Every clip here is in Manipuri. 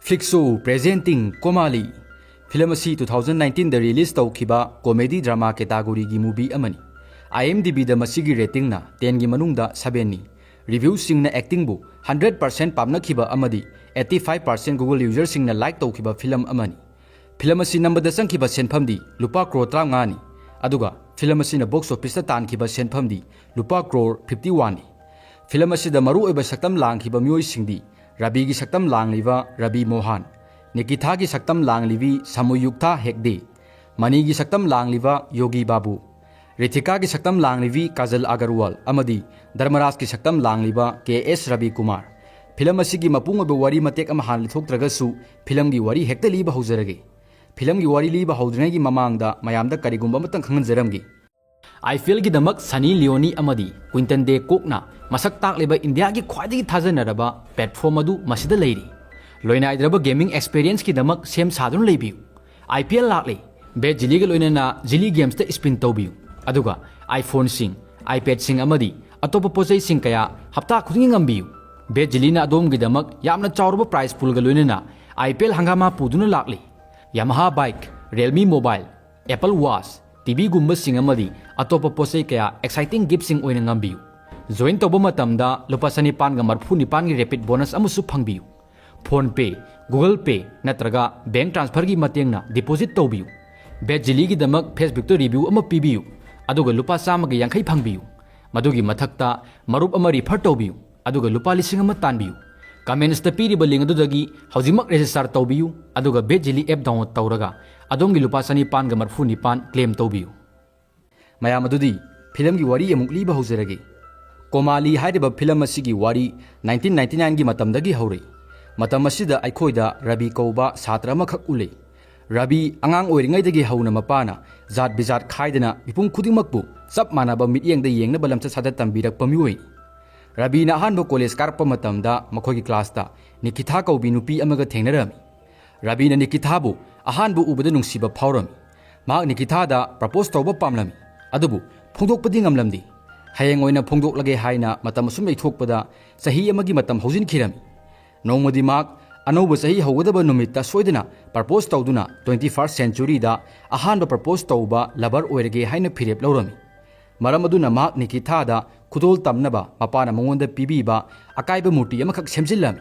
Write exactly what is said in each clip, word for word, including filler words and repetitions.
Flixo presenting Komali. Film ꯑꯁꯤ two thousand nineteen ꯗ release ꯇꯧꯈꯤꯕ comedy drama category ꯒꯤ movie ꯑꯃꯅꯤ꯫ IMDb ꯗ ꯃꯁꯤꯒꯤ rating ꯅ ten ꯒꯤ ꯃꯅꯨꯡꯗ seven ꯅꯤ꯫ Review ꯁꯤꯡꯅ acting ꯕꯨ hundred percent ꯄꯥꯝꯅꯈꯤꯕ ꯑꯃꯗꯤ eighty five percent Google user ꯁꯤꯡꯅ like ꯇꯧꯈꯤꯕ film ꯑꯃꯅꯤ꯫ Film ꯑꯁꯤ ꯅꯝꯕꯗ ꯆꯪꯈꯤꯕ ꯁꯦꯟꯐꯝꯗꯤ ꯂꯨꯄꯥ crore ꯇꯔꯥꯃꯉꯥ ꯅꯤ꯫ ꯑꯗꯨꯒ film ꯑꯁꯤꯅ box office ꯇ ꯇꯥꯟꯈꯤꯕ ꯁꯦꯟꯐꯝꯗꯤ ꯂꯨꯄꯥ crore fifty one ꯅꯤ꯫ Film ꯑꯁꯤꯗ ꯃꯔꯨꯑꯣꯏꯕ ꯁꯛꯇꯝ ꯂꯥꯡꯈꯤꯕ ꯃꯤꯑꯣꯏꯁꯤꯡꯗꯤ ꯔꯕꯤꯒꯤ ꯁꯛꯇꯝ ꯂꯥꯡꯂꯤꯕ ꯔꯕꯤ ꯃꯣꯍꯥꯟ, ꯅꯤꯀꯤꯊꯥꯒꯤ ꯁꯛꯇꯝ ꯂꯥꯡꯂꯤꯕꯤ ꯁꯃꯨꯌꯨꯛꯊꯥ ꯍꯦꯒꯗꯦ, ꯃꯅꯤꯒꯤ ꯁꯛꯇꯝ ꯂꯥꯡꯂꯤꯕ ꯌꯣꯒꯤ ꯕꯥꯕꯨ, ꯔꯤꯊꯤꯀꯥꯒꯤ ꯁꯛꯇꯝ ꯂꯥꯡꯂꯤꯕꯤ ꯀꯥꯖꯜ ꯑꯒꯔꯋꯥꯜ ꯑꯃꯗꯤ ꯙꯔꯃꯔꯥꯖꯀꯤ ꯁꯛꯇꯝ ꯂꯥꯡꯂꯤꯕ ꯀꯦ ꯑꯦꯁ ꯔꯕꯤ ꯀꯨꯃꯥꯔ꯫ Film ꯑꯁꯤꯒꯤ ꯃꯄꯨꯡ ꯑꯣꯏꯕ ꯋꯥꯔꯤ ꯃꯇꯦꯛ ꯑꯃ ꯍꯥꯟꯅ ꯂꯤꯊꯣꯛꯇ꯭ꯔꯒꯁꯨ, film ꯒꯤ ꯋꯥꯔꯤ ꯍꯦꯛꯇ ꯂꯤꯕ ꯍꯧꯖꯔꯒꯦ꯫ Film ꯒꯤ ꯋꯥꯔꯤ ꯂꯤꯕ ꯍꯧꯗ꯭ꯔꯤꯉꯩꯒꯤ ꯃꯃꯥꯡꯗ ꯃꯌꯥꯝꯗ ꯀꯔꯤꯒꯨꯝꯕ ꯑꯃꯇꯪ ꯈꯪꯍꯟꯖꯔꯝꯒꯦ꯫ IPL ꯒꯤꯗꯃꯛ ꯁꯅꯤ ꯂꯤꯑꯣꯅꯤ ꯑꯃꯗꯤ ꯀ꯭ꯋꯤꯟꯇꯟ ꯗꯦ ꯀꯣꯛꯅ ꯃꯁꯛ ꯇꯥꯛꯂꯤꯕ ꯏꯟꯗꯤꯌꯥꯒꯤ ꯈ꯭ꯋꯥꯏꯗꯒꯤ ꯊꯥꯖꯅꯔꯕ platform ꯑꯗꯨ ꯃꯁꯤꯗ ꯂꯩꯔꯤ꯫ ꯂꯣꯏꯅꯥꯏꯗ꯭ꯔꯕ gaming experience ꯀꯤꯗꯃꯛ ꯁꯦꯝ ꯁꯥꯗꯨꯅ ꯂꯩꯕꯤꯌꯨ꯫ IPL ꯂꯥꯛꯂꯦ꯫ ꯕꯦꯠ ꯖꯤꯂꯤꯒ ꯂꯣꯏꯅꯅ ꯖꯤꯂꯤ games ꯇ spin ꯇꯧꯕꯤꯌꯨ꯫ ꯑꯗꯨꯒ iPhone ꯁꯤꯡ, iPad ꯁꯤꯡ ꯑꯃꯗꯤ ꯑꯇꯣꯞꯄ ꯄꯣꯠꯆꯩꯁꯤꯡ ꯀꯌꯥ ꯍꯞꯇꯥ ꯈꯨꯗꯤꯡꯒꯤ ꯉꯝꯕꯤꯌꯨ꯫ ꯕꯦꯠ ꯖꯤꯂꯤꯅ ꯑꯗꯣꯝꯒꯤꯗꯃꯛ ꯌꯥꯝꯅ ꯆꯥꯎꯔꯕ prize pool ꯒ ꯂꯣꯏꯅꯅ IPL ꯍꯪꯒꯥꯃꯥ ꯄꯨꯗꯨꯅ ꯂꯥꯛꯂꯤ꯫ Yamaha bike, Realme mobile, Apple Watch, TV ꯒꯨꯝꯕꯁꯤꯡ ꯑꯃꯗꯤ ꯑꯇꯣꯞꯄ ꯄꯣꯠꯆꯩ ꯀꯌꯥ exciting gift ꯁꯤꯡ ꯑꯣꯏꯅ ꯉꯝꯕꯤꯌꯨ꯫ Join ꯇꯧꯕ ꯃꯇꯝꯗ ꯂꯨꯄꯥ ꯆꯅꯤꯄꯥꯟꯒ ꯃꯔꯤꯐꯨ ꯅꯤꯄꯥꯟꯒꯤ rapid bonus ꯑꯃꯁꯨ ꯐꯪꯕꯤꯌꯨ꯫ PhonePe, Google Pay ꯅꯠꯇ꯭ꯔꯒ bank transfer ꯒꯤ ꯃꯇꯦꯡꯅ deposit ꯇꯧꯕꯤꯌꯨ꯫ ꯕꯦꯠ ꯖꯤꯂꯤꯒꯤꯗꯃꯛ Facebook ꯇ review ꯑꯃ ꯄꯤꯕꯤꯌꯨ, ꯑꯗꯨꯒ ꯂꯨꯄꯥ ꯆꯥꯝꯃꯒ ꯌꯥꯡꯈꯩ ꯐꯪꯕꯤꯌꯨ꯫ ꯃꯗꯨꯒꯤ ꯃꯊꯛꯇ ꯃꯔꯨꯞ ꯑꯃ refer ꯇꯧꯕꯤꯌꯨ, ꯑꯗꯨꯒ ꯂꯨꯄꯥ ꯂꯤꯁꯤꯡ ꯑꯃ ꯇꯥꯟꯕꯤꯌꯨ꯫ Comments ꯇ ꯄꯤꯔꯤꯕ link ꯑꯗꯨꯗꯒꯤ ꯍꯧꯖꯤꯛꯃꯛ register ꯇꯧꯕꯤꯌꯨ, ꯑꯗꯨꯒ ꯕꯦꯠ ꯖꯤꯂꯤ app download ꯇꯧꯔꯒ ꯑꯗꯣꯝꯒꯤ ꯂꯨꯄꯥ ꯆꯅꯤꯄꯥꯟꯒ ꯃꯔꯤꯐꯨ ꯅꯤꯄꯥꯟ claim ꯇꯧꯕꯤꯌꯨ꯫ ꯃꯌꯥꯝ ꯑꯗꯨꯗꯤ, film ꯒꯤ ꯋꯥꯔꯤ ꯑꯃꯨꯛ ꯂꯤꯕ ꯍꯧꯖꯔꯒꯦ꯫ ꯀꯣꯃꯥꯂꯤ ꯍꯥꯏꯔꯤꯕ film ꯑꯁꯤꯒꯤ ꯋꯥꯔꯤ nineteen ninety nine ꯒꯤ ꯃꯇꯝꯗꯒꯤ ꯍꯧꯔꯛꯏ꯫ ꯃꯇꯝ ꯑꯁꯤꯗ ꯑꯩꯈꯣꯏꯗ ꯔꯕꯤ ꯀꯧꯕ ꯁꯥꯇ꯭ꯔ ꯑꯃꯈꯛ ꯎꯠꯂꯤ꯫ ꯔꯕꯤ ꯑꯉꯥꯡ ꯑꯣꯏꯔꯤꯉꯩꯗꯒꯤ ꯍꯧꯅ ꯃꯄꯥꯅ ꯖꯥꯠ ꯕꯤꯖꯥꯠ ꯈꯥꯏꯗꯅ ꯃꯤꯄꯨꯝ ꯈꯨꯗꯤꯡꯃꯛꯄꯨ ꯆꯞ ꯃꯥꯟꯅꯕ ꯃꯤꯠꯌꯦꯡꯗ ꯌꯦꯡꯅꯕ ꯂꯝꯆꯠ ꯁꯥꯖꯠ ꯇꯝꯕꯤꯔꯛꯄ ꯃꯤꯑꯣꯏꯅꯤ꯫ ꯔꯕꯤꯅ ꯑꯍꯥꯟꯕ college ꯀꯥꯔꯛꯄ ꯃꯇꯝꯗ ꯃꯈꯣꯏꯒꯤ class ꯇ ꯅꯤꯀꯤꯊꯥ ꯀꯧꯕꯤ ꯅꯨꯄꯤ ꯑꯃꯒ ꯊꯦꯡꯅꯔꯝꯃꯤ꯫ ꯔꯕꯤꯅ ꯅꯤꯀꯤꯊꯥꯕꯨ ꯑꯍꯥꯟꯕ ꯎꯕꯗ ꯅꯨꯡꯁꯤꯕ ꯐꯥꯎꯔꯝꯃꯤ꯫ ꯃꯍꯥꯛ ꯅꯤꯀꯤꯊꯥꯗ propose ꯇꯧꯕ ꯄꯥꯝꯂꯝꯃꯤ, ꯑꯗꯨꯕꯨ ꯐꯣꯡꯗꯣꯛꯄꯗꯤ ꯉꯝꯂꯝꯗꯦ꯫ ꯍꯌꯦꯡ ꯑꯣꯏꯅ ꯐꯣꯡꯗꯣꯛꯂꯒꯦ ꯍꯥꯏꯅ ꯃꯇꯝ ꯑꯁꯨꯝ ꯂꯩꯊꯣꯛꯄꯗ ꯆꯍꯤ ꯑꯃꯒꯤ ꯃꯇꯝ ꯍꯧꯖꯤꯟꯈꯤꯔꯝꯃꯤ꯫ ꯅꯣꯡꯃꯗꯤ ꯃꯍꯥꯛ ꯑꯅꯧꯕ ꯆꯍꯤ ꯍꯧꯒꯗꯕ ꯅꯨꯃꯤꯠꯇ ꯁꯣꯏꯗꯅ ꯄ꯭ꯔꯄꯣꯁ ꯇꯧꯗꯨꯅ ꯇ꯭ꯋꯦꯟꯇꯤ ꯐꯥꯔꯁ ꯁꯦꯟꯆꯨꯔꯤꯗ ꯑꯍꯥꯟꯕ ꯄ꯭ꯔꯄꯣꯁ ꯇꯧꯕ ꯂꯚꯔ ꯑꯣꯏꯔꯒꯦ ꯍꯥꯏꯅ ꯐꯤꯔꯦꯞ ꯂꯧꯔꯝꯃꯤ꯫ ꯃꯔꯝ ꯑꯗꯨꯅ ꯃꯍꯥꯛ ꯅꯤꯀꯤꯊꯥꯗ ꯈꯨꯗꯣꯜ ꯇꯝꯅꯕ ꯃꯄꯥꯅ ꯃꯉꯣꯟꯗ ꯄꯤꯕꯤꯕ ꯑꯀꯥꯏꯕ ꯃꯨꯔꯇꯤ ꯑꯃꯈꯛ ꯁꯦꯝꯖꯤꯜꯂꯝꯃꯤ꯫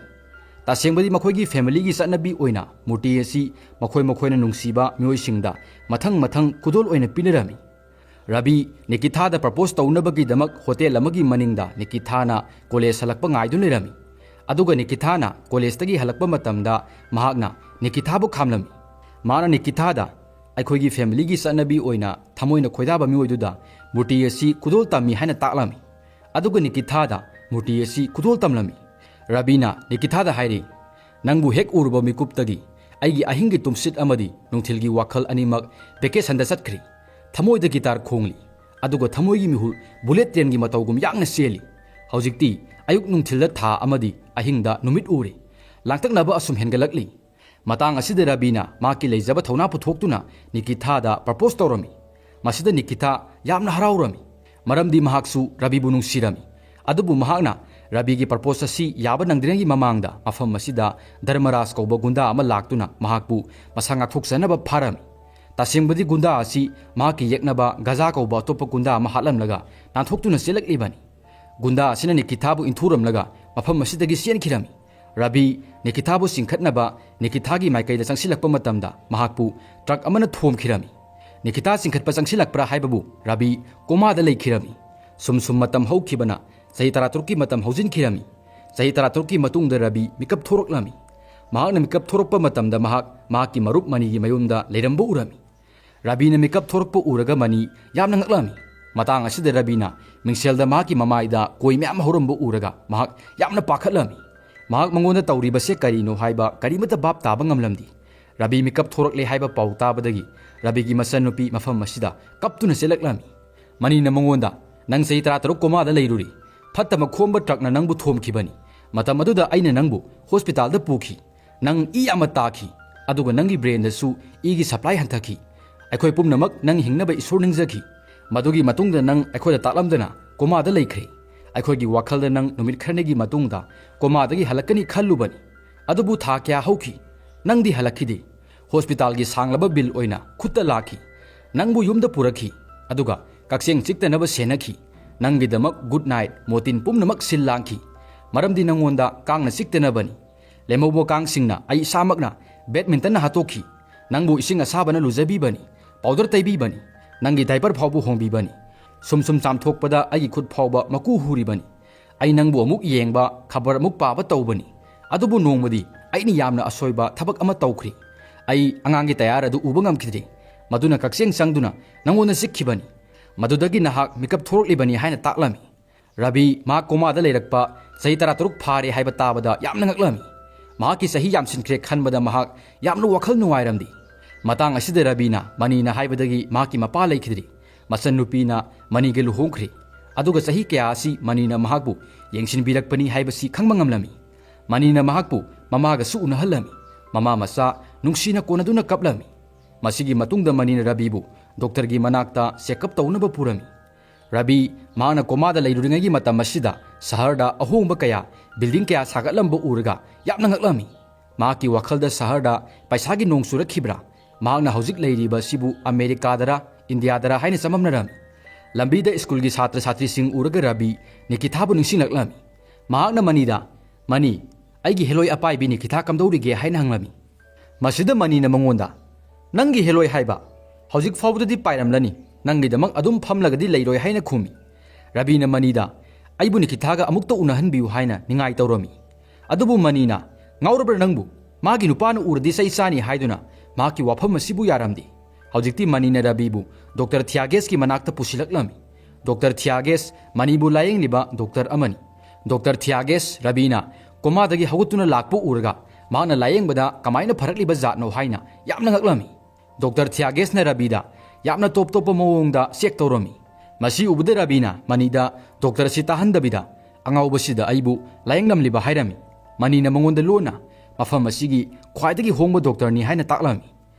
ꯇꯁꯦꯡꯕꯗꯤ ꯃꯈꯣꯏꯒꯤ ꯐꯦꯃꯤꯂꯤꯒꯤ ꯆꯠꯅꯕꯤ ꯑꯣꯏꯅ ꯃꯨꯔꯇꯤ ꯑꯁꯤ ꯃꯈꯣꯏ ꯃꯈꯣꯏꯅ ꯅꯨꯡꯁꯤꯕ ꯃꯤꯑꯣꯏꯁꯤꯡꯗ ꯃꯊꯪ ꯃꯊꯪ ꯈꯨꯗꯣꯜ ꯑꯣꯏꯅ ꯄꯤꯅꯔꯝꯃꯤ꯫ ꯔꯕꯤ ꯅꯤꯀꯤꯊꯥꯗ ꯄ꯭ꯔꯄꯣꯁ ꯇꯧꯅꯕꯒꯤꯗꯃꯛ ꯍꯣꯇꯦꯜ ꯑꯃꯒꯤ ꯃꯅꯤꯡꯗ ꯅꯤꯀꯤꯊꯥꯅ ꯀꯣꯂꯦꯖ ꯍꯜꯂꯛꯄ ꯉꯥꯏꯗꯨꯅ ꯂꯩꯔꯝꯃꯤ꯫ ꯑꯗꯨꯒ ꯅꯤꯀꯤꯊꯥꯅ ꯀꯣꯂꯦꯖꯇꯒꯤ ꯍꯜꯂꯛꯄ ꯃꯇꯝꯗ ꯃꯍꯥꯛꯅ ꯅꯤꯀꯤꯊꯥꯕꯨ ꯈꯥꯝꯂꯝꯃꯤ꯫ ꯃꯥꯅ ꯅꯤꯀꯤꯊꯥꯗ ꯑꯩꯈꯣꯏꯒꯤ ꯐꯦꯃꯤꯂꯤꯒꯤ ꯆꯠꯅꯕꯤ ꯑꯣꯏꯅ ꯊꯃꯣꯏꯅ ꯈꯣꯏꯗꯥꯕ ꯃꯤꯑꯣꯏꯗꯨꯗ ꯃꯨꯔꯇꯤ ꯑꯁꯤ ꯈꯨꯗꯣꯜ ꯇꯝꯃꯤ ꯍꯥꯏꯅ ꯇꯥꯛꯂꯝꯃꯤ꯫ ꯑꯗꯨꯒ ꯅꯤꯀꯤꯊꯥꯗ ꯃꯨꯔꯇꯤ ꯑꯁꯤ ꯈꯨꯗꯣꯜ ꯇꯝꯂꯝꯃꯤ꯫ ꯔꯕꯤꯅ ꯅꯤꯀꯤꯊꯥꯗ ꯍꯥꯏꯔꯤ, "ꯅꯪꯕꯨ ꯍꯦꯛ ꯎꯔꯨꯕ ꯃꯤꯀꯨꯞꯇꯒꯤ ꯑꯩꯒꯤ ꯑꯍꯤꯡꯒꯤ ꯇꯨꯝꯁꯤꯠ ꯑꯃꯗꯤ ꯅꯨꯡꯊꯤꯜꯒꯤ ꯋꯥꯈꯜ ꯑꯅꯤꯃꯛ ꯚꯦꯀꯦꯁꯟꯗ ꯆꯠꯈ꯭ꯔꯤ꯫ ꯊꯃꯣꯏꯗ ꯒꯤꯇꯥꯔ ꯈꯣꯡꯂꯤ, ꯑꯗꯨꯒ ꯊꯃꯣꯏꯒꯤ ꯃꯤꯍꯨꯜ ꯕꯨꯂꯦꯠ ꯇ꯭ꯔꯦꯟꯒꯤ ꯃꯇꯧꯒꯨꯝ ꯌꯥꯡꯅ ꯆꯦꯜꯂꯤ꯫ ꯍꯧꯖꯤꯛꯇꯤ ꯑꯌꯨꯛ ꯅꯨꯡꯊꯤꯜꯗ ꯊꯥ ꯑꯃꯗꯤ ꯑꯍꯤꯡꯗ ꯅꯨꯃꯤꯠ ꯎꯔꯦ꯫ ꯂꯥꯡꯇꯛꯅꯕ ꯑꯁꯨꯝ ꯍꯦꯟꯒꯠꯂꯛꯂꯤ꯫" ꯃꯇꯥꯡ ꯑꯁꯤꯗ ꯔꯕꯤꯅ ꯃꯍꯥꯛꯀꯤ ꯂꯩꯖꯕ ꯊꯧꯅꯥ ꯄꯨꯊꯣꯛꯇꯨꯅ ꯅꯤꯀꯤꯊꯥꯗ ꯄ꯭ꯔꯄꯣꯁ ꯇꯧꯔꯝꯃꯤ꯫ ꯃꯁꯤꯗ ꯅꯤꯀꯤꯊꯥ ꯌꯥꯝꯅ ꯍꯔꯥꯎꯔꯝꯃꯤ, ꯃꯔꯝꯗꯤ ꯃꯍꯥꯛꯁꯨ ꯔꯕꯤꯕꯨ ꯅꯨꯡꯁꯤꯔꯝꯃꯤ꯫ ꯑꯗꯨꯕꯨ ꯃꯍꯥꯛꯅ ꯔꯕꯤꯒꯤ ꯄ꯭ꯔꯄꯣꯁ ꯑꯁꯤ ꯌꯥꯕ ꯅꯪꯗ꯭ꯔꯤꯉꯩꯒꯤ ꯃꯃꯥꯡꯗ ꯃꯐꯝ ꯑꯁꯤꯗ ꯙꯔꯃꯔꯥꯖ ꯀꯧꯕ ꯒꯨꯟꯗꯥ ꯑꯃ ꯂꯥꯛꯇꯨꯅ ꯃꯍꯥꯛꯄꯨ ꯃꯁꯥ ꯉꯥꯛꯊꯣꯛꯆꯅꯕ ꯐꯥꯔꯝꯃꯤ꯫ ꯇꯁꯦꯡꯕꯗꯤ ꯒꯨꯟꯗꯥ ꯑꯁꯤ ꯃꯍꯥꯛꯀꯤ ꯌꯦꯛꯅꯕ ꯒꯖꯥ ꯀꯧꯕ ꯑꯇꯣꯞꯄ ꯒꯨꯟꯗꯥ ꯑꯃ ꯍꯥꯠꯂꯝꯂꯒ ꯅꯥꯟꯊꯣꯛꯇꯨꯅ ꯆꯦꯜꯂꯛꯂꯤꯕꯅꯤ꯫ ꯒꯨꯟꯗꯥ ꯑꯁꯤꯅ ꯅꯤꯀꯤꯊꯥꯕꯨ ꯏꯟꯊꯨꯔꯝꯂꯒ ꯃꯐꯝ ꯑꯁꯤꯗꯒꯤ ꯆꯦꯟꯈꯤꯔꯝꯃꯤ꯫ ꯔꯕꯤ ꯅꯤꯀꯤꯊꯥꯕꯨ ꯆꯤꯡꯈꯠꯅꯕ ꯅꯤꯀꯤꯊꯥꯒꯤ ꯃꯥꯏꯀꯩꯗ ꯆꯪꯁꯤꯜꯂꯛꯄ ꯃꯇꯝꯗ ꯃꯍꯥꯛꯄꯨ ꯇ꯭ꯔꯛ ꯑꯃꯅ ꯊꯣꯝꯈꯤꯔꯝꯃꯤ꯫ ꯅꯤꯀꯤꯊꯥ ꯆꯤꯡꯈꯠꯄ ꯆꯪꯁꯤꯜꯂꯛꯄ꯭ꯔꯥ ꯍꯥꯏꯕꯕꯨ ꯔꯕꯤ ꯀꯣꯃꯥꯗ ꯂꯩꯈꯤꯔꯝꯃꯤ꯫ ꯁꯨꯝ ꯁꯨꯝ ꯃꯇꯝ ꯍꯧꯈꯤꯕꯅ ꯆꯍꯤ ꯇꯔꯥꯇꯔꯨꯛꯀꯤ ꯃꯇꯝ ꯍꯧꯖꯤꯟꯈꯤꯔꯝꯃꯤ꯫ ꯆꯍꯤ ꯇꯔꯥꯇꯔꯨꯛꯀꯤ ꯃꯇꯨꯡꯗ ꯔꯕꯤ ꯃꯤꯀꯞ ꯊꯣꯔꯛꯂꯝꯃꯤ꯫ ꯃꯍꯥꯛꯅ ꯃꯤꯀꯞ ꯊꯣꯔꯛꯄ ꯃꯇꯝꯗ ꯃꯍꯥꯛ ꯃꯍꯥꯛꯀꯤ ꯃꯔꯨꯞ ꯃꯅꯤꯒꯤ ꯃꯌꯨꯝꯗ ꯂꯩꯔꯝꯕ ꯎꯔꯝꯃꯤ꯫ ꯔꯕꯤꯅ ꯃꯤꯀꯞ ꯊꯣꯔꯛꯄ ꯎꯔꯒ ꯃꯅꯤ ꯌꯥꯝꯅ ꯉꯛꯂꯝꯃꯤ꯫ ꯃꯇꯥꯡ ꯑꯁꯤꯗ ꯔꯕꯤꯅ ꯃꯤꯡꯁꯦꯜꯗ ꯃꯍꯥꯛꯀꯤ ꯃꯃꯥꯏꯗ ꯀꯣꯏ ꯃꯌꯥꯝ ꯍꯧꯔꯝꯕ ꯎꯔꯒ ꯃꯍꯥꯛ ꯌꯥꯝꯅ ꯄꯥꯈꯠꯂꯝꯃꯤ꯫ ꯃꯍꯥꯛ ꯃꯉꯣꯟꯗ ꯇꯧꯔꯤꯕꯁꯦ ꯀꯔꯤꯅꯣ ꯍꯥꯏꯕ ꯀꯔꯤꯃꯠꯇ ꯚꯥꯞ ꯇꯥꯕ ꯉꯝꯂꯝꯗꯦ꯫ ꯔꯕꯤ ꯃꯤꯀꯞ ꯊꯣꯔꯛꯂꯦ ꯍꯥꯏꯕ ꯄꯥꯎ ꯇꯥꯕꯗꯒꯤ ꯔꯕꯤꯒꯤ ꯃꯆꯟꯅꯨꯄꯤ ꯃꯐꯝ ꯑꯁꯤꯗ ꯀꯞꯇꯨꯅ ꯆꯦꯜꯂꯛꯂꯝꯃꯤ꯫ ꯃꯅꯤꯅ ꯃꯉꯣꯟꯗ, "ꯅꯪ ꯆꯍꯤ ꯇꯔꯥꯇꯔꯨꯛ ꯀꯣꯃꯥꯗ ꯂꯩꯔꯨꯔꯤ꯫ ꯐꯠꯇꯕ ꯈꯣꯝꯕ ꯇ꯭ꯔꯛꯅ ꯅꯪꯕꯨ ꯊꯣꯝꯈꯤꯕꯅꯤ꯫ ꯃꯇꯝ ꯑꯗꯨꯗ ꯑꯩꯅ ꯅꯪꯕꯨ ꯍꯣꯁꯄꯤꯇꯥꯜꯗ ꯄꯨꯈꯤ꯫ ꯅꯪ ꯏ ꯌꯥꯝꯅ ꯇꯥꯈꯤ, ꯑꯗꯨꯒ ꯅꯪꯒꯤ ꯕ꯭ꯔꯦꯟꯗꯁꯨ ꯏꯒꯤ ꯁꯄ꯭ꯂꯥꯏ ꯍꯟꯊꯈꯤ꯫ ꯑꯩꯈꯣꯏ ꯄꯨꯝꯅꯃꯛ ꯅꯪ ꯍꯤꯡꯅꯕ ꯏꯁꯣꯔ ꯅꯤꯡꯖꯈꯤ꯫ ꯃꯗꯨꯒꯤ ꯃꯇꯨꯡꯗ ꯅꯪ ꯑꯩꯈꯣꯏꯗ ꯇꯥꯛꯂꯝꯗꯅ ꯀꯣꯃꯥꯗ ꯂꯩꯈ꯭ꯔꯦ꯫ ꯑꯩꯈꯣꯏꯒꯤ ꯋꯥꯈꯜꯗ ꯅꯪ ꯅꯨꯃꯤꯠ ꯈꯔꯅꯤꯒꯤ ꯃꯇꯨꯡꯗ ꯀꯣꯃꯥꯗꯒꯤ ꯍꯜꯂꯛꯀꯅꯤ ꯈꯜꯂꯨꯕꯅꯤ꯫ ꯑꯗꯨꯕꯨ ꯊꯥ ꯀꯌꯥ ꯍꯧꯈꯤ, ꯅꯪꯗꯤ ꯍꯜꯂꯛꯈꯤꯗꯦ꯫ ꯍꯣꯁꯄꯤꯇꯥꯜꯒꯤ ꯁꯥꯡꯂꯕ ꯕꯤꯜ ꯑꯣꯏꯅ ꯈꯨꯠꯇ ꯂꯥꯛꯈꯤ꯫ ꯅꯪꯕꯨ ꯌꯨꯝꯗ ꯄꯨꯔꯛꯈꯤ, ꯑꯗꯨꯒ ꯀꯛꯆꯦꯡ ꯆꯤꯛꯇꯅꯕ ꯁꯦꯟꯅꯈꯤ꯫ ꯅꯪꯒꯤꯗꯃꯛ ꯒꯨꯗ ꯅꯥꯏꯠ, ꯃꯣꯔꯇꯤꯟ ꯄꯨꯝꯅꯃꯛ ꯁꯤꯜ ꯂꯥꯡꯈꯤ, ꯃꯔꯝꯗꯤ ꯅꯪꯉꯣꯟꯗ ꯀꯥꯡꯅ ꯆꯤꯛꯇꯅꯕꯅꯤ꯫ ꯂꯦꯝꯍꯧꯕ ꯀꯥꯡꯁꯤꯡꯅ ꯑꯩ ꯏꯁꯥꯃꯛꯅ ꯕꯦꯗꯃꯤꯟꯇꯟꯅ ꯍꯥꯠꯇꯣꯛꯈꯤ꯫ ꯅꯪꯕꯨ ꯏꯁꯤꯡ ꯑꯁꯥꯕꯅ ꯂꯨꯖꯕꯤꯕꯅꯤ, ꯄꯥꯎꯗꯔ ꯇꯩꯕꯤꯕꯅꯤ, ꯅꯪꯒꯤ ꯗꯥꯏꯄꯔ ꯐꯥꯎꯕ ꯍꯣꯡꯕꯤꯕꯅꯤ꯫ ꯁꯨꯝ ꯁꯨꯝ ꯆꯥꯝꯊꯣꯛꯄꯗ ꯑꯩꯒꯤ ꯈꯨꯠ ꯐꯥꯎꯕ ꯃꯀꯨ ꯍꯨꯔꯤꯕꯅꯤ꯫ ꯑꯩ ꯅꯪꯕꯨ ꯑꯃꯨꯛ ꯌꯦꯡꯕ, ꯈꯕꯔ ꯑꯃꯨꯛ ꯄꯥꯕ ꯇꯧꯕꯅꯤ꯫ ꯑꯗꯨꯕꯨ ꯅꯣꯡꯃꯗꯤ ꯑꯩꯅ ꯌꯥꯝꯅ ꯑꯁꯣꯏꯕ ꯊꯕꯛ ꯑꯃ ꯇꯧꯈ꯭ꯔꯤ꯫ ꯑꯩ ꯑꯉꯥꯡꯒꯤ ꯇꯌꯥꯔ ꯑꯗꯨ ꯎꯕ ꯉꯝꯈꯤꯗ꯭ꯔꯦ꯫ ꯃꯗꯨꯅ ꯀꯛꯆꯦꯡ ꯆꯪꯗꯨꯅ ꯅꯪꯉꯣꯟꯗ ꯆꯤꯛꯈꯤꯕꯅꯤ꯫ ꯃꯗꯨꯗꯒꯤ ꯅꯍꯥꯛ ꯃꯤꯀꯞ ꯊꯣꯛꯂꯛꯂꯤꯕꯅꯤ ꯍꯥꯏꯅ ꯇꯥꯛꯂꯝꯃꯤ꯫ ꯔꯕꯤ ꯃꯍꯥꯛ ꯀꯣꯃꯥꯗ ꯂꯩꯔꯛꯄ ꯆꯍꯤ ꯇꯔꯥꯇꯔꯨꯛ ꯐꯥꯔꯦ ꯍꯥꯏꯕ ꯇꯥꯕꯗ ꯌꯥꯝꯅ ꯉꯛꯂꯝꯃꯤ꯫ ꯃꯍꯥꯛꯀꯤ ꯆꯍꯤ ꯌꯥꯝꯁꯤꯟꯈ꯭ꯔꯦ ꯈꯟꯕꯗ ꯃꯍꯥꯛ ꯌꯥꯝꯅ ꯋꯥꯈꯜ ꯅꯨꯡꯉꯥꯏꯔꯝꯗꯦ꯫ ꯃꯇꯥꯡ ꯑꯁꯤꯗ ꯔꯕꯤꯅ ꯃꯅꯤꯅ ꯍꯥꯏꯕꯗꯒꯤ ꯃꯍꯥꯛꯀꯤ ꯃꯄꯥ ꯂꯩꯈꯤꯗ꯭ꯔꯤ꯫ ꯃꯆꯟꯅꯨꯄꯤꯅ ꯃꯅꯤꯒ ꯂꯨꯍꯣꯡꯈ꯭ꯔꯦ꯫ ꯑꯗꯨꯒ ꯆꯍꯤ ꯀꯌꯥ ꯑꯁꯤ ꯃꯅꯤꯅ ꯃꯍꯥꯛꯄꯨ ꯌꯦꯡꯁꯤꯟꯕꯤꯔꯛꯄꯅꯤ ꯍꯥꯏꯕꯁꯤ ꯈꯪꯕ ꯉꯝꯂꯝꯃꯤ꯫ ꯃꯅꯤꯅ ꯃꯍꯥꯛꯄꯨ ꯃꯃꯥꯒꯁꯨ ꯎꯅꯍꯜꯂꯝꯃꯤ꯫ ꯃꯃꯥ ꯃꯆꯥ ꯅꯨꯡꯁꯤꯅ ꯀꯣꯟꯅꯗꯨꯅ ꯀꯞꯂꯝꯃꯤ꯫ ꯃꯁꯤꯒꯤ ꯃꯇꯨꯡꯗ ꯃꯅꯤꯅ ꯔꯕꯤꯕꯨ ꯗꯣꯛꯇꯔꯒꯤ ꯃꯅꯥꯛꯇ ꯆꯦꯛꯑꯞ ꯇꯧꯅꯕ ꯄꯨꯔꯝꯃꯤ꯫ ꯔꯕꯤ ꯃꯍꯥꯛꯅ ꯀꯣꯃꯥꯗ ꯂꯩꯔꯨꯔꯤꯉꯩꯒꯤ ꯃꯇꯝ ꯑꯁꯤꯗ ꯁꯍꯔꯗ ꯑꯍꯣꯡꯕ ꯀꯌꯥ, ꯕꯤꯜꯗꯤꯡ ꯀꯌꯥ ꯁꯥꯒꯠꯂꯝꯕ ꯎꯔꯒ ꯌꯥꯝꯅ ꯉꯛꯂꯝꯃꯤ꯫ ꯃꯍꯥꯛꯀꯤ ꯋꯥꯈꯜꯗ ꯁꯍꯔꯗ ꯄꯩꯁꯥꯒꯤ ꯅꯣꯡ ꯆꯨꯔꯛꯈꯤꯕ꯭ꯔꯥ? ꯃꯍꯥꯛꯅ ꯍꯧꯖꯤꯛ ꯂꯩꯔꯤꯕ ꯑꯁꯤꯕꯨ ꯑꯃꯦꯔꯤꯀꯥꯗꯔ, ꯏꯟꯗꯤꯌꯥꯗꯔ ꯍꯥꯏꯅ ꯆꯃꯝꯅꯔꯝꯃꯤ꯫ ꯂꯝꯕꯤꯗ ꯁ꯭ꯀꯨꯜꯒꯤ ꯁꯥꯇ꯭ꯔ ꯁꯥꯇ꯭ꯔꯤꯁꯤꯡ ꯎꯔꯒ ꯔꯕꯤ ꯅꯤꯀꯤꯊꯥꯕꯨ ꯅꯤꯡꯁꯤꯡꯂꯛꯂꯝꯃꯤ꯫ ꯃꯍꯥꯛꯅ ꯃꯅꯤꯗ, "ꯃꯅꯤ, ꯑꯩꯒꯤ ꯍꯦꯂꯣꯏ ꯑꯄꯥꯏꯕꯤ ꯅꯤꯀꯤꯊꯥ ꯀꯝꯗꯧꯔꯤꯒꯦ?" ꯍꯥꯏꯅ ꯍꯪꯂꯝꯃꯤ꯫ ꯃꯁꯤꯗ ꯃꯅꯤꯅ ꯃꯉꯣꯟꯗ, "ꯅꯪꯒꯤ ꯍꯦꯂꯣꯏ ꯍꯥꯏꯕ? ꯍꯧꯖꯤꯛ ꯐꯥꯎꯕꯗꯗꯤ ꯄꯥꯏꯔꯝꯂꯅꯤ, ꯅꯪꯒꯤꯗꯃꯛ ꯑꯗꯨꯝ ꯐꯝꯂꯒꯗꯤ ꯂꯩꯔꯣꯏ" ꯍꯥꯏꯅ ꯈꯨꯝꯃꯤ꯫ ꯔꯕꯤꯅ ꯃꯅꯤꯗ, "ꯑꯩꯕꯨ ꯅꯤꯀꯤꯊꯥꯒ ꯑꯃꯨꯛꯇ ꯎꯅꯍꯟꯕꯤꯌꯨ" ꯍꯥꯏꯅ ꯅꯤꯡꯉꯥꯏ ꯇꯧꯔꯝꯃꯤ꯫ ꯑꯗꯨꯕꯨ ꯃꯅꯤꯅ, "ꯉꯥꯎꯔꯕ꯭ꯔꯥ ꯅꯪꯕꯨ? ꯃꯥꯒꯤ ꯅꯨꯄꯥꯅ ꯎꯔꯗꯤ ꯆꯩ ꯆꯥꯅꯤ" ꯍꯥꯏꯗꯨꯅ ꯃꯍꯥꯛꯀꯤ ꯋꯥꯐꯝ ꯑꯁꯤꯕꯨ ꯌꯥꯔꯝꯗꯦ꯫ ꯍꯧꯖꯤꯛꯇꯤ ꯃꯅꯤꯅ ꯔꯕꯤꯕꯨ ꯗꯣꯛꯇꯔ ꯊꯤꯌꯥꯒꯦꯁꯀꯤ ꯃꯅꯥꯛꯇ ꯄꯨꯁꯤꯜꯂꯛꯂꯝꯃꯤ꯫ ꯗꯣꯛꯇꯔ ꯊꯤꯌꯥꯒꯦꯁ ꯃꯅꯤꯕꯨ ꯂꯥꯌꯦꯡꯂꯤꯕ ꯗꯣꯛꯇꯔ ꯑꯃꯅꯤ꯫ ꯗꯣꯛꯇꯔ ꯊꯤꯌꯥꯒꯦꯁ ꯔꯕꯤꯅ ꯀꯣꯃꯥꯗꯒꯤ ꯍꯧꯒꯠꯇꯨꯅ ꯂꯥꯛꯄ ꯎꯔꯒ ꯃꯍꯥꯛꯅ ꯂꯥꯌꯦꯡꯕꯗ ꯀꯃꯥꯏꯅ ꯐꯔꯛꯂꯤꯕ ꯖꯥꯠꯅꯣ ꯍꯥꯏꯅ ꯌꯥꯝꯅ ꯉꯛꯂꯝꯃꯤ꯫ ꯗꯣꯛꯇꯔ ꯊꯤꯌꯥꯒꯦꯁꯅ ꯔꯕꯤꯗ ꯌꯥꯝꯅ ꯇꯣꯞ ꯇꯣꯞꯄ ꯃꯑꯣꯡꯗ ꯆꯦꯛ ꯇꯧꯔꯝꯃꯤ꯫ ꯃꯁꯤ ꯎꯕꯗ ꯔꯕꯤꯅ ꯃꯅꯤꯗ ꯗꯣꯛꯇꯔ ꯑꯁꯤ ꯇꯥꯍꯟꯗꯕꯤꯗ, "ꯑꯉꯥꯎꯕꯁꯤꯗ ꯑꯩꯕꯨ ꯂꯥꯌꯦꯡꯂꯝꯂꯤꯕ" ꯍꯥꯏꯔꯝꯃꯤ꯫ ꯃꯅꯤꯅ ꯃꯉꯣꯟꯗ ꯂꯣꯟꯅ ꯃꯐꯝ ꯑꯁꯤꯒꯤ ꯈ꯭ꯋꯥꯏꯗꯒꯤ ꯍꯣꯡꯕ ꯗꯣꯛꯇꯔꯅꯤ ꯍꯥꯏꯅ ꯇꯥꯛꯂꯝꯃꯤ꯫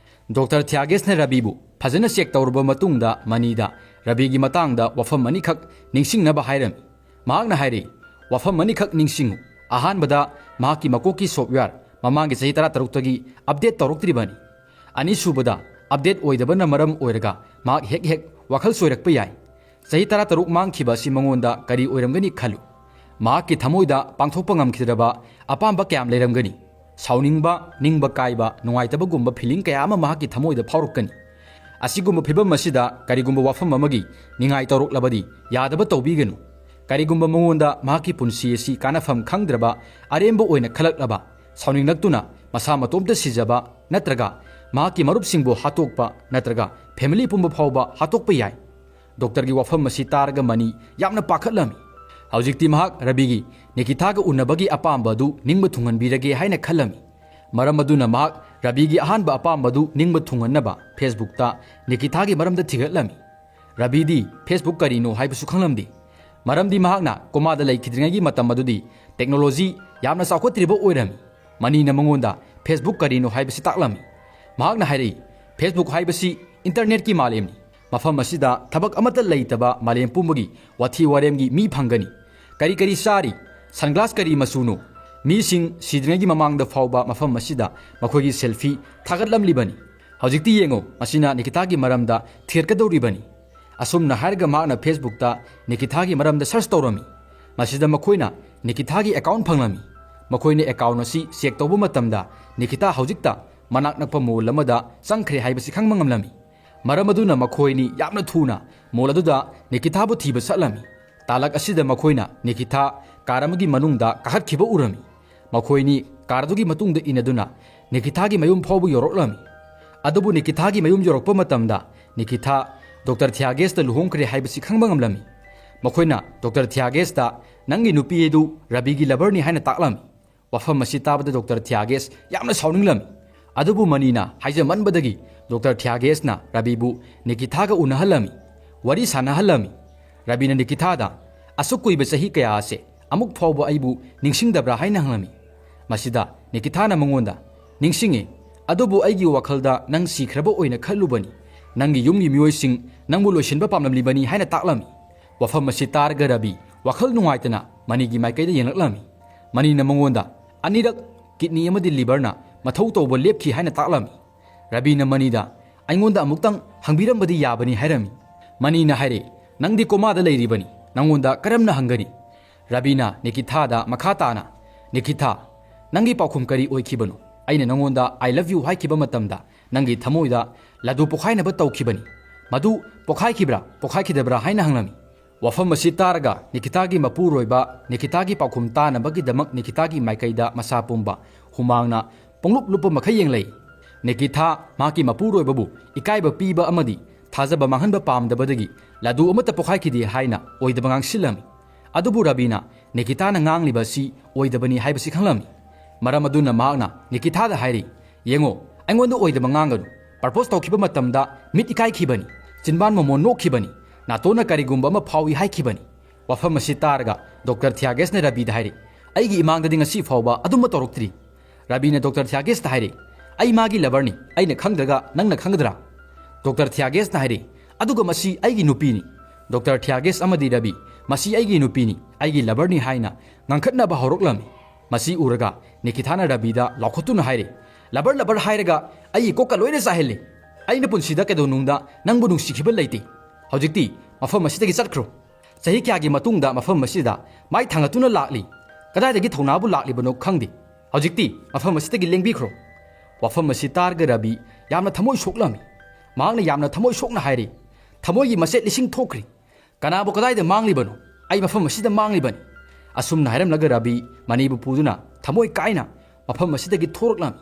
ꯗꯣꯛꯇꯔ ꯊꯤꯌꯥꯒꯦꯁꯅ ꯔꯕꯤꯕꯨ ꯐꯖꯅ ꯆꯦꯛ ꯇꯧꯔꯕ ꯃꯇꯨꯡꯗ ꯃꯅꯤꯗ ꯔꯕꯤꯒꯤ ꯃꯇꯥꯡꯗ ꯋꯥꯐꯝ ꯑꯅꯤꯈꯛ ꯅꯤꯡꯁꯤꯡꯅꯕ ꯍꯥꯏꯔꯝꯃꯤ꯫ ꯃꯍꯥꯛꯅ ꯍꯥꯏꯔꯤ, "ꯋꯥꯐꯝ ꯑꯅꯤꯈꯛ ꯅꯤꯡꯁꯤꯡꯉꯨ꯫ ꯑꯍꯥꯟꯕꯗ, ꯃꯍꯥꯛꯀꯤ ꯃꯀꯣꯛꯀꯤ software ꯃꯃꯥꯡꯒꯤ ꯆꯍꯤ ꯇꯔꯥꯇꯔꯨꯛꯇꯒꯤ update ꯇꯧꯔꯛꯇ꯭ꯔꯤꯕꯅꯤ꯫ ꯑꯅꯤꯁꯨꯕꯗ, update ꯑꯣꯏꯗꯕꯅ ꯃꯔꯝ ꯑꯣꯏꯔꯒ ꯃꯍꯥꯛ ꯍꯦꯛ ꯍꯦꯛ ꯋꯥꯈꯜ ꯆꯣꯏꯔꯛꯄ ꯌꯥꯏ꯫ ꯆꯍꯤ ꯇꯔꯥꯇꯔꯨꯛ ꯃꯥꯡꯈꯤꯕ ꯑꯁꯤ ꯃꯉꯣꯟꯗ ꯀꯔꯤ ꯑꯣꯏꯔꯝꯒꯅꯤ ꯈꯜꯂꯨ꯫ ꯃꯍꯥꯛꯀꯤ ꯊꯃꯣꯏꯗ ꯄꯥꯡꯊꯣꯛꯄ ꯉꯝꯈꯤꯗ꯭ꯔꯕ ꯑꯄꯥꯝꯕ ꯀꯌꯥꯝ ꯂꯩꯔꯝꯒꯅꯤ? ꯁꯥꯎꯅꯤꯡꯕ, ꯅꯤꯡꯕ ꯀꯥꯏꯕ, ꯅꯨꯡꯉꯥꯏꯇꯕꯒꯨꯝꯕ feeling ꯀꯌꯥ ꯑꯃ ꯃꯍꯥꯛꯀꯤ ꯊꯃꯣꯏꯗ ꯐꯥꯎꯔꯛꯀꯅꯤ꯫ ꯑꯁꯤꯒꯨꯝꯕ ꯐꯤꯚꯝ ꯑꯁꯤꯗ ꯀꯔꯤꯒꯨꯝꯕ ꯋꯥꯐꯝ ꯑꯃꯒꯤ ꯅꯤꯡꯉꯥꯏ ꯇꯧꯔꯛꯂꯕꯗꯤ ꯌꯥꯗꯕ ꯇꯧꯕꯤꯒꯅꯨ꯫ ꯀꯔꯤꯒꯨꯝꯕ ꯃꯉꯣꯟꯗ ꯃꯍꯥꯛꯀꯤ ꯄꯨꯟꯁꯤ ꯑꯁꯤ ꯀꯥꯟꯅꯐꯝ ꯈꯪꯗ꯭ꯔꯕ ꯑꯔꯦꯝꯕ ꯑꯣꯏꯅ ꯈꯜꯂꯛꯂꯕ, ꯁꯥꯎꯅꯤꯡꯂꯛꯇꯨꯅ ꯃꯁꯥ ꯃꯇꯣꯝꯇ ꯁꯤꯖꯕ ꯅꯠꯇ꯭ꯔꯒ ꯃꯍꯥꯛꯀꯤ ꯃꯔꯨꯞꯁꯤꯡꯕꯨ ꯍꯥꯠꯇꯣꯛꯄ ꯅꯠꯇ꯭ꯔꯒ family ꯄꯨꯝꯕ ꯐꯥꯎꯕ ꯍꯥꯠꯇꯣꯛꯄ ꯌꯥꯏ꯫ ꯗꯣꯛꯇꯔꯒꯤ ꯋꯥꯐꯝ ꯑꯁꯤ ꯇꯥꯔꯒ ꯃꯅꯤ ꯌꯥꯝꯅ ꯄꯥꯈꯠꯂꯝꯃꯤ꯫ ꯍꯧꯖꯤꯛꯇꯤ ꯃꯍꯥꯛ ꯔꯕꯤꯒꯤ ꯅꯤꯀꯤꯊꯥꯒ ꯎꯅꯕꯒꯤ ꯑꯄꯥꯝꯕ ꯑꯗꯨ ꯅꯤꯡꯕ ꯊꯨꯡꯍꯟꯕꯤꯔꯒꯦ ꯍꯥꯏꯅ ꯈꯜꯂꯝꯃꯤ꯫ ꯃꯔꯝ ꯑꯗꯨꯅ ꯃꯍꯥꯛ ꯔꯕꯤꯒꯤ ꯑꯍꯥꯟꯕ ꯑꯄꯥꯝꯕ ꯑꯗꯨ ꯅꯤꯡꯕ ꯊꯨꯡꯍꯟꯅꯕ Facebookꯇ ꯅꯤꯀꯤꯊꯥꯒꯤ ꯃꯔꯝꯗ ꯊꯤꯒꯠꯂꯝꯃꯤ꯫ ꯔꯕꯤꯗꯤ Facebook ꯀꯔꯤꯅꯣ ꯍꯥꯏꯕꯁꯨ ꯈꯪꯂꯝꯗꯦ꯫ ꯃꯔꯝꯗꯤ ꯃꯍꯥꯛꯅ ꯀꯣꯃꯥꯗ ꯂꯩꯈꯤꯗ꯭ꯔꯤꯉꯩꯒꯤ ꯃꯇꯝ ꯑꯗꯨꯗꯤ technology ꯌꯥꯝꯅ ꯆꯥꯎꯈꯠꯇ꯭ꯔꯤꯕ ꯑꯣꯏꯔꯝꯃꯤ꯫ ꯃꯅꯤꯅ ꯃꯉꯣꯟꯗ Facebook ꯀꯔꯤꯅꯣ ꯍꯥꯏꯕꯁꯤ ꯇꯥꯛꯂꯝꯃꯤ꯫ ꯃꯍꯥꯛꯅ ꯍꯥꯏꯔꯛꯏ, "Facebook ꯍꯥꯏꯕꯁꯤ internetꯀꯤ ꯃꯥꯂꯦꯝꯅꯤ꯫ ꯃꯐꯝ ꯑꯁꯤꯗ ꯊꯕꯛ ꯑꯃꯠꯇ ꯂꯩꯇꯕ ꯃꯥꯂꯦꯝ ꯄꯨꯝꯕꯒꯤ ꯋꯥꯊꯤ ꯋꯥꯔꯦꯝꯒꯤ ꯃꯤ ꯐꯪꯒꯅꯤ꯫ ꯀꯔꯤ ꯀꯔꯤ ꯆꯥꯔꯤ? Sunglass ꯀꯔꯤ ꯃꯆꯨꯅꯣ?" ꯃꯤꯁꯤꯡ ꯁꯤꯗ꯭ꯔꯤꯉꯩꯒꯤ ꯃꯃꯥꯡꯗ ꯐꯥꯎꯕ ꯃꯐꯝ ꯑꯁꯤꯗ ꯃꯈꯣꯏꯒꯤ selfie ꯊꯥꯒꯠꯂꯝꯂꯤꯕꯅꯤ꯫ ꯍꯧꯖꯤꯛꯇꯤ ꯌꯦꯡꯉꯨ, ꯃꯁꯤꯅ ꯅꯤꯀꯤꯊꯥꯒꯤ ꯃꯔꯝꯗ ꯊꯤꯒꯠꯀꯗꯧꯔꯤꯕꯅꯤ꯫ ꯑꯁꯨꯝꯅ ꯍꯥꯏꯔꯒ ꯃꯍꯥꯛꯅ Facebookꯇ ꯅꯤꯀꯤꯊꯥꯒꯤ ꯃꯔꯝꯗ search ꯇꯧꯔꯝꯃꯤ꯫ ꯃꯁꯤꯗ ꯃꯈꯣꯏꯅ ꯅꯤꯀꯤꯊꯥꯒꯤ account ꯐꯪꯂꯝꯃꯤ꯫ ꯃꯈꯣꯏꯅ account ꯑꯁꯤ check ꯇꯧꯕ ꯃꯇꯝꯗ ꯅꯤꯀꯤꯊꯥ ꯍꯧꯖꯤꯛꯇ ꯃꯅꯥꯛ ꯅꯛꯄ mall ꯑꯃꯗ ꯆꯪꯈ꯭ꯔꯦ ꯍꯥꯏꯕꯁꯤ ꯈꯪꯕ ꯉꯝꯂꯝꯃꯤ꯫ ꯃꯔꯝ ꯑꯗꯨꯅ ꯃꯈꯣꯏ ꯑꯅꯤ ꯌꯥꯝꯅ ꯊꯨꯅ mall ꯑꯗꯨꯗ ꯅꯤꯀꯤꯊꯥꯕꯨ ꯊꯤꯕ ꯆꯠꯂꯝꯃꯤ꯫ ꯇꯥꯂꯛ ꯑꯁꯤꯗ ꯃꯈꯣꯏꯅ ꯅꯤꯀꯤꯊꯥ car ꯑꯃꯒꯤ ꯃꯅꯨꯡꯗ ꯀꯥꯈꯠꯈꯤꯕ ꯎꯔꯝꯃꯤ꯫ ꯃꯈꯣꯏ ꯑꯅꯤ car ꯑꯗꯨꯒꯤ ꯃꯇꯨꯡꯗ ꯏꯟꯅꯗꯨꯅ ꯅꯤꯀꯤꯊꯥꯒꯤ ꯃꯌꯨꯝ ꯐꯥꯎꯕ ꯌꯧꯔꯛꯂꯝꯃꯤ꯫ ꯑꯗꯨꯕꯨ ꯅꯤꯀꯤꯊꯥꯒꯤ ꯃꯌꯨꯝ ꯌꯧꯔꯛꯄ ꯃꯇꯝꯗ ꯅꯤꯀꯤꯊꯥ ꯗꯣꯛꯇꯔ ꯊꯤꯌꯥꯒꯦꯁꯇ ꯂꯨꯍꯣꯡꯈ꯭ꯔꯦ ꯍꯥꯏꯕꯁꯤ ꯈꯪꯕ ꯉꯝꯂꯝꯃꯤ꯫ ꯃꯈꯣꯏꯅ ꯗꯣꯛꯇꯔ ꯊꯤꯌꯥꯒꯦꯁꯇ "ꯅꯪꯒꯤ ꯅꯨꯄꯤ ꯑꯗꯨ ꯔꯕꯤꯒꯤ loverꯅꯤ" ꯍꯥꯏꯅ ꯇꯥꯛꯂꯝꯃꯤ꯫ ꯋꯥꯐꯝ ꯑꯁꯤ ꯇꯥꯕꯗ ꯗꯣꯛꯇꯔ ꯊꯤꯌꯥꯒꯦꯁ ꯌꯥꯝꯅ ꯁꯥꯎꯅꯤꯡꯂꯝꯃꯤ꯫ ꯑꯗꯨꯕꯨ ꯃꯅꯤꯅ ꯍꯥꯏꯖꯃꯟꯕꯗꯒꯤ ꯗꯣꯛꯇꯔ ꯊꯤꯌꯥꯒꯦꯁꯅ ꯔꯕꯤꯕꯨ ꯅꯤꯀꯤꯊꯥꯒ ꯎꯅꯍꯜꯂꯝꯃꯤ, ꯋꯥꯔꯤ ꯁꯥꯟꯅꯍꯜꯂꯝꯃꯤ꯫ ꯔꯕꯤꯅ ꯅꯤꯀꯤꯊꯥꯗ, "ꯑꯁꯨꯛ ꯀꯨꯏꯕ ꯆꯍꯤ ꯀꯌꯥ ꯑꯁꯦ ꯑꯃꯨꯛ ꯐꯥꯎꯕ ꯑꯩꯕꯨ ꯅꯤꯡꯁꯤꯡꯗꯕ꯭ꯔꯥ?" ꯍꯥꯏꯅ ꯍꯪꯂꯝꯃꯤ꯫ ꯃꯁꯤꯗ ꯅꯤꯀꯤꯊꯥꯅ ꯃꯉꯣꯟꯗ, "ꯅꯤꯡꯁꯤꯡꯉꯤ, ꯑꯗꯨꯕꯨ ꯑꯩꯒꯤ ꯋꯥꯈꯜꯗ ꯅꯪ ꯁꯤꯈ꯭ꯔꯕ ꯑꯣꯏꯅ ꯈꯜꯂꯨꯕꯅꯤ꯫ ꯅꯪꯒꯤ ꯌꯨꯝꯒꯤ ꯃꯤꯑꯣꯏꯁꯤꯡ ꯅꯪꯕꯨ ꯂꯣꯏꯁꯤꯟꯕ ꯄꯥꯝꯂꯝꯂꯤꯕꯅꯤ" ꯍꯥꯏꯅ ꯇꯥꯛꯂꯝꯃꯤ꯫ ꯋꯥꯐꯝ ꯑꯁꯤ ꯇꯥꯔꯒ ꯔꯕꯤ ꯋꯥꯈꯜ ꯅꯨꯡꯉꯥꯏꯇꯅ ꯃꯅꯤꯒꯤ ꯃꯥꯏꯀꯩꯗ ꯌꯦꯡꯂꯛꯂꯝꯃꯤ꯫ ꯃꯅꯤꯅ ꯃꯉꯣꯟꯗ ꯑꯅꯤꯔꯛ ꯀꯤꯗꯅꯤ ꯑꯃꯗꯤ ꯂꯤꯚꯔꯅ ꯃꯊꯧ ꯇꯧꯕ ꯂꯦꯞꯈꯤ ꯍꯥꯏꯅ ꯇꯥꯛꯂꯝꯃꯤ꯫ ꯔꯕꯤꯅ ꯃꯅꯤꯗ, "ꯑꯩꯉꯣꯟꯗ ꯑꯃꯨꯛꯇꯪ ꯍꯪꯕꯤꯔꯝꯕꯗꯤ ꯌꯥꯕꯅꯤ" ꯍꯥꯏꯔꯝꯃꯤ꯫ ꯃꯅꯤꯅ ꯍꯥꯏꯔꯦ, "ꯅꯪꯗꯤ ꯀꯣꯃꯥꯗ ꯂꯩꯔꯤꯕꯅꯤ, ꯅꯪꯉꯣꯟꯗ ꯀꯔꯝꯅ ꯍꯪꯒꯅꯤ?" ꯔꯕꯤꯅ ꯅꯤꯀꯤꯊꯥꯗ ꯃꯈꯥ ꯇꯥꯅ, "ꯅꯤꯀꯤꯊꯥ, ꯅꯪꯒꯤ ꯄꯥꯎꯈꯨꯝ ꯀꯔꯤ ꯑꯣꯏꯈꯤꯕꯅꯣ? ꯑꯩꯅ ꯅꯪꯉꯣꯟꯗ 'I love you' ꯍꯥꯏꯈꯤꯕ ꯃꯇꯝꯗ ꯅꯪꯒꯤ ꯊꯃꯣꯏꯗ ꯂꯗꯨ ꯄꯣꯈꯥꯏꯅꯕ ꯇꯧꯈꯤꯕꯅꯤ꯫ ꯃꯗꯨ ꯄꯣꯈꯥꯏꯈꯤꯕ꯭ꯔꯥ, ꯄꯣꯈꯥꯏꯈꯤꯗꯕ꯭ꯔꯥ?" ꯍꯥꯏꯅ ꯍꯪꯂꯝꯃꯤ꯫ ꯋꯥꯐꯝ ꯑꯁꯤ ꯇꯥꯔꯒ ꯅꯤꯀꯤꯇꯥꯒꯤ ꯃꯄꯨꯔꯣꯏꯕ ꯅꯤꯀꯤꯇꯥꯒꯤ ꯄꯥꯎꯈꯨꯝ ꯇꯥꯅꯕꯒꯤꯗꯃꯛ ꯅꯤꯀꯤꯇꯥꯒꯤ ꯃꯥꯏꯀꯩꯗ ꯃꯁꯥ ꯄꯨꯝꯕ ꯍꯨꯃꯥꯡꯅ ꯄꯨꯡꯂꯨꯞ ꯂꯨꯞꯄ ꯃꯈꯩ ꯌꯦꯡꯂꯛꯏ꯫ ꯅꯤꯀꯤꯇꯥ ꯃꯍꯥꯛꯀꯤ ꯃꯄꯨꯔꯣꯏꯕꯕꯨ ꯏꯀꯥꯏꯕ ꯄꯤꯕ ꯑꯃꯗꯤ ꯊꯥꯖꯕ ꯃꯥꯡꯍꯟꯕ ꯄꯥꯝꯗꯕꯗꯒꯤ ꯂꯗꯨ ꯑꯃꯠꯇ ꯄꯣꯈꯥꯏꯈꯤꯗꯦ ꯍꯥꯏꯅ ꯑꯣꯏꯗꯕ ꯉꯥꯡꯁꯤꯜꯂꯝꯃꯤ꯫ ꯑꯗꯨꯕꯨ ꯔꯕꯤꯅ ꯅꯤꯀꯤꯇꯥꯅ ꯉꯥꯡꯂꯤꯕ ꯑꯁꯤ ꯑꯣꯏꯗꯕꯅꯤ ꯍꯥꯏꯕꯁꯤ ꯈꯪꯂꯝꯃꯤ꯫ ꯃꯔꯝ ꯑꯗꯨꯅ ꯃꯍꯥꯛꯅ ꯅꯤꯀꯤꯇꯥꯗ ꯍꯥꯏꯔꯤ, "ꯌꯦꯡꯉꯣ, ꯑꯩꯉꯣꯟꯗ ꯑꯣꯏꯗꯕ ꯉꯥꯡꯒꯅꯨ꯫ ꯄ꯭ꯔꯄꯣꯖ ꯇꯧꯈꯤꯕ ꯃꯇꯝꯗ ꯃꯤꯠ ꯏꯀꯥꯏꯈꯤꯕꯅꯤ, ꯆꯤꯟꯕꯥꯟ ꯃꯃꯣꯟ ꯅꯣꯛꯈꯤꯕꯅꯤ, ꯅꯥꯇꯣꯟꯅ ꯀꯔꯤꯒꯨꯝꯕ ꯑꯃ ꯐꯥꯎꯏ ꯍꯥꯏꯈꯤꯕꯅꯤ"꯫ ꯋꯥꯐꯝ ꯑꯁꯤ ꯇꯥꯔꯒ ꯗꯣꯛꯇꯔ ꯊꯤꯌꯥꯒꯦꯁꯅ ꯔꯕꯤꯗ ꯍꯥꯏꯔꯤ, "ꯑꯩꯒꯤ ꯏꯃꯥꯡꯗꯗꯤ ꯉꯁꯤ ꯐꯥꯎꯕ ꯑꯗꯨꯝꯕ ꯇꯧꯔꯛꯇ꯭ꯔꯤ"꯫ ꯔꯕꯤꯅ ꯗꯣꯛꯇꯔ ꯊꯤꯌꯥꯒꯦꯁꯇ ꯍꯥꯏꯔꯤ, "ꯑꯩ ꯃꯥꯒꯤ ꯂꯚꯔꯅꯤ, ꯑꯩꯅ ꯈꯪꯗ꯭ꯔꯒ ꯅꯪꯅ ꯈꯪꯒꯗ꯭ꯔꯥ?" ꯗꯣꯛꯇꯔ ꯊꯤꯌꯥꯒꯦꯁꯅ ꯍꯥꯏꯔꯤ, "ꯑꯗꯨꯒ ꯃꯁꯤ ꯑꯩꯒꯤ ꯅꯨꯄꯤꯅꯤ"꯫ ꯗꯣꯛꯇꯔ ꯊꯤꯌꯥꯒꯦꯁ ꯑꯃꯗꯤ ꯔꯕꯤ, "ꯃꯁꯤ ꯑꯩꯒꯤ ꯅꯨꯄꯤꯅꯤ, ꯑꯩꯒꯤ ꯂꯚꯔꯅꯤ" ꯍꯥꯏꯅ ꯉꯥꯡꯈꯠꯅꯕ ꯍꯧꯔꯛꯂꯝꯃꯤ꯫ ꯃꯁꯤ ꯎꯔꯒ ꯅꯤꯀꯤꯊꯥꯅ ꯔꯕꯤꯗ ꯂꯥꯎꯈꯠꯇꯨꯅ ꯍꯥꯏꯔꯤ, "ꯂꯚꯔ, ꯂꯚꯔ ꯍꯥꯏꯔꯒ ꯑꯩꯒꯤ ꯀꯣꯛꯀ ꯂꯣꯏꯅ ꯆꯥꯏꯍꯜꯂꯤ꯫ ꯑꯩꯅ ꯄꯨꯟꯁꯤꯗ ꯀꯩꯗꯧꯅꯨꯡꯗ ꯅꯪꯕꯨ ꯅꯨꯡꯁꯤꯈꯤꯕ ꯂꯩꯇꯦ꯫ ꯍꯧꯖꯤꯛꯇꯤ ꯃꯐꯝ ꯑꯁꯤꯗꯒꯤ ꯆꯠꯈ꯭ꯔꯣ꯫ ꯆꯍꯤ ꯀꯌꯥꯒꯤ ꯃꯇꯨꯡꯗ ꯃꯐꯝ ꯑꯁꯤꯗ ꯃꯥꯏ ꯊꯥꯡꯒꯠꯇꯨꯅ ꯂꯥꯛꯂꯤ꯫ ꯀꯗꯥꯏꯗꯒꯤ ꯊꯧꯅꯥꯕꯨ ꯂꯥꯛꯂꯤꯕꯅꯣ ꯈꯪꯗꯦ꯫ ꯍꯧꯖꯤꯛꯇꯤ ꯃꯐꯝ ꯑꯁꯤꯗꯒꯤ ꯂꯦꯡꯕꯤꯈ꯭ꯔꯣ"꯫ ꯋꯥꯐꯝ ꯑꯁꯤ ꯇꯥꯔꯒ ꯔꯕꯤ ꯌꯥꯝꯅ ꯊꯃꯣꯏ ꯁꯣꯛꯂꯝꯃꯤ꯫ ꯃꯍꯥꯛꯅ ꯌꯥꯝꯅ ꯊꯃꯣꯏ ꯁꯣꯛꯅ ꯍꯥꯏꯔꯤ, "ꯊꯃꯣꯏꯒꯤ ꯃꯆꯦꯠ ꯂꯤꯁꯤꯡ ꯊꯣꯛꯈ꯭ꯔꯦ꯫ ꯀꯅꯥꯕꯨ ꯀꯗꯥꯏꯗ ꯃꯥꯡꯂꯤꯕꯅꯣ? ꯑꯩ ꯃꯐꯝ ꯑꯁꯤꯗ ꯃꯥꯡꯂꯤꯕꯅꯤ"꯫ ꯑꯁꯨꯝꯅ ꯍꯥꯏꯔꯝꯂꯒ ꯔꯕꯤ ꯃꯅꯤꯕꯨ ꯄꯨꯗꯨꯅ ꯊꯃꯣꯏ ꯀꯥꯏꯅ ꯃꯐꯝ ꯑꯁꯤꯗꯒꯤ ꯊꯣꯔꯛꯂꯝꯃꯤ꯫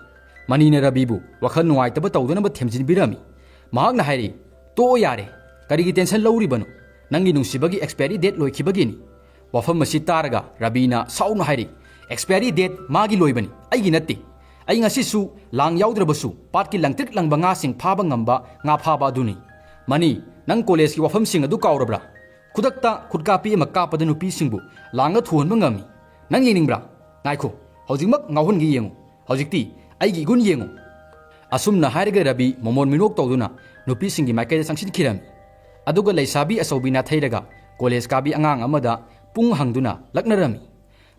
ꯃꯅꯤꯅ ꯔꯕꯤꯕꯨ ꯋꯥꯈꯜ ꯅꯨꯡꯉꯥꯏꯇꯕ ꯇꯧꯗꯅꯕ ꯊꯦꯝꯖꯤꯟꯕꯤꯔꯝꯃꯤ꯫ ꯃꯍꯥꯛꯅ ꯍꯥꯏꯔꯤ, "ꯇꯣꯛꯑꯣ ꯌꯥꯔꯦ, ꯀꯔꯤꯒꯤ ꯇꯦꯟꯁꯟ ꯂꯧꯔꯤꯕꯅꯣ? ꯅꯪꯒꯤ ꯅꯨꯡꯁꯤꯕꯒꯤ ꯑꯦꯛꯁꯄꯥꯏꯔꯤ ꯗꯦꯠ ꯂꯣꯏꯈꯤꯕꯒꯤꯅꯤ"꯫ ꯋꯥꯐꯝ ꯑꯁꯤ ꯇꯥꯔꯒ ꯔꯕꯤꯅ ꯁꯥꯎꯅ ꯍꯥꯏꯔꯤ, "ꯑꯦꯛꯁꯄꯥꯏꯔꯤ ꯗꯦꯠ ꯃꯥꯒꯤ ꯂꯣꯏꯕꯅꯤ, ꯑꯩꯒꯤ ꯅꯠꯇꯦ꯫ ꯑꯩ ꯉꯁꯤꯁꯨ ꯂꯥꯡ ꯌꯥꯎꯗ꯭ꯔꯕꯁꯨ ꯄꯥꯠꯀꯤ ꯂꯪꯇ꯭ꯔꯤꯛ ꯂꯪꯕ ꯉꯥꯁꯤꯡ ꯐꯥꯕ ꯉꯝꯕ ꯉꯥ ꯐꯥꯕ ꯑꯗꯨꯅꯤ"꯫ ꯃꯅꯤ, ꯅꯪ ꯀꯣꯂꯦꯖꯀꯤ ꯋꯥꯐꯝꯁꯤꯡ ꯑꯗꯨ ꯀꯥꯎꯔꯕ꯭ꯔꯥ? ꯈꯨꯗꯛꯇ ꯈꯨꯠꯀꯥꯞꯄꯤ ꯑꯃ ꯀꯥꯞꯄꯗ ꯅꯨꯄꯤꯁꯤꯡꯕꯨ ꯂꯥꯡꯒ ꯊꯨꯍꯟꯕ ꯉꯝꯃꯤ꯫ ꯅꯪ ꯌꯦꯡꯅꯤꯡꯕ꯭ꯔꯥ? ꯉꯥꯏꯈꯣ, ꯍꯧꯖꯤꯛꯃꯛ ꯉꯥꯎꯍꯟꯒꯦ ꯌꯦꯡꯉꯨ꯫ ꯍꯧꯖꯤꯛꯇꯤ ꯑꯩꯒꯤ ꯏꯒꯨꯟ ꯌꯦꯡꯉꯨ꯫ ꯑꯁꯨꯝꯅ ꯍꯥꯏꯔꯒ ꯔꯕꯤ ꯃꯣꯃꯣꯟ ꯃꯤꯅꯣꯛ ꯇꯧꯗꯨꯅ ꯅꯨꯄꯤꯁꯤꯡꯒꯤ ꯃꯥꯏꯀꯩꯗ ꯆꯪꯁꯤꯟꯈꯤꯔꯝꯃꯤ꯫ ꯑꯗꯨꯒ ꯂꯩꯁꯥꯕꯤ ꯑꯆꯧꯕꯤ ꯅꯥꯊꯩꯔꯒ ꯀꯣꯂꯦꯖ ꯀꯥꯕꯤ ꯑꯉꯥꯡ ꯑꯃꯗ ꯄꯨꯡ ꯍꯪꯗꯨꯅ ꯂꯛꯅꯔꯝꯃꯤ꯫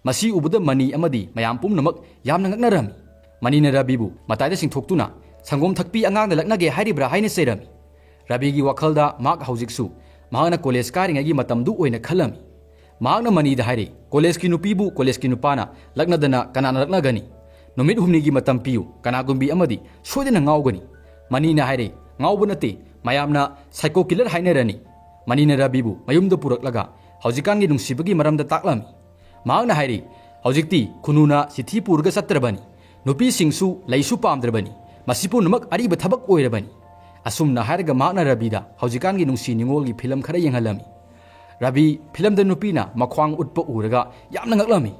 ꯃꯁꯤ ꯎꯕꯗ ꯃꯅꯤ ꯑꯃꯗꯤ ꯃꯌꯥꯝ ꯄꯨꯝꯅꯃꯛ ꯌꯥꯝꯅ ꯉꯛꯅꯔꯝꯃꯤ꯫ ꯃꯅꯤꯅ ꯔꯕꯤꯕꯨ ꯃꯇꯥꯏꯗ ꯆꯤꯡꯊꯣꯛꯇꯨꯅ, "ꯁꯪꯒꯣꯝ ꯊꯛꯄꯤ ꯑꯉꯥꯡꯅ ꯂꯛꯅꯒꯦ ꯍꯥꯏꯔꯤꯕ꯭ꯔꯥ?" ꯍꯥꯏꯅ ꯆꯩꯔꯝꯃꯤ꯫ ꯔꯕꯤꯒꯤ ꯋꯥꯈꯜꯗ ꯃꯍꯥꯛ ꯍꯧꯖꯤꯛꯁꯨ ꯃꯍꯥꯛꯅ ꯀꯣꯂꯦꯖ ꯀꯥꯔꯤꯉꯩꯒꯤ ꯃꯇꯝꯗꯨ ꯑꯣꯏꯅ ꯈꯜꯂꯝꯃꯤ꯫ ꯃꯍꯥꯛꯅ ꯃꯅꯤꯗ ꯍꯥꯏꯔꯤ, "ꯀꯣꯂꯦꯖꯀꯤ ꯅꯨꯄꯤꯕꯨ ꯀꯣꯂꯦꯖꯀꯤ ꯅꯨꯄꯥꯅ ꯂꯛꯅꯗꯅ ꯀꯅꯥꯅ ꯂꯛꯅꯒꯅꯤ? ꯅꯨꯃꯤꯠ ꯍꯨꯝꯅꯤꯒꯤ ꯃꯇꯝ ꯄꯤꯌꯨ, ꯀꯅꯥꯒꯨꯝꯕꯤ ꯑꯃꯗꯤ ꯁꯣꯏꯗꯅ ꯉꯥꯎꯒꯅꯤ꯫" ꯃꯅꯤꯅ ꯍꯥꯏꯔꯤ, "ꯉꯥꯎꯕ ꯅꯠꯇꯦ, ꯃꯌꯥꯝꯅ psycho killer ꯍꯥꯏꯅꯔꯅꯤ꯫" ꯃꯅꯤꯅ ꯔꯕꯤꯕꯨ ꯃꯌꯨꯝꯗ ꯄꯨꯔꯛꯂꯒ ꯍꯧꯖꯤꯛꯀꯥꯟꯒꯤ ꯅꯨꯡꯁꯤꯕꯒꯤ ꯃꯔꯝꯗ ꯇꯥꯛꯂꯝꯃꯤ꯫ ꯃꯍꯥꯛꯅ ꯍꯥꯏꯔꯤ, "ꯍꯧꯖꯤꯛꯇꯤ ꯈꯨꯅꯨꯅ ꯆꯤꯊꯤ ꯄꯨꯔꯒ ꯆꯠꯇ꯭ꯔꯕꯅꯤ, ꯅꯨꯄꯤꯁꯤꯡꯁꯨ ꯂꯩꯁꯨ ꯄꯥꯝꯗ꯭ꯔꯕꯅꯤ, ꯃꯁꯤ ꯄꯨꯝꯅꯃꯛ ꯑꯔꯤꯕ ꯊꯕꯛ ꯑꯣꯏꯔꯕꯅꯤ꯫" ꯑꯁꯨꯝꯅ ꯍꯥꯏꯔꯒ ꯃꯍꯥꯛꯅ ꯔꯕꯤꯗ ꯍꯧꯖꯤꯛꯀꯥꯟꯒꯤ ꯅꯨꯡꯁꯤ ꯅꯤꯉꯣꯜꯒꯤ ꯐꯤꯂꯝ ꯈꯔ ꯌꯦꯡꯍꯜꯂꯝꯃꯤ꯫ ꯔꯕꯤ ꯐꯤꯂꯝꯗ ꯅꯨꯄꯤꯅ ꯃꯈ꯭ꯋꯥꯡ ꯎꯠꯄ ꯎꯔꯒ ꯌꯥꯝꯅ ꯉꯛꯂꯝꯃꯤ꯫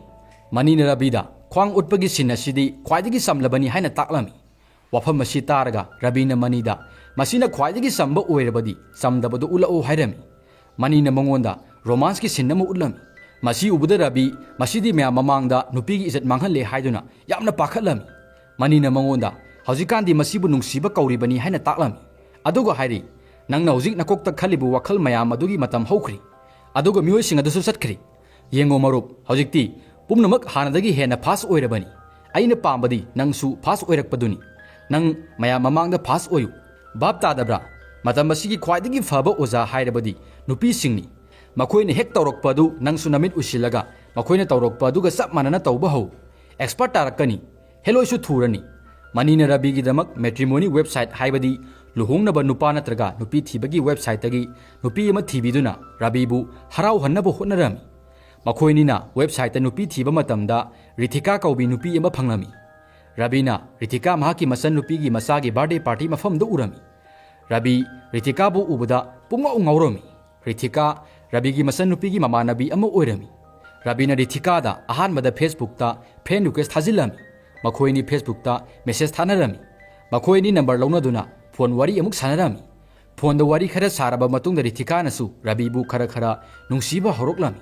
ꯃꯅꯤꯅ ꯔꯕꯤꯗ ꯈ꯭ꯋꯥꯡ ꯎꯠꯄꯒꯤ ꯁꯤꯟ ꯑꯁꯤꯗꯤ ꯈ꯭ꯋꯥꯏꯗꯒꯤ ꯆꯝꯂꯕꯅꯤ ꯍꯥꯏꯅ ꯇꯥꯛꯂꯝꯃꯤ꯫ ꯋꯥꯐꯝ ꯑꯁꯤ ꯇꯥꯔꯒ ꯔꯕꯤꯅ ꯃꯅꯤꯗ, "ꯃꯁꯤꯅ ꯈ꯭ꯋꯥꯏꯗꯒꯤ ꯆꯝꯕ ꯑꯣꯏꯔꯕꯗꯤ ꯆꯝꯗꯕꯗꯨ ꯎꯠꯂꯛꯎ" ꯍꯥꯏꯔꯝꯃꯤ꯫ ꯃꯅꯤꯅ ꯃꯉꯣꯟꯗ ꯔꯣꯃꯥꯟꯁꯀꯤ ꯁꯤꯟ ꯑꯃ ꯎꯠꯂꯝꯃꯤ꯫ ꯃꯁꯤ ꯎꯕꯗ ꯔꯕꯤ, ꯃꯁꯤꯗꯤ ꯃꯌꯥꯝ ꯃꯃꯥꯡꯗ ꯅꯨꯄꯤꯒꯤ ꯏꯖꯠ ꯃꯥꯡꯍꯜꯂꯦ ꯍꯥꯏꯗꯨꯅ ꯌꯥꯝꯅ ꯄꯥꯈꯠꯂꯝꯃꯤ꯫ ꯃꯅꯤꯅ ꯃꯉꯣꯟꯗ ꯍꯧꯖꯤꯛꯀꯥꯟꯗꯤ ꯃꯁꯤꯕꯨ ꯅꯨꯡꯁꯤꯕ ꯀꯧꯔꯤꯕꯅꯤ ꯍꯥꯏꯅ ꯇꯥꯛꯂꯝꯃꯤ꯫ ꯑꯗꯨꯒ ꯍꯥꯏꯔꯤ, "ꯅꯪꯅ ꯍꯧꯖꯤꯛ ꯅꯀꯣꯛꯇ ꯈꯜꯂꯤꯕ ꯋꯥꯈꯜ ꯃꯌꯥꯝ ꯑꯗꯨꯒꯤ ꯃꯇꯝ ꯍꯧꯈ꯭ꯔꯦ꯫ ꯑꯗꯨꯒ ꯃꯤꯑꯣꯏꯁꯤꯡ ꯑꯗꯨꯁꯨ ꯆꯠꯈ꯭ꯔꯦ꯫ ꯌꯦꯡꯉꯣ ꯃꯔꯨꯞ, ꯍꯧꯖꯤꯛꯇꯤ ꯄꯨꯝꯅꯃꯛ ꯍꯥꯟꯅꯗꯒꯤ ꯍꯦꯟꯅ ꯐꯥꯁ ꯑꯣꯏꯔꯕꯅꯤ꯫ ꯑꯩꯅ ꯄꯥꯝꯕꯗꯤ ꯅꯪꯁꯨ ꯐꯥꯁ ꯑꯣꯏꯔꯛꯄꯗꯨꯅꯤ꯫ ꯅꯪ ꯃꯌꯥꯝ ꯃꯃꯥꯡꯗ ꯐꯥꯁ ꯑꯣꯏꯌꯨ꯫ ꯚꯥꯞ ꯇꯥꯗꯕ꯭ꯔꯥ? ꯃꯇꯝ ꯑꯁꯤꯒꯤ ꯈ꯭ꯋꯥꯏꯗꯒꯤ ꯐꯕ ꯑꯣꯖꯥ ꯍꯥꯏꯔꯕꯗꯤ ꯅꯨꯄꯤꯁꯤꯡꯅꯤ꯫ ꯃꯈꯣꯏꯅ ꯍꯦꯛ ꯇꯧꯔꯛꯄ ꯑꯗꯨ ꯅꯪꯁꯨ ꯅꯃꯤꯠ ꯎꯏꯁꯤꯜꯂꯒ ꯃꯈꯣꯏꯅ ꯇꯧꯔꯛꯄ ꯑꯗꯨꯒ ꯆꯞ ꯃꯥꯟꯅꯅ ꯇꯧꯕ ꯍꯧ꯫ ꯑꯦꯛꯁꯄꯔꯠ ꯇꯥꯔꯛꯀꯅꯤ꯫ ꯍꯦꯂꯣꯏꯁꯨ ꯊꯨꯔꯅꯤ꯫" ꯃꯅꯤꯅ ꯔꯕꯤꯒꯤꯗꯃꯛ ꯃꯦꯇ꯭ꯔꯤꯃꯣꯅꯤ ꯋꯦꯕꯁꯥꯏꯠ, ꯍꯥꯏꯕꯗꯤ ꯂꯨꯍꯣꯡꯅꯕ ꯅꯨꯄꯥ ꯅꯠꯇ꯭ꯔꯒ ꯅꯨꯄꯤ ꯊꯤꯕꯒꯤ ꯋꯦꯕꯁꯥꯏꯠꯇꯒꯤ ꯅꯨꯄꯤ ꯑꯃ ꯊꯤꯕꯤꯗꯨꯅ ꯔꯕꯤꯕꯨ ꯍꯔꯥꯎꯍꯟꯅꯕ ꯍꯣꯠꯅꯔꯝꯃꯤ꯫ ꯃꯈꯣꯏꯅꯤꯅ ꯋꯦꯕꯁꯥꯏꯠꯇ ꯅꯨꯄꯤ ꯊꯤꯕ ꯃꯇꯝꯗ ꯔꯤꯊꯤꯀꯥ ꯀꯧꯕꯤ ꯅꯨꯄꯤ ꯑꯃ ꯐꯪꯂꯝꯃꯤ꯫ ꯔꯕꯤꯅ ꯔꯤꯊꯤꯀꯥ ꯃꯍꯥꯛꯀꯤ ꯃꯆꯟꯅꯨꯄꯤꯒꯤ ꯃꯆꯥꯒꯤ ꯕꯥꯔꯗꯦ ꯄꯥꯔꯇꯤ ꯃꯐꯝꯗ ꯎꯔꯝꯃꯤ꯫ ꯔꯕꯤ ꯔꯤꯊꯤꯀꯥꯕꯨ ꯎꯕꯗ ꯄꯨꯡꯉꯥꯎ ꯉꯥꯎꯔꯝꯃꯤ꯫ ꯔꯤꯊꯤꯀꯥ ꯔꯕꯤꯒꯤ ꯃꯆꯟꯅꯨꯄꯤꯒꯤ ꯃꯃꯥꯟꯅꯕꯤ ꯑꯃ ꯑꯣꯏꯔꯝꯃꯤ꯫ ꯔꯕꯤꯅ ꯔꯤꯊꯤꯀꯥꯗ ꯑꯍꯥꯟꯕꯗ ꯐꯦꯁꯕꯨꯛꯇ ꯐ꯭ꯔꯦꯟ ꯔꯤꯀ꯭ꯋꯦꯁ ꯊꯥꯖꯤꯜꯂꯝꯃꯤ꯫ ꯃꯈꯣꯏ ꯑꯅꯤ ꯐꯦꯁꯕꯨꯛꯇ ꯃꯦꯁꯦꯖ ꯊꯥꯅꯔꯝꯃꯤ꯫ ꯃꯈꯣꯏ ꯑꯅꯤ ꯅꯝꯕꯔ ꯂꯧꯅꯗꯨꯅ ꯐꯣꯟ ꯋꯥꯔꯤ ꯑꯃꯨꯛ ꯁꯥꯟꯅꯔꯝꯃꯤ꯫ ꯐꯣꯟꯗ ꯋꯥꯔꯤ ꯈꯔ ꯁꯥꯔꯕ ꯃꯇꯨꯡꯗ ꯔꯤꯊꯤꯀꯥꯅꯁꯨ ꯔꯕꯤꯕꯨ ꯈꯔ ꯈꯔ ꯅꯨꯡꯁꯤꯕ ꯍꯧꯔꯛꯂꯝꯃꯤ꯫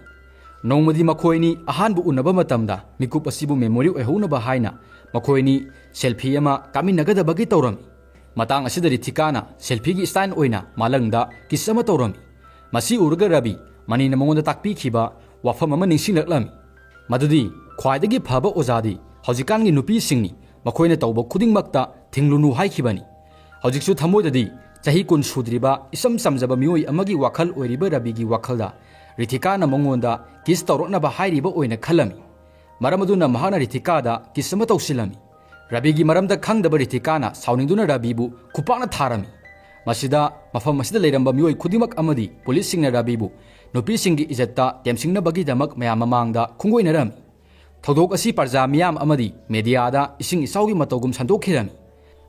ꯅꯣꯡꯃꯗꯤ ꯃꯈꯣꯏ ꯑꯅꯤ ꯑꯍꯥꯟꯕ ꯎꯅꯕ ꯃꯇꯝꯗ ꯃꯤꯀꯨꯞ ꯑꯁꯤꯕꯨ ꯃꯦꯃꯣꯔꯤ ꯑꯣꯏꯍꯧꯅꯕ ꯍꯥꯏꯅ ꯃꯈꯣꯏ ꯑꯅꯤ ꯁꯦꯜꯐꯤ ꯑꯃ ꯀꯥꯃꯤꯟꯅꯒꯗꯕꯒꯤ ꯇꯧꯔꯝꯃꯤ꯫ ꯃꯇꯥꯡ ꯑꯁꯤꯗ ꯔꯤꯊꯤꯀꯥꯅ ꯁꯦꯜꯐꯤꯒꯤ ꯁ꯭ꯇꯥꯏꯜ ꯑꯣꯏꯅ ꯃꯥꯂꯪꯗ ꯀꯤꯁ ꯑꯃ ꯇꯧꯔꯝꯃꯤ꯫ ꯃꯁꯤ ꯎꯔꯒ ꯔꯕꯤ, ꯃꯅꯤꯅ ꯃꯉꯣꯟꯗ ꯇꯥꯛꯄꯤꯈꯤꯕ ꯋꯥꯐꯝ ꯑꯃ ꯅꯤꯡꯁꯤꯡꯂꯛꯂꯝꯃꯤ꯫ ꯃꯗꯨꯗꯤ ꯈ꯭ꯋꯥꯏꯗꯒꯤ ꯐꯕ ꯑꯣꯖꯥꯗꯤ ꯍꯧꯖꯤꯛꯀꯥꯟꯒꯤ ꯅꯨꯄꯤꯁꯤꯡꯅꯤ, ꯃꯈꯣꯏꯅ ꯇꯧꯕ ꯈꯨꯗꯤꯡꯃꯛꯇ ꯊꯤꯡꯂꯨꯅꯨ ꯍꯥꯏꯈꯤꯕꯅꯤ꯫ ꯍꯧꯖꯤꯛꯁꯨ ꯊꯃꯣꯏꯗꯗꯤ ꯆꯍꯤ ꯀꯨꯟ ꯁꯨꯗ꯭ꯔꯤꯕ ꯏꯆꯝ ꯆꯝꯖꯕ ꯃꯤꯑꯣꯏ ꯑꯃꯒꯤ ꯋꯥꯈꯜ ꯑꯣꯏꯔꯤꯕ ꯔꯕꯤꯒꯤ ꯋꯥꯈꯜꯗ ꯔꯤꯊꯤꯀꯥꯅ ꯃꯉꯣꯟꯗ ꯀꯤꯁ ꯇꯧꯔꯛꯅꯕ ꯍꯥꯏꯔꯤꯕ ꯑꯣꯏꯅ ꯈꯜꯂꯝꯃꯤ꯫ ꯃꯔꯝ ꯑꯗꯨꯅ ꯃꯍꯥꯛꯅ ꯔꯤꯊꯤꯀꯥꯗ ꯀꯤꯁ ꯑꯃ ꯇꯧꯁꯤꯜꯂꯝꯃꯤ꯫ ꯔꯕꯤꯒꯤ ꯃꯔꯝꯗ ꯈꯪꯗꯕ ꯔꯤꯊꯤꯀꯥꯅ ꯁꯥꯎꯅꯤꯡꯗꯨꯅ ꯔꯕꯤꯕꯨ ꯈꯨꯄꯥꯛꯅ ꯊꯥꯔꯝꯃꯤ꯫ ꯃꯁꯤꯗ ꯃꯐꯝ ꯑꯁꯤꯗ ꯂꯩꯔꯝꯕ ꯃꯤꯑꯣꯏ ꯈꯨꯗꯤꯡꯃꯛ ꯑꯃꯗꯤ ꯄꯨꯂꯤꯁꯁꯤꯡꯅ ꯔꯕꯤꯕꯨ ꯅꯨꯄꯤꯁꯤꯡꯒꯤ ꯏꯖꯠꯇ ꯇꯦꯝꯁꯤꯡꯅꯕꯒꯤꯗꯃꯛ ꯃꯌꯥꯝ ꯃꯃꯥꯡꯗ ꯈꯣꯡꯒꯣꯏꯅꯔꯝꯃꯤ꯫ ꯊꯧꯗꯣꯛ ꯑꯁꯤ ꯄ꯭ꯔꯖꯥ ꯃꯤꯌꯥꯝ ꯑꯃꯗꯤ ꯃꯦꯗꯤꯌꯥꯗ ꯏꯁꯤꯡ ꯏꯆꯥꯎꯒꯤ ꯃꯇꯧꯒꯨꯝ ꯁꯟꯗꯣꯛꯈꯤꯔꯝꯃꯤ꯫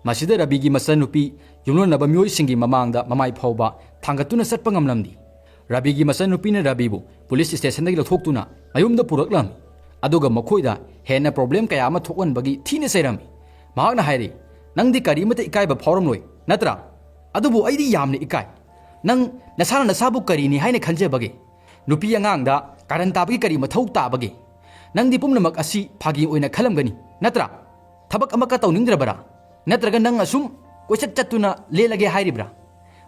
ꯃꯁꯤꯗ ꯔꯕꯤꯒꯤ ꯃꯆꯟꯅꯨꯄꯤ ꯌꯨꯝꯂꯣꯟꯅꯕ ꯃꯤꯑꯣꯏꯁꯤꯡꯒꯤ ꯃꯃꯥꯡꯗ ꯃꯃꯥꯏ ꯐꯥꯎꯕ ꯊꯥꯡꯒꯠꯇꯨꯅ ꯆꯠꯄ ꯉꯝꯂꯝꯗꯦ꯫ ꯔꯕꯤꯒꯤ ꯃꯆꯟꯅꯨꯄꯤꯅ ꯔꯕꯤꯕꯨ ꯄꯨꯂꯤꯁ ꯁ꯭ꯇꯦꯁꯟꯗꯒꯤ ꯂꯧꯊꯣꯛꯇꯨꯅ ꯃꯌꯨꯝꯗ ꯄꯨꯔꯛꯂꯝꯃꯤ꯫ ꯑꯗꯨꯒ ꯃꯈꯣꯏꯗ ꯍꯦꯟꯅ ꯄ꯭ꯔꯣꯕ꯭ꯂꯦꯝ ꯀꯌꯥ ꯑꯃ ꯊꯣꯛꯍꯟꯕꯒꯤ ꯊꯤꯅ ꯆꯩꯔꯝꯃꯤ꯫ ꯃꯍꯥꯛꯅ ꯍꯥꯏꯔꯤ, "ꯅꯪꯗꯤ ꯀꯔꯤꯃꯇ ꯏꯀꯥꯏꯕ ꯐꯥꯎꯔꯝꯂꯣꯏ, ꯅꯠꯇ꯭ꯔꯥ? ꯑꯗꯨꯕꯨ ꯑꯩꯗꯤ ꯌꯥꯝꯅ ꯏꯀꯥꯏ꯫ ꯅꯪ ꯅꯁꯥꯅ ꯅꯁꯥꯕꯨ ꯀꯔꯤꯅꯤ ꯍꯥꯏꯅ ꯈꯟꯖꯕꯒꯦ? ꯅꯨꯄꯤ ꯑꯉꯥꯡꯗ ꯀꯥꯔꯟ ꯇꯥꯕꯒꯤ ꯀꯔꯤ ꯃꯊꯧ ꯇꯥꯕꯒꯦ? ꯅꯪꯗꯤ ꯄꯨꯝꯅꯃꯛ ꯑꯁꯤ ꯐꯥꯒꯤ ꯑꯣꯏꯅ ꯈꯜꯂꯝꯒꯅꯤ, ꯅꯠꯇ꯭ꯔꯥ? ꯊꯕꯛ ꯑꯃꯀ ꯇꯧꯅꯤꯡꯗ꯭ꯔꯕꯔꯥ? ꯅꯠꯇ꯭ꯔꯒ ꯅꯪ ꯑꯁꯨꯝ ꯀꯣꯏꯆꯠ ꯆꯠꯇꯨꯅ ꯂꯦꯜꯂꯒꯦ ꯍꯥꯏꯔꯤꯕ꯭ꯔꯥ?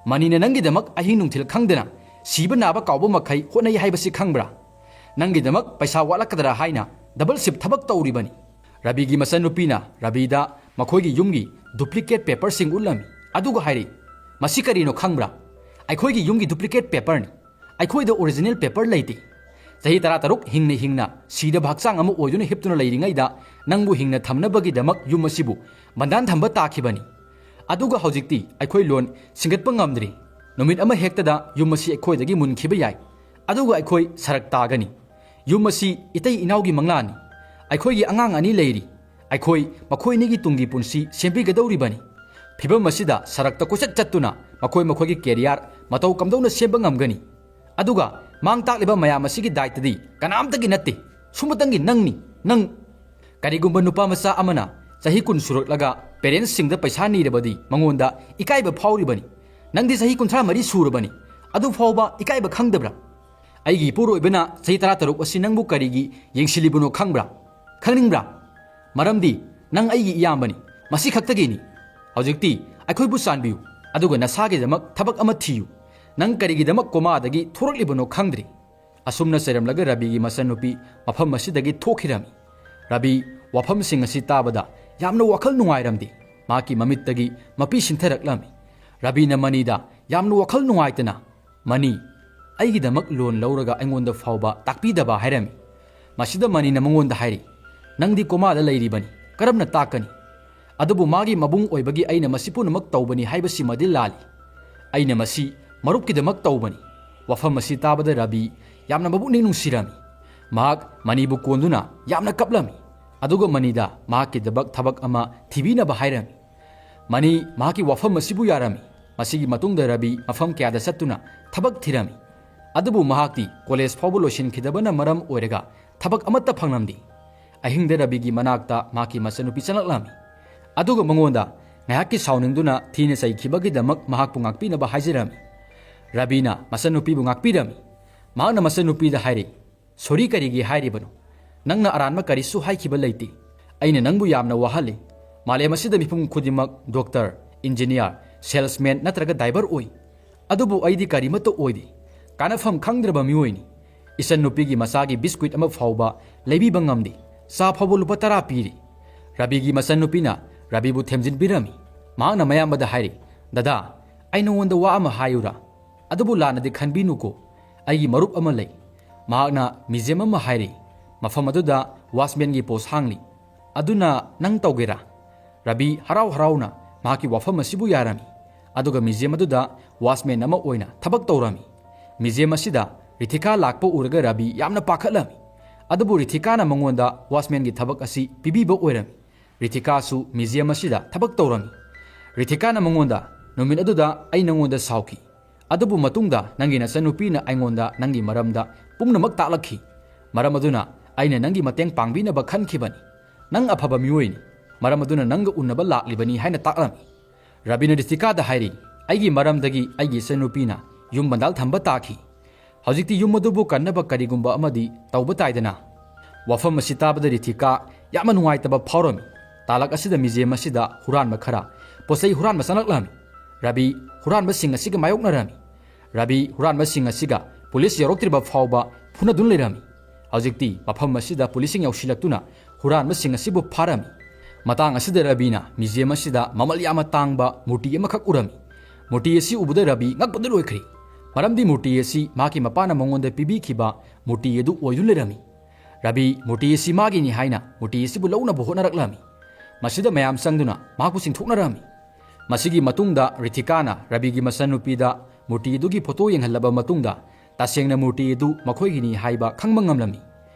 ꯃꯅꯤꯅ ꯅꯪꯒꯤꯗꯃꯛ ꯑꯍꯤꯡ ꯅꯨꯡꯊꯤꯜ ꯈꯪꯗꯅ ꯁꯤꯕ ꯅꯥꯕ ꯀꯥꯎꯕ ꯃꯈꯩ ꯍꯣꯠꯅꯩ ꯍꯥꯏꯕꯁꯤ ꯈꯪꯕ꯭ꯔꯥ? ꯅꯪꯒꯤꯗꯃꯛ ꯄꯩꯁꯥ ꯋꯥꯠꯂꯛꯀꯗ꯭ꯔꯥ ꯍꯥꯏꯅ ꯗꯕꯜ ꯁꯤꯐ ꯊꯕꯛ ꯇꯧꯔꯤꯕꯅꯤ꯫" ꯔꯕꯤꯒꯤ ꯃꯆꯟꯅꯨꯄꯤꯅ ꯔꯕꯤꯗ ꯃꯈꯣꯏꯒꯤ ꯌꯨꯝꯒꯤ ꯗꯨꯄ꯭ꯂꯤꯀꯦꯠ ꯄꯦꯄꯔꯁꯤꯡ ꯎꯠꯂꯝꯃꯤ꯫ ꯑꯗꯨꯒ ꯍꯥꯏꯔꯤ, "ꯃꯁꯤ ꯀꯔꯤꯅꯣ ꯈꯪꯕ꯭ꯔꯥ? ꯑꯩꯈꯣꯏꯒꯤ ꯌꯨꯝꯒꯤ ꯗꯨꯄ꯭ꯂꯤꯀꯦꯠ ꯄꯦꯄꯔꯅꯤ꯫ ꯑꯩꯈꯣꯏꯗ ꯑꯣꯔꯤꯖꯤꯅꯦꯜ ꯄꯦꯄꯔ ꯂꯩꯇꯦ꯫ ꯆꯍꯤ ꯇꯔꯥꯇꯔꯨꯛ ꯍꯤꯡꯅ ꯍꯤꯡꯅ ꯁꯤꯗꯕ ꯍꯛꯆꯥꯡ ꯑꯃ ꯑꯣꯏꯗꯨꯅ ꯍꯤꯞꯇꯨꯅ ꯂꯩꯔꯤꯉꯩꯗ ꯅꯪꯕꯨ ꯍꯤꯡꯅ ꯊꯝꯅꯕꯒꯤꯗꯃꯛ ꯌꯨꯝ ꯑꯁꯤꯕꯨ ꯕꯟꯗꯥꯟ ꯊꯝꯕ ꯇꯥꯈꯤꯕꯅꯤ꯫ ꯑꯗꯨꯒ ꯍꯧꯖꯤꯛꯇꯤ ꯑꯩꯈꯣꯏ ꯂꯣꯟ ꯁꯤꯡꯒꯠꯄ ꯉꯝꯗ꯭ꯔꯤ꯫ ꯅꯨꯃꯤꯠ ꯑꯃ ꯍꯦꯛꯇꯗ ꯌꯨꯝ ꯑꯁꯤ ꯑꯩꯈꯣꯏꯗꯒꯤ ꯃꯨꯟꯈꯤꯕ ꯌꯥꯏ꯫ ꯑꯗꯨꯒ ꯑꯩꯈꯣꯏ ꯁꯔꯛ ꯇꯥꯒꯅꯤ꯫ ꯌꯨꯝ ꯑꯁꯤ ꯏꯇꯩ ꯏꯅꯥꯎꯒꯤ ꯃꯪꯂꯥꯟꯅꯤ꯫ ꯑꯩꯈꯣꯏꯒꯤ ꯑꯉꯥꯡ ꯑꯅꯤ ꯂꯩꯔꯤ꯫ ꯑꯩꯈꯣꯏ ꯃꯈꯣꯏ ꯑꯅꯤꯒꯤ ꯇꯨꯡꯒꯤ ꯄꯨꯟꯁꯤ ꯁꯦꯝꯕꯤꯒꯗꯧꯔꯤꯕꯅꯤ꯫ ꯐꯤꯚꯝ ꯑꯁꯤꯗ ꯁꯔꯛꯇ ꯀꯣꯏꯆꯠ ꯆꯠꯇꯨꯅ ꯃꯈꯣꯏ ꯃꯈꯣꯏꯒꯤ ꯀꯦꯔꯤꯌꯔ ꯃꯇꯧ ꯀꯝꯗꯧꯅ ꯁꯦꯝꯕ ꯉꯝꯒꯅꯤ? ꯑꯗꯨꯒ ꯃꯥꯡ ꯇꯥꯛꯂꯤꯕ ꯃꯌꯥꯝ ꯑꯁꯤꯒꯤ ꯗꯥꯏꯇꯗꯤ ꯀꯅꯥꯝꯇꯒꯤ ꯅꯠꯇꯦ, ꯁꯨꯝꯕꯇꯪꯒꯤ ꯅꯪꯅꯤ, ꯅꯪ꯫" ꯀꯔꯤꯒꯨꯝꯕ ꯅꯨꯄꯥ ꯃꯆꯥ ꯑꯃꯅ ꯆꯍꯤ ꯀꯨꯟ ꯁꯨꯔꯛꯂꯒ ꯄꯦꯔꯦꯟꯁꯁꯤꯡꯗ ꯄꯩꯁꯥ ꯅꯤꯔꯕꯗꯤ ꯃꯉꯣꯟꯗ ꯏꯀꯥꯏꯕ ꯐꯥꯎꯔꯤꯕꯅꯤ꯫ ꯅꯪꯗꯤ ꯆꯍꯤ ꯀꯨꯟꯊ꯭ꯔꯥ ꯃꯔꯤ ꯁꯨꯔꯕꯅꯤ, ꯑꯗꯨ ꯐꯥꯎꯕ ꯏꯀꯥꯏꯕ ꯈꯪꯗꯕ꯭ꯔꯥ? ꯑꯩꯒꯤ ꯏꯄꯨꯔꯣꯏꯕꯅ ꯆꯍꯤ ꯇꯔꯥꯇꯔꯨꯛ ꯑꯁꯤ ꯅꯪꯕꯨ ꯀꯔꯤꯒꯤ ꯌꯦꯡꯁꯤꯜꯂꯤꯕꯅꯣ ꯈꯪꯕ꯭ꯔꯥ? ꯈꯪꯅꯤꯡꯕ꯭ꯔꯥ? ꯃꯔꯝꯗꯤ ꯅꯪ ꯑꯩꯒꯤ ꯏꯌꯥꯝꯕꯅꯤ, ꯃꯁꯤ ꯈꯛꯇꯒꯤꯅꯤ꯫ ꯍꯧꯖꯤꯛꯇꯤ ꯑꯩꯈꯣꯏꯕꯨ ꯆꯥꯟꯕꯤꯌꯨ, ꯑꯗꯨꯒ ꯅꯁꯥꯒꯤꯗꯃꯛ ꯊꯕꯛ ꯑꯃ ꯊꯤꯌꯨ꯫ ꯅꯪ ꯀꯔꯤꯒꯤꯗꯃꯛ ꯀꯣꯃꯥꯗꯒꯤ ꯊꯣꯔꯛꯂꯤꯕꯅꯣ ꯈꯪꯗ꯭ꯔꯤ꯫ ꯑꯁꯨꯝꯅ ꯆꯩꯔꯝꯂꯒ ꯔꯕꯤꯒꯤ ꯃꯆꯟꯅꯨꯄꯤ ꯃꯐꯝ ꯑꯁꯤꯗꯒꯤ ꯊꯣꯛꯈꯤꯔꯝꯃꯤ꯫ ꯔꯕꯤ ꯋꯥꯐꯝꯁꯤꯡ ꯑꯁꯤ ꯇꯥꯕꯗ ꯌꯥꯝꯅ ꯋꯥꯈꯜ ꯅꯨꯡꯉꯥꯏꯔꯝꯗꯦ꯫ ꯃꯍꯥꯛꯀꯤ ꯃꯃꯤꯠꯇꯒꯤ ꯃꯄꯤ ꯁꯤꯟꯊꯔꯛꯂꯝꯃꯤ꯫ ꯔꯕꯤꯅ ꯃꯅꯤꯗ ꯌꯥꯝꯅ ꯋꯥꯈꯜ ꯅꯨꯡꯉꯥꯏꯇꯅ, "ꯃꯅꯤ, ꯑꯩꯒꯤꯗꯃꯛ ꯂꯣꯟ ꯂꯧꯔꯒ ꯑꯩꯉꯣꯟꯗ ꯐꯥꯎꯕ ꯇꯥꯛꯄꯤꯗꯕ" ꯍꯥꯏꯔꯝꯃꯤ꯫ ꯃꯁꯤꯗ ꯃꯅꯤꯅ ꯃꯉꯣꯟꯗ ꯍꯥꯏꯔꯤ, "ꯅꯪꯗꯤ ꯀꯣꯃꯥꯗ ꯂꯩꯔꯤꯕꯅꯤ, ꯀꯔꯝꯅ ꯇꯥꯛꯀꯅꯤ? ꯑꯗꯨꯕꯨ ꯃꯥꯒꯤ ꯃꯕꯨꯡ ꯑꯣꯏꯕꯒꯤ ꯑꯩꯅ ꯃꯁꯤ ꯄꯨꯝꯅꯃꯛ ꯇꯧꯕꯅꯤ ꯍꯥꯏꯕꯁꯤꯃꯗꯤ ꯂꯥꯜꯂꯤ꯫ ꯑꯩꯅ ꯃꯁꯤ ꯃꯔꯨꯞꯀꯤꯗꯃꯛ ꯇꯧꯕꯅꯤ"꯫ ꯋꯥꯐꯝ ꯑꯁꯤ ꯇꯥꯕꯗ ꯔꯕꯤ ꯌꯥꯝꯅ ꯃꯕꯨꯛꯅꯤꯡ ꯅꯨꯡꯁꯤꯔꯝꯃꯤ꯫ ꯃꯍꯥꯛ ꯃꯅꯤꯕꯨ ꯀꯣꯟꯗꯨꯅ ꯌꯥꯝꯅ ꯀꯞꯂꯝꯃꯤ꯫ ꯑꯗꯨꯒ ꯃꯅꯤꯗ ꯃꯍꯥꯛꯀꯤꯗꯃꯛ ꯊꯕꯛ ꯑꯃ ꯊꯤꯕꯤꯅꯕ ꯍꯥꯏꯔꯝꯃꯤ꯫ ꯃꯅꯤ ꯃꯍꯥꯛꯀꯤ ꯋꯥꯐꯝ ꯑꯁꯤꯕꯨ ꯌꯥꯔꯝꯃꯤ꯫ ꯃꯁꯤꯒꯤ ꯃꯇꯨꯡꯗ ꯔꯕꯤ ꯃꯐꯝ ꯀꯌꯥꯗ ꯆꯠꯇꯨꯅ ꯊꯕꯛ ꯊꯤꯔꯝꯃꯤ꯫ ꯑꯗꯨꯕꯨ ꯃꯍꯥꯛꯇꯤ ꯀꯣꯂꯦꯖ ꯐꯥꯎꯕ ꯂꯣꯏꯁꯤꯟꯈꯤꯗꯕꯅ ꯃꯔꯝ ꯑꯣꯏꯔꯒ ꯊꯕꯛ ꯑꯃꯠꯇ ꯐꯪꯂꯝꯗꯦ꯫ ꯑꯍꯤꯡꯗ ꯔꯕꯤꯒꯤ ꯃꯅꯥꯛꯇ ꯃꯍꯥꯛꯀꯤ ꯃꯆꯟꯅꯨꯄꯤ ꯆꯪꯂꯛꯂꯝꯃꯤ꯫ ꯑꯗꯨꯒ ꯃꯉꯣꯟꯗ ꯉꯥꯏꯍꯥꯛꯀꯤ ꯁꯥꯎꯅꯤꯡꯗꯨꯅ ꯊꯤꯅ ꯆꯩꯈꯤꯕꯒꯤꯗꯃꯛ ꯃꯍꯥꯛꯄꯨ ꯉꯥꯛꯄꯤꯅꯕ ꯍꯥꯏꯖꯔꯝꯃꯤ꯫ ꯔꯕꯤꯅ ꯃꯆꯟꯅꯨꯄꯤꯕꯨ ꯉꯥꯛꯄꯤꯔꯝꯃꯤ꯫ ꯃꯍꯥꯛꯅ ꯃꯆꯟꯅꯨꯄꯤꯗ ꯍꯥꯏꯔꯤ, "ꯁꯣꯔꯤ ꯀꯔꯤꯒꯤ ꯍꯥꯏꯔꯤꯕꯅꯣ? ꯅꯪꯅ ꯑꯔꯥꯟꯕ ꯀꯔꯤꯁꯨ ꯍꯥꯏꯈꯤꯕ ꯂꯩꯇꯦ꯫ ꯑꯩꯅ ꯅꯪꯕꯨ ꯌꯥꯝꯅ ꯋꯥꯍꯜꯂꯤ꯫ ꯃꯥꯂꯦꯝ ꯑꯁꯤꯗ ꯃꯤꯄꯨꯝ ꯈꯨꯗꯤꯡꯃꯛ ꯗꯣꯛꯇꯔ, ꯏꯟꯖꯤꯅꯤꯌꯥꯔ, ꯁꯦꯜꯁꯃꯦꯟ ꯅꯠꯇ꯭ꯔꯒ ꯗꯥꯏꯚꯔ ꯑꯣꯏ꯫ ꯑꯗꯨꯕꯨ ꯑꯩꯗꯤ ꯀꯔꯤꯃꯠꯇ ꯑꯣꯏꯗꯦ꯫ ꯀꯥꯟꯅꯐꯝ ꯈꯪꯗ꯭ꯔꯕ ꯃꯤꯑꯣꯏꯅꯤ꯫ ꯏꯆꯟ ꯅꯨꯄꯤꯒꯤ ꯃꯆꯥꯒꯤ ꯕꯤꯁꯀ꯭ꯋꯤꯠ ꯑꯃ ꯐꯥꯎꯕ ꯂꯩꯕꯤꯕ ꯉꯝꯗꯦ꯫ ꯆꯥ ꯐꯥꯎꯕ ꯂꯨꯄꯥ ꯇꯔꯥ ꯄꯤꯔꯤ"꯫ ꯔꯕꯤꯒꯤ ꯃꯆꯟꯅꯨꯄꯤꯅ ꯔꯕꯤꯕꯨ ꯊꯦꯝꯖꯤꯟꯕꯤꯔꯝꯃꯤ꯫ ꯃꯍꯥꯛꯅ ꯃꯌꯥꯝꯕꯗ ꯍꯥꯏꯔꯤ, "ꯗꯗꯥ, ꯑꯩ ꯅꯉꯣꯟꯗ ꯋꯥ ꯑꯃ ꯍꯥꯏꯌꯨꯔꯥ? ꯑꯗꯨꯕꯨ ꯂꯥꯟꯅꯗꯤ ꯈꯟꯕꯤꯅꯨꯀꯣ꯫ ꯑꯩꯒꯤ ꯃꯔꯨꯞ ꯑꯃ ꯂꯩ꯫ ꯃꯍꯥꯛꯅ ꯃ꯭ꯌꯨꯖꯤꯌꯝ ꯑꯃ ꯍꯥꯏꯔꯤ꯫ ꯃꯐꯝ ꯑꯗꯨꯗ ꯋꯥꯆꯃꯦꯟꯒꯤ ꯄꯣꯁ ꯍꯥꯡꯂꯤ꯫ ꯑꯗꯨꯅ ꯅꯪ ꯇꯧꯒꯦꯔꯥ?" ꯔꯕꯤ ꯍꯔꯥꯎ ꯍꯔꯥꯎꯅ ꯃꯍꯥꯛꯀꯤ ꯋꯥꯐꯝ ꯑꯁꯤꯕꯨ ꯌꯥꯔꯝꯃꯤ꯫ ꯑꯗꯨꯒ ꯃ꯭ꯌꯨꯖꯤꯌꯝ ꯑꯗꯨꯗ ꯋꯥꯆꯃꯦꯟ ꯑꯃ ꯑꯣꯏꯅ ꯊꯕꯛ ꯇꯧꯔꯝꯃꯤ꯫ ꯃ꯭ꯌꯨꯖꯤꯌꯝ ꯑꯁꯤꯗ ꯔꯤꯊꯤꯀꯥ ꯂꯥꯛꯄ ꯎꯔꯒ ꯔꯕꯤ ꯌꯥꯝꯅ ꯄꯥꯈꯠꯂꯝꯃꯤ꯫ ꯑꯗꯨꯕꯨ ꯔꯤꯊꯤꯀꯥꯅ ꯃꯉꯣꯟꯗ ꯋꯥꯆꯃꯦꯟꯒꯤ ꯊꯕꯛ ꯑꯁꯤ ꯄꯤꯕꯤꯕ ꯑꯣꯏꯔꯝꯃꯤ꯫ ꯔꯤꯊꯤꯀꯥꯁꯨ ꯃ꯭ꯌꯨꯖꯤꯌꯝ ꯑꯁꯤꯗ ꯊꯕꯛ ꯇꯧꯔꯝꯃꯤ꯫ ꯔꯤꯊꯤꯀꯥꯅ ꯃꯉꯣꯟꯗ, "ꯅꯨꯃꯤꯠ ꯑꯗꯨꯗ ꯑꯩ ꯅꯉꯣꯟꯗ ꯁꯥꯎꯈꯤ꯫ ꯑꯗꯨꯕꯨ ꯃꯇꯨꯡꯗ ꯅꯪꯒꯤ ꯅꯆꯟꯅꯨꯄꯤꯅ ꯑꯩꯉꯣꯟꯗ ꯅꯪꯒꯤ ꯃꯔꯝꯗ ꯄꯨꯝꯅꯃꯛ ꯇꯥꯛꯂꯛꯈꯤ꯫ ꯃꯔꯝ ꯑꯗꯨꯅ ꯑꯩꯅ ꯅꯪꯒꯤ ꯃꯇꯦꯡ ꯄꯥꯡꯕꯤꯅꯕ ꯈꯟꯈꯤꯕꯅꯤ꯫ ꯅꯪ ꯑꯐꯕ ꯃꯤꯑꯣꯏꯅꯤ꯫ ꯃꯔꯝ ꯑꯗꯨꯅ ꯅꯪꯒ ꯎꯅꯕ ꯂꯥꯛꯂꯤꯕꯅꯤ" ꯍꯥꯏꯅ ꯇꯥꯛꯂꯝꯃꯤ꯫ ꯔꯕꯤꯅ ꯔꯤꯊꯤꯀꯥꯗ ꯍꯥꯏꯔꯤ, "ꯑꯩꯒꯤ ꯃꯔꯝꯗꯒꯤ ꯑꯩꯒꯤ ꯏꯆꯟꯅꯨꯄꯤꯅ ꯌꯨꯝ ꯕꯟꯗꯥꯜ ꯊꯝꯕ ꯇꯥꯈꯤ꯫ ꯍꯧꯖꯤꯛꯇꯤ ꯌꯨꯝ ꯑꯗꯨꯕꯨ ꯀꯟꯅꯕ ꯀꯔꯤꯒꯨꯝꯕ ꯑꯃꯗꯤ ꯇꯧꯕ ꯇꯥꯏꯗꯅ"꯫ ꯋꯥꯐꯝ ꯑꯁꯤ ꯇꯥꯕꯗ ꯔꯤꯊꯤꯀꯥ ꯌꯥꯝꯅ ꯅꯨꯡꯉꯥꯏꯇꯕ ꯐꯥꯎꯔꯝꯃꯤ꯫ ꯇꯥꯂꯛ ꯑꯁꯤꯗ ꯃ꯭ꯌꯨꯖꯤꯌꯝ ꯑꯁꯤꯗ ꯍꯨꯔꯥꯟꯕ ꯈꯔ ꯄꯣꯠꯆꯩ ꯍꯨꯔꯥꯟꯕ ꯆꯪꯂꯛꯂꯝꯃꯤ꯫ ꯔꯕꯤ ꯍꯨꯔꯥꯟꯕꯁꯤꯡ ꯑꯁꯤꯒ ꯃꯥꯌꯣꯛꯅꯔꯝꯃꯤ꯫ ꯔꯕꯤ ꯍꯨꯔꯥꯟꯕꯁꯤꯡ ꯑꯁꯤꯒ ꯄꯨꯂꯤꯁ ꯌꯧꯔꯛꯇ꯭ꯔꯤꯕ ꯐꯥꯎꯕ ꯐꯨꯅꯗꯨꯅ ꯂꯩꯔꯝꯃꯤ꯫ ꯍꯧꯖꯤꯛꯇꯤ ꯃꯐꯝ ꯑꯁꯤꯗ ꯄꯨꯂꯤꯁꯁꯤꯡ ꯌꯧꯁꯤꯜꯂꯛꯇꯨꯅ ꯍꯨꯔꯥꯟꯕꯁꯤꯡ ꯑꯁꯤꯕꯨ ꯐꯥꯔꯝꯃꯤ꯫ ꯃꯇꯥꯡ ꯑꯁꯤꯗ ꯔꯕꯤꯅ ꯃ꯭ꯌꯨꯖꯤꯌꯝ ꯑꯁꯤꯗ ꯃꯃꯜ ꯌꯥꯝꯅ ꯇꯥꯡꯕ ꯃꯨꯔꯇꯤ ꯑꯃꯈꯛ ꯎꯔꯝꯃꯤ꯫ ꯃꯨꯔꯇꯤ ꯑꯁꯤ ꯎꯕꯗ ꯔꯕꯤ ꯉꯛꯄꯗ ꯂꯣꯏꯈ꯭ꯔꯦ, ꯃꯔꯝꯗꯤ ꯃꯨꯔꯇꯤ ꯑꯁꯤ ꯃꯍꯥꯛꯀꯤ ꯃꯄꯥꯅ ꯃꯉꯣꯟꯗ ꯄꯤꯕꯤꯈꯤꯕ ꯃꯨꯔꯇꯤ ꯑꯗꯨ ꯑꯣꯏꯗꯨꯅ ꯂꯩꯔꯝꯃꯤ꯫ ꯔꯕꯤ ꯃꯨꯔꯇꯤ ꯑꯁꯤ ꯃꯥꯒꯤꯅꯤ ꯍꯥꯏꯅ ꯃꯨꯔꯇꯤ ꯑꯁꯤꯕꯨ ꯂꯧꯅꯕ ꯍꯣꯠꯅꯔꯛꯂꯝꯃꯤ꯫ ꯃꯁꯤꯗ ꯃꯌꯥꯝ ꯆꯪꯗꯨꯅ ꯃꯍꯥꯛꯄꯨ ꯆꯤꯡꯊꯣꯛꯅꯔꯝꯃꯤ꯫ ꯃꯁꯤꯒꯤ ꯃꯇꯨꯡꯗ ꯔꯤꯊꯤꯀꯥꯅ ꯔꯕꯤꯒꯤ ꯃꯆꯟꯅꯨꯄꯤꯗ ꯃꯨꯔꯇꯤ ꯑꯗꯨꯒꯤ ꯐꯣꯇꯣ ꯌꯦꯡꯍꯜꯂꯕ ꯃꯇꯨꯡꯗ, ꯇꯁꯦꯡꯅ ꯃꯨꯔꯇꯤ ꯑꯗꯨ ꯃꯈꯣꯏꯒꯤꯅꯤ ꯍꯥꯏꯕ ꯈꯪꯕ ꯉꯝꯂꯝꯃꯤ꯫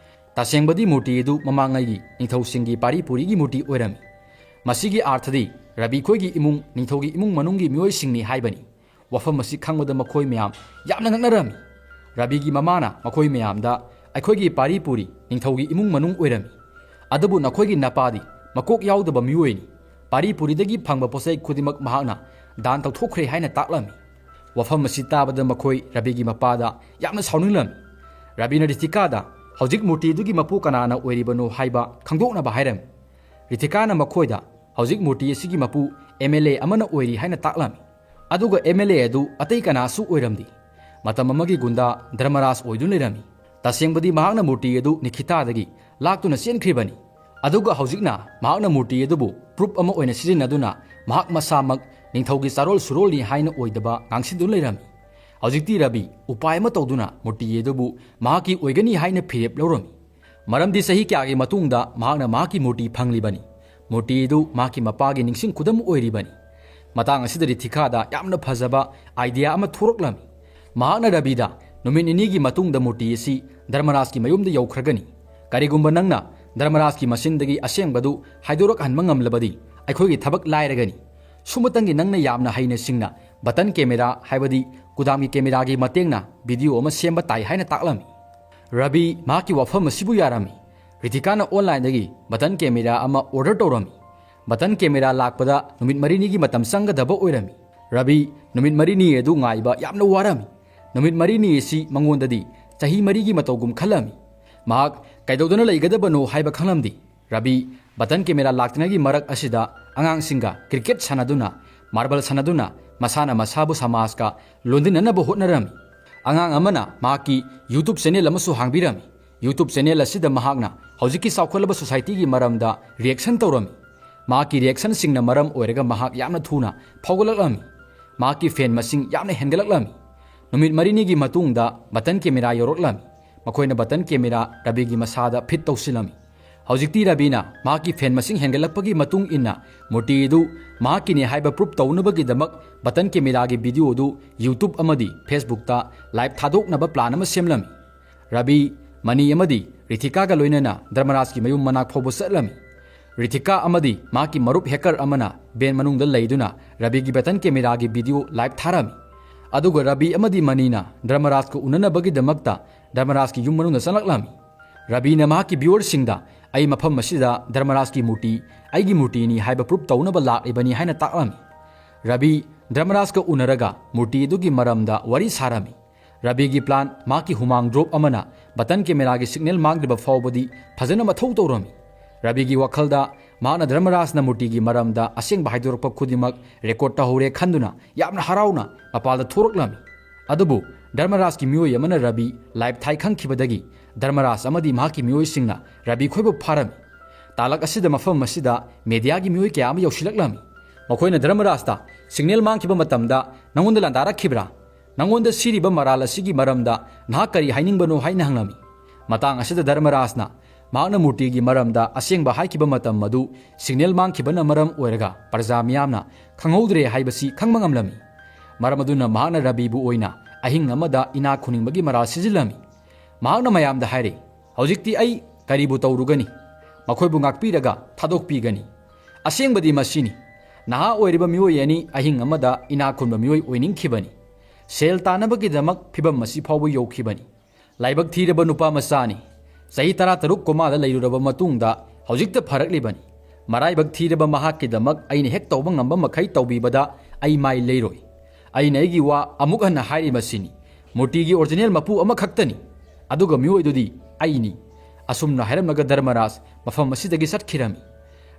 ꯇꯁꯦꯡꯕꯗꯤ ꯃꯨꯔꯇꯤ ꯑꯗꯨ ꯃꯃꯥꯡꯉꯩꯒꯤ ꯅꯤꯡꯊꯧꯁꯤꯡꯒꯤ ꯄꯥꯔꯤ ꯄꯨꯔꯤꯒꯤ ꯃꯨꯔꯇꯤ ꯑꯣꯏꯔꯝꯃꯤ꯫ ꯃꯁꯤꯒꯤ ꯑꯥꯔꯊꯗꯤ ꯔꯕꯤ ꯈꯣꯏꯒꯤ ꯏꯃꯨꯡ ꯅꯤꯡꯊꯧꯒꯤ ꯏꯃꯨꯡ ꯃꯅꯨꯡꯒꯤ ꯃꯤꯑꯣꯏꯁꯤꯡꯅꯤ ꯍꯥꯏꯕꯅꯤ꯫ ꯋꯥꯐꯝ ꯑꯁꯤ ꯈꯪꯕꯗ ꯃꯈꯣꯏ ꯃꯌꯥꯝ ꯌꯥꯝꯅ ꯉꯛꯅꯔꯝꯃꯤ꯫ ꯔꯕꯤꯒꯤ ꯃꯃꯥꯅ ꯃꯈꯣꯏ ꯃꯌꯥꯝꯗ, "ꯑꯩꯈꯣꯏꯒꯤ ꯄꯥꯔꯤ ꯄꯨꯔꯤ ꯅꯤꯡꯊꯧꯒꯤ ꯏꯃꯨꯡ ꯃꯅꯨꯡ ꯑꯣꯏꯔꯝꯃꯤ, ꯑꯗꯨꯕꯨ ꯅꯈꯣꯏꯒꯤ ꯅꯄꯥꯗꯤ ꯃꯀꯣꯛ ꯌꯥꯎꯗꯕ ꯃꯤꯑꯣꯏꯅꯤ꯫ ꯄꯥꯔꯤ ꯄꯨꯔꯤꯗꯒꯤ ꯐꯪꯕ ꯄꯣꯠꯆꯩ ꯈꯨꯗꯤꯡꯃꯛ ꯃꯍꯥꯛꯅ ꯗꯥꯟ ꯇꯧꯊꯣꯛꯈ꯭ꯔꯦ" ꯍꯥꯏꯅ ꯇꯥꯛꯂꯝꯃꯤ꯫ ꯋꯥꯐꯝ ꯑꯁꯤ ꯇꯥꯕꯗ ꯃꯈꯣꯏ ꯔꯕꯤꯒꯤ ꯃꯄꯥꯗ ꯌꯥꯝꯅ ꯁꯥꯎꯅꯤꯡꯂꯝꯃꯤ꯫ ꯔꯕꯤꯅ ꯔꯤꯊꯤꯀꯥꯗ ꯍꯧꯖꯤꯛ ꯃꯨꯔꯇꯤ ꯑꯗꯨꯒꯤ ꯃꯄꯨ ꯀꯅꯥꯅ ꯑꯣꯏꯔꯤꯕꯅꯣ ꯍꯥꯏꯕ ꯈꯪꯗꯣꯛꯅꯕ ꯍꯥꯏꯔꯝꯃꯤ꯫ ꯔꯤꯊꯤꯀꯥꯅ ꯃꯈꯣꯏꯗ ꯍꯧꯖꯤꯛ ꯃꯨꯔꯇꯤ ꯑꯁꯤꯒꯤ ꯃꯄꯨ ꯑꯦꯝ ꯑꯦꯜ ꯑꯦ ꯑꯃꯅ ꯑꯣꯏꯔꯤ ꯍꯥꯏꯅ ꯇꯥꯛꯂꯝꯃꯤ꯫ ꯑꯗꯨꯒ ꯑꯦꯝ ꯑꯦꯜ ꯑꯦ ꯑꯗꯨ ꯑꯇꯩ ꯀꯅꯥꯁꯨ ꯑꯣꯏꯔꯝꯗꯦ꯫ ꯃꯇꯝ ꯑꯃꯒꯤ ꯒꯨꯟꯗꯥ ꯙꯔꯃꯔꯥꯖ ꯑꯣꯏꯗꯨꯅ ꯂꯩꯔꯝꯃꯤ꯫ ꯇꯁꯦꯡꯕꯗꯤ ꯃꯍꯥꯛꯅ ꯃꯨꯔꯇꯤ ꯑꯗꯨ ꯅꯤꯈꯤꯇꯥꯗꯒꯤ ꯂꯥꯛꯇꯨꯅ ꯆꯦꯟꯈ꯭ꯔꯤꯕꯅꯤ꯫ ꯑꯗꯨꯒ ꯍꯧꯖꯤꯛꯅ ꯃꯍꯥꯛꯅ ꯃꯨꯔꯇꯤ ꯑꯗꯨꯕꯨ ꯄ꯭ꯔꯨꯞ ꯑꯃ ꯑꯣꯏꯅ ꯁꯤꯖꯤꯟꯅꯗꯨꯅ ꯃꯍꯥꯛ ꯃꯁꯥꯃꯛ ꯅꯤꯡꯊꯧꯒꯤ ꯆꯥꯔꯣꯜ ꯁꯨꯔꯣꯜꯅꯤ ꯍꯥꯏꯅ ꯑꯣꯏꯗꯕ ꯉꯥꯡꯁꯤꯟꯗꯨꯅ ꯂꯩꯔꯝꯃꯤ꯫ ꯍꯧꯖꯤꯛꯇꯤ ꯔꯕꯤ ꯎꯄꯥꯏ ꯑꯃ ꯇꯧꯗꯨꯅ ꯃꯨꯔꯇꯤ ꯑꯗꯨꯕꯨ ꯃꯍꯥꯛꯀꯤ ꯑꯣꯏꯒꯅꯤ ꯍꯥꯏꯅ ꯐꯤꯔꯦꯞ ꯂꯧꯔꯝꯃꯤ꯫ ꯃꯔꯝꯗꯤ ꯆꯍꯤ ꯀꯌꯥꯒꯤ ꯃꯇꯨꯡꯗ ꯃꯍꯥꯛꯅ ꯃꯍꯥꯛꯀꯤ ꯃꯨꯔꯇꯤ ꯐꯪꯂꯤꯕꯅꯤ꯫ ꯃꯨꯔꯇꯤ ꯑꯗꯨ ꯃꯍꯥꯛꯀꯤ ꯃꯄꯥꯒꯤ ꯅꯤꯡꯁꯤꯡ ꯈꯨꯗꯝ ꯑꯣꯏꯔꯤꯕꯅꯤ꯫ ꯃꯇꯥꯡ ꯑꯁꯤꯗ ꯔꯤꯊꯤꯀꯥꯗ ꯌꯥꯝꯅ ꯐꯖꯕ ꯑꯥꯏꯗꯤꯌꯥ ꯑꯃ ꯊꯣꯔꯛꯂꯝꯃꯤ꯫ ꯃꯍꯥꯛꯅ ꯔꯕꯤꯗ, "ꯅꯨꯃꯤꯠ ꯅꯤꯅꯤꯒꯤ ꯃꯇꯨꯡꯗ ꯃꯨꯔꯇꯤ ꯑꯁꯤ ꯙꯔꯃꯔꯥꯖꯀꯤ ꯃꯌꯨꯝꯗ ꯌꯧꯈ꯭ꯔꯒꯅꯤ꯫ ꯀꯔꯤꯒꯨꯝꯕ ꯅꯪꯅ ꯙꯔꯃꯔꯥꯖꯀꯤ ꯃꯆꯤꯟꯗꯒꯤ ꯑꯁꯦꯡꯕꯗꯨ ꯍꯥꯏꯗꯣꯔꯛꯍꯟꯕ ꯉꯝꯂꯕꯗꯤ ꯑꯩꯈꯣꯏꯒꯤ ꯊꯕꯛ ꯂꯥꯏꯔꯒꯅꯤ꯫ ꯁꯨꯝꯕꯇꯪꯒꯤ ꯅꯪꯅ ꯌꯥꯝꯅ ꯍꯩꯅ ꯁꯤꯡꯅ ꯕꯇꯟ ꯀꯦꯃꯦꯔꯥ, ꯍꯥꯏꯕꯗꯤ ꯀꯨꯗꯥꯝꯒꯤ ꯀꯦꯃꯦꯔꯥꯒꯤ ꯃꯇꯦꯡꯅ ꯚꯤꯗꯤꯑꯣ ꯑꯃ ꯁꯦꯝꯕ ꯇꯥꯏ" ꯍꯥꯏꯅ ꯇꯥꯛꯂꯝꯃꯤ꯫ ꯔꯕꯤ ꯃꯍꯥꯛꯀꯤ ꯋꯥꯐꯝ ꯑꯁꯤꯕꯨ ꯌꯥꯔꯝꯃꯤ꯫ ꯔꯤꯇꯤꯀꯥꯅ ꯑꯣꯟꯂꯥꯏꯟꯗꯒꯤ ꯕꯇꯟ ꯀꯦꯃꯦꯔꯥ ꯑꯃ ꯑꯣꯔꯗꯔ ꯇꯧꯔꯝꯃꯤ꯫ ꯕꯇꯟ ꯀꯦꯃꯦꯔꯥ ꯂꯥꯛꯄꯗ ꯅꯨꯃꯤꯠ ꯃꯔꯤꯅꯤꯒꯤ ꯃꯇꯝ ꯆꯪꯒꯗꯕ ꯑꯣꯏꯔꯝꯃꯤ꯫ ꯔꯕꯤ ꯅꯨꯃꯤꯠ ꯃꯔꯤꯅꯤ ꯑꯗꯨ ꯉꯥꯏꯕ ꯌꯥꯝꯅ ꯋꯥꯔꯝꯃꯤ꯫ ꯅꯨꯃꯤꯠ ꯃꯔꯤꯅꯤ ꯑꯁꯤ ꯃꯉꯣꯟꯗꯗꯤ ꯆꯍꯤ ꯃꯔꯤꯒꯤ ꯃꯇꯧꯒꯨꯝ ꯈꯜꯂꯝꯃꯤ꯫ ꯃꯍꯥꯛ ꯀꯩꯗꯧꯗꯨꯅ ꯂꯩꯒꯗꯕꯅꯣ ꯍꯥꯏꯕ ꯈꯪꯂꯝꯗꯦ꯫ ꯔꯕꯤ ꯕꯇꯟ ꯀꯦꯃꯦꯔꯥ ꯂꯥꯛꯇ꯭ꯔꯤꯉꯩꯒꯤ ꯃꯔꯛ ꯑꯁꯤꯗ ꯑꯉꯥꯡꯁꯤꯡꯒ ꯀ꯭ꯔꯤꯀꯦꯠ ꯁꯥꯟꯅꯗꯨꯅ, ꯃꯥꯔꯕꯜ ꯁꯥꯟꯅꯗꯨꯅ ꯃꯁꯥꯅ ꯃꯁꯥꯕꯨ ꯁꯃꯥꯖꯀ ꯂꯣꯟꯗꯤꯟꯅꯅꯕ ꯍꯣꯠꯅꯔꯝꯃꯤ꯫ ꯑꯉꯥꯡ ꯑꯃꯅ ꯃꯍꯥꯛꯀꯤ YouTube ꯆꯦꯅꯦꯜ ꯑꯃꯁꯨ ꯍꯥꯡꯕꯤꯔꯝꯃꯤ꯫ YouTube ꯆꯦꯅꯦꯜ ꯑꯁꯤꯗ ꯃꯍꯥꯛꯅ ꯍꯧꯖꯤꯛꯀꯤ ꯆꯥꯎꯈꯠꯂꯕ ꯁꯣꯁꯥꯏꯇꯤꯒꯤ ꯃꯔꯝꯗ ꯔꯤꯌꯦꯛꯁꯟ ꯇꯧꯔꯝꯃꯤ꯫ ꯃꯍꯥꯛꯀꯤ ꯔꯤꯌꯦꯛꯁꯟꯁꯤꯡꯅ ꯃꯔꯝ ꯑꯣꯏꯔꯒ ꯃꯍꯥꯛ ꯌꯥꯝꯅ ꯊꯨꯅ ꯐꯥꯎꯒꯠꯂꯛꯂꯝꯃꯤ꯫ ꯃꯍꯥꯛꯀꯤ ꯐꯦꯟ ꯃꯁꯤꯡ ꯌꯥꯝꯅ ꯍꯦꯟꯒꯠꯂꯛꯂꯝꯃꯤ꯫ ꯅꯨꯃꯤꯠ ꯃꯔꯤꯅꯤꯒꯤ ꯃꯇꯨꯡꯗ ꯕꯇꯟ ꯀꯦꯃꯦꯔꯥ ꯌꯧꯔꯛꯂꯝꯃꯤ꯫ ꯃꯈꯣꯏꯅ ꯕꯇꯟ ꯀꯦꯃꯦꯔꯥ ꯔꯕꯤꯒꯤ ꯃꯁꯥꯗ ꯐꯤꯠ ꯇꯧꯁꯤꯜꯂꯝꯃꯤ꯫ ꯍꯧꯖꯤꯛꯇꯤ ꯔꯕꯤꯅ ꯃꯍꯥꯛꯀꯤ ꯐꯦꯟ ꯃꯁꯤꯡ ꯍꯦꯟꯒꯠꯂꯛꯄꯒꯤ ꯃꯇꯨꯡ ꯏꯟꯅ ꯃꯨꯔꯇꯤ ꯑꯗꯨ ꯃꯍꯥꯛꯀꯤꯅꯤ ꯍꯥꯏꯕ ꯄ꯭ꯔꯨꯞ ꯇꯧꯅꯕꯒꯤꯗꯃꯛ ꯕꯇꯟ ꯀꯦꯃꯦꯔꯥꯒꯤ ꯚꯤꯗꯤꯑꯣ ꯑꯗꯨ YouTube ꯑꯃꯗꯤ Facebookꯇ ꯂꯥꯏꯚ ꯊꯥꯗꯣꯛꯅꯕ ꯄ꯭ꯂꯥꯟ ꯑꯃ ꯁꯦꯝꯂꯝꯃꯤ꯫ ꯔꯕꯤ, ꯃꯅꯤ ꯑꯃꯗꯤ ꯔꯤꯊꯤꯀꯥꯒ ꯂꯣꯏꯅꯅ ꯙꯔꯃꯔꯥꯖꯀꯤ ꯃꯌꯨꯝ ꯃꯅꯥꯛ ꯐꯥꯎꯕ ꯆꯠꯂꯝꯃꯤ꯫ ꯔꯤꯊꯤꯀꯥ ꯑꯃꯗꯤ ꯃꯍꯥꯛꯀꯤ ꯃꯔꯨꯞ ꯍꯦꯀꯔ ꯑꯃꯅ ꯚꯦꯟ ꯃꯅꯨꯡꯗ ꯂꯩꯗꯨꯅ ꯔꯕꯤꯒꯤ ꯕꯇꯟ ꯀꯦꯃꯦꯔꯥꯒꯤ ꯚꯤꯗꯤꯑꯣ ꯂꯥꯏꯚ ꯊꯥꯔꯝꯃꯤ꯫ ꯑꯗꯨꯒ ꯔꯕꯤ ꯑꯃꯗꯤ ꯃꯅꯤꯅ ꯙꯔꯃꯔꯥꯖꯀ ꯎꯅꯅꯕꯒꯤꯗꯃꯛꯇ ꯙꯔꯃꯔꯥꯖꯀꯤ ꯌꯨꯝ ꯃꯅꯨꯡꯗ ꯆꯪꯂꯛꯂꯝꯃꯤ꯫ ꯔꯕꯤꯅ ꯃꯍꯥꯛꯀꯤ ꯚ꯭ꯌꯨꯋꯔꯁꯤꯡꯗ "ꯑꯩ ꯃꯐꯝ ꯑꯁꯤꯗ ꯙꯔꯃꯔꯥꯖꯀꯤ ꯃꯨꯔꯇꯤ, ꯑꯩꯒꯤ ꯃꯨꯔꯇꯤꯅꯤ ꯍꯥꯏꯕ ꯄ꯭ꯔꯨꯞ ꯇꯧꯅꯕ ꯂꯥꯛꯂꯤꯕꯅꯤ" ꯍꯥꯏꯅ ꯇꯥꯛꯂꯝꯃꯤ꯫ ꯔꯕꯤ ꯙꯔꯃꯔꯥꯖꯀ ꯎꯅꯔꯒ ꯃꯨꯔꯇꯤ ꯑꯗꯨꯒꯤ ꯃꯔꯝꯗ ꯋꯥꯔꯤ ꯁꯥꯔꯝꯃꯤ꯫ ꯔꯕꯤꯒꯤ ꯄ꯭ꯂꯥꯟ, ꯃꯍꯥꯛꯀꯤ ꯍꯨꯃꯥꯡ ꯗ꯭ꯔꯣꯞ ꯑꯃꯅ ꯕꯇꯟ ꯀꯦꯃꯦꯔꯥꯒꯤ ꯁꯤꯒꯅꯦꯜ ꯃꯥꯡꯗ꯭ꯔꯤꯕ ꯐꯥꯎꯕꯗꯤ ꯐꯖꯅ ꯃꯊꯧ ꯇꯧꯔꯝꯃꯤ꯫ ꯔꯕꯤꯒꯤ ꯋꯥꯈꯜꯗ ꯃꯍꯥꯛꯅ ꯙꯔꯃꯔꯥꯖꯅ ꯃꯨꯔꯇꯤꯒꯤ ꯃꯔꯝꯗ ꯑꯁꯦꯡꯕ ꯍꯥꯏꯗꯣꯔꯛꯄ ꯈꯨꯗꯤꯡꯃꯛ ꯔꯦꯀꯣꯔꯗ ꯇꯧꯍꯧꯔꯦ ꯈꯟꯗꯨꯅ ꯌꯥꯝꯅ ꯍꯔꯥꯎꯅ ꯃꯄꯥꯟꯗ ꯊꯣꯔꯛꯂꯝꯃꯤ꯫ ꯑꯗꯨꯕꯨ ꯙꯔꯃꯔꯥꯖꯀꯤ ꯃꯤꯑꯣꯏ ꯑꯃꯅ ꯔꯕꯤ ꯂꯥꯏꯚ ꯊꯥꯏ ꯈꯪꯈꯤꯕꯗꯒꯤ ꯙꯔꯃꯔꯥꯖ ꯑꯃꯗꯤ ꯃꯍꯥꯛꯀꯤ ꯃꯤꯑꯣꯏꯁꯤꯡꯅ ꯔꯕꯤ ꯈꯣꯏꯕꯨ ꯐꯥꯔꯝꯃꯤ꯫ ꯇꯥꯂꯛ ꯑꯁꯤꯗ ꯃꯐꯝ ꯑꯁꯤꯗ ꯃꯦꯗꯤꯌꯥꯒꯤ ꯃꯤꯑꯣꯏ ꯀꯌꯥ ꯑꯃ ꯌꯧꯁꯤꯜꯂꯛꯂꯝꯃꯤ꯫ ꯃꯈꯣꯏꯅ ꯙꯔꯃꯔꯥꯖꯇ "ꯁꯤꯒꯅꯦꯜ ꯃꯥꯡꯈꯤꯕ ꯃꯇꯝꯗ ꯅꯉꯣꯟꯗ ꯂꯥꯟꯗꯥꯔꯛꯈꯤꯕ꯭ꯔꯥ? ꯅꯉꯣꯟꯗ ꯁꯤꯔꯤꯕ ꯃꯔꯥꯜ ꯑꯁꯤꯒꯤ ꯃꯔꯝꯗ ꯅꯍꯥꯛ ꯀꯔꯤ ꯍꯥꯏꯅꯤꯡꯕꯅꯣ?" ꯍꯥꯏꯅ ꯍꯪꯂꯝꯃꯤ꯫ ꯃꯇꯥꯡ ꯑꯁꯤꯗ ꯙꯔꯃꯔꯥꯖꯅ ꯃꯍꯥꯛꯅ ꯃꯨꯔꯇꯤꯒꯤ ꯃꯔꯝꯗ ꯑꯁꯦꯡꯕ ꯍꯥꯏꯈꯤꯕ ꯃꯇꯝ ꯑꯗꯨ ꯁꯤꯒꯅꯦꯜ ꯃꯥꯡꯈꯤꯕꯅ ꯃꯔꯝ ꯑꯣꯏꯔꯒ ꯄ꯭ꯔꯖꯥ ꯃꯤꯌꯥꯝꯅ ꯈꯪꯍꯧꯗ꯭ꯔꯦ ꯍꯥꯏꯕꯁꯤ ꯈꯪꯕ ꯉꯝꯂꯝꯃꯤ꯫ ꯃꯔꯝ ꯑꯗꯨꯅ ꯃꯍꯥꯛꯅ ꯔꯕꯤꯕꯨ ꯑꯣꯏꯅ ꯑꯍꯤꯡ ꯑꯃꯗ ꯏꯅꯥꯛ ꯈꯨꯟꯅꯤꯡꯕꯒꯤ ꯃꯔꯥꯜ ꯁꯤꯖꯤꯜꯂꯝꯃꯤ꯫ ꯃꯍꯥꯛꯅ ꯃꯌꯥꯝꯗ ꯍꯥꯏꯔꯦ, "ꯍꯧꯖꯤꯛꯇꯤ ꯑꯩ ꯀꯔꯤꯕꯨ ꯇꯧꯔꯨꯒꯅꯤ? ꯃꯈꯣꯏꯕꯨ ꯉꯥꯛꯄꯤꯔꯒ ꯊꯥꯗꯣꯛꯄꯤꯒꯅꯤ꯫ ꯑꯁꯦꯡꯕꯗꯤ ꯃꯁꯤꯅꯤ꯫ ꯅꯍꯥ ꯑꯣꯏꯔꯤꯕ ꯃꯤꯑꯣꯏ ꯑꯅꯤ ꯑꯍꯤꯡ ꯑꯃꯗ ꯏꯅꯥꯛ ꯈꯨꯟꯕ ꯃꯤꯑꯣꯏ ꯑꯣꯏꯅꯤꯡꯈꯤꯕꯅꯤ꯫ ꯁꯦꯜ ꯇꯥꯟꯅꯕꯒꯤꯗꯃꯛ ꯐꯤꯚꯝ ꯑꯁꯤ ꯐꯥꯎꯕ ꯌꯧꯈꯤꯕꯅꯤ꯫ ꯂꯥꯏꯕꯛ ꯊꯤꯔꯕ ꯅꯨꯄꯥ ꯃꯆꯥꯅꯤ꯫ ꯆꯍꯤ ꯇꯔꯥꯇꯔꯨꯛ ꯀꯣꯃꯥꯗ ꯂꯩꯔꯨꯔꯕ ꯃꯇꯨꯡꯗ ꯍꯧꯖꯤꯛꯇ ꯐꯔꯛꯂꯤꯕꯅꯤ꯫ ꯃꯔꯥꯏꯕꯛ ꯊꯤꯔꯕ ꯃꯍꯥꯛꯀꯤꯗꯃꯛ ꯑꯩꯅ ꯍꯦꯛ ꯇꯧꯕ ꯉꯝꯕ ꯃꯈꯩ ꯇꯧꯕꯤꯕꯗ ꯑꯩ ꯃꯥꯏ ꯂꯩꯔꯣꯏ꯫ ꯑꯩꯅ ꯑꯩꯒꯤ ꯋꯥ ꯑꯃꯨꯛ ꯍꯟꯅ ꯍꯥꯏꯔꯤꯕꯁꯤꯅꯤ꯫ ꯃꯨꯔꯇꯤꯒꯤ ꯑꯣꯔꯤꯖꯤꯅꯦꯜ ꯃꯄꯨ ꯑꯃꯈꯛꯇꯅꯤ꯫ ꯑꯗꯨꯒ ꯃꯤꯑꯣꯏꯗꯨꯗꯤ ꯑꯩꯅꯤ꯫" ꯑꯁꯨꯝꯅ ꯍꯥꯏꯔꯝꯂꯒ ꯙꯔꯃꯔꯥꯖ ꯃꯐꯝ ꯑꯁꯤꯗꯒꯤ ꯆꯠꯈꯤꯔꯝꯃꯤ꯫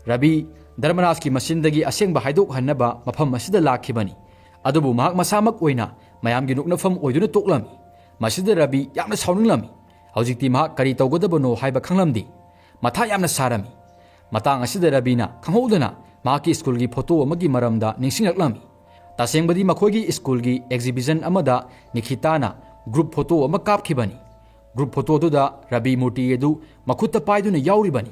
ꯔꯕꯤ ꯙꯔꯃꯔꯥꯖꯀꯤ ꯃꯆꯤꯟꯗꯒꯤ ꯑꯁꯦꯡꯕ ꯍꯥꯏꯗꯣꯛꯍꯟꯅꯕ ꯃꯐꯝ ꯑꯁꯤꯗ ꯂꯥꯛꯈꯤꯕꯅꯤ꯫ ꯑꯗꯨꯕꯨ ꯃꯍꯥꯛ ꯃꯁꯥꯃꯛ ꯑꯣꯏꯅ ꯃꯌꯥꯝꯒꯤ ꯅꯣꯛꯅꯐꯝ ꯑꯣꯏꯗꯨꯅ ꯇꯣꯛꯂꯝꯃꯤ꯫ ꯃꯁꯤꯗ ꯔꯕꯤ ꯌꯥꯝꯅ ꯁꯥꯎꯅꯤꯡꯂꯝꯃꯤ꯫ ꯍꯧꯖꯤꯛꯇꯤ ꯃꯍꯥꯛ ꯀꯔꯤ ꯇꯧꯒꯗꯕꯅꯣ ꯍꯥꯏꯕ ꯈꯪꯂꯝꯗꯦ꯫ ꯃꯊꯥ ꯌꯥꯝꯅ ꯁꯥꯔꯝꯃꯤ꯫ ꯃꯇꯥꯡ ꯑꯁꯤꯗ ꯔꯕꯤꯅ ꯈꯪꯍꯧꯗꯅ ꯃꯍꯥꯛꯀꯤ ꯁ꯭ꯀꯨꯜꯒꯤ ꯐꯣꯇꯣ ꯑꯃꯒꯤ ꯃꯔꯝꯗ ꯅꯤꯡꯁꯤꯡꯂꯛꯂꯝꯃꯤ꯫ ꯇꯁꯦꯡꯕꯗꯤ ꯃꯈꯣꯏꯒꯤ ꯁ꯭ꯀꯨꯜꯒꯤ ꯑꯦꯛꯖꯤꯕꯤꯁꯟ ꯑꯃꯗ ꯅꯤꯈꯤꯇꯥꯅ ꯒ꯭ꯔꯨꯞ ꯐꯣꯇꯣ ꯑꯃ ꯀꯥꯞꯈꯤꯕꯅꯤ꯫ ꯒ꯭ꯔꯨꯞ ꯐꯣꯇꯣꯗꯨꯗ ꯔꯕꯤ ꯃꯨꯔꯇꯤ ꯑꯗꯨ ꯃꯈꯨꯠꯇ ꯄꯥꯏꯗꯨꯅ ꯌꯥꯎꯔꯤꯕꯅꯤ꯫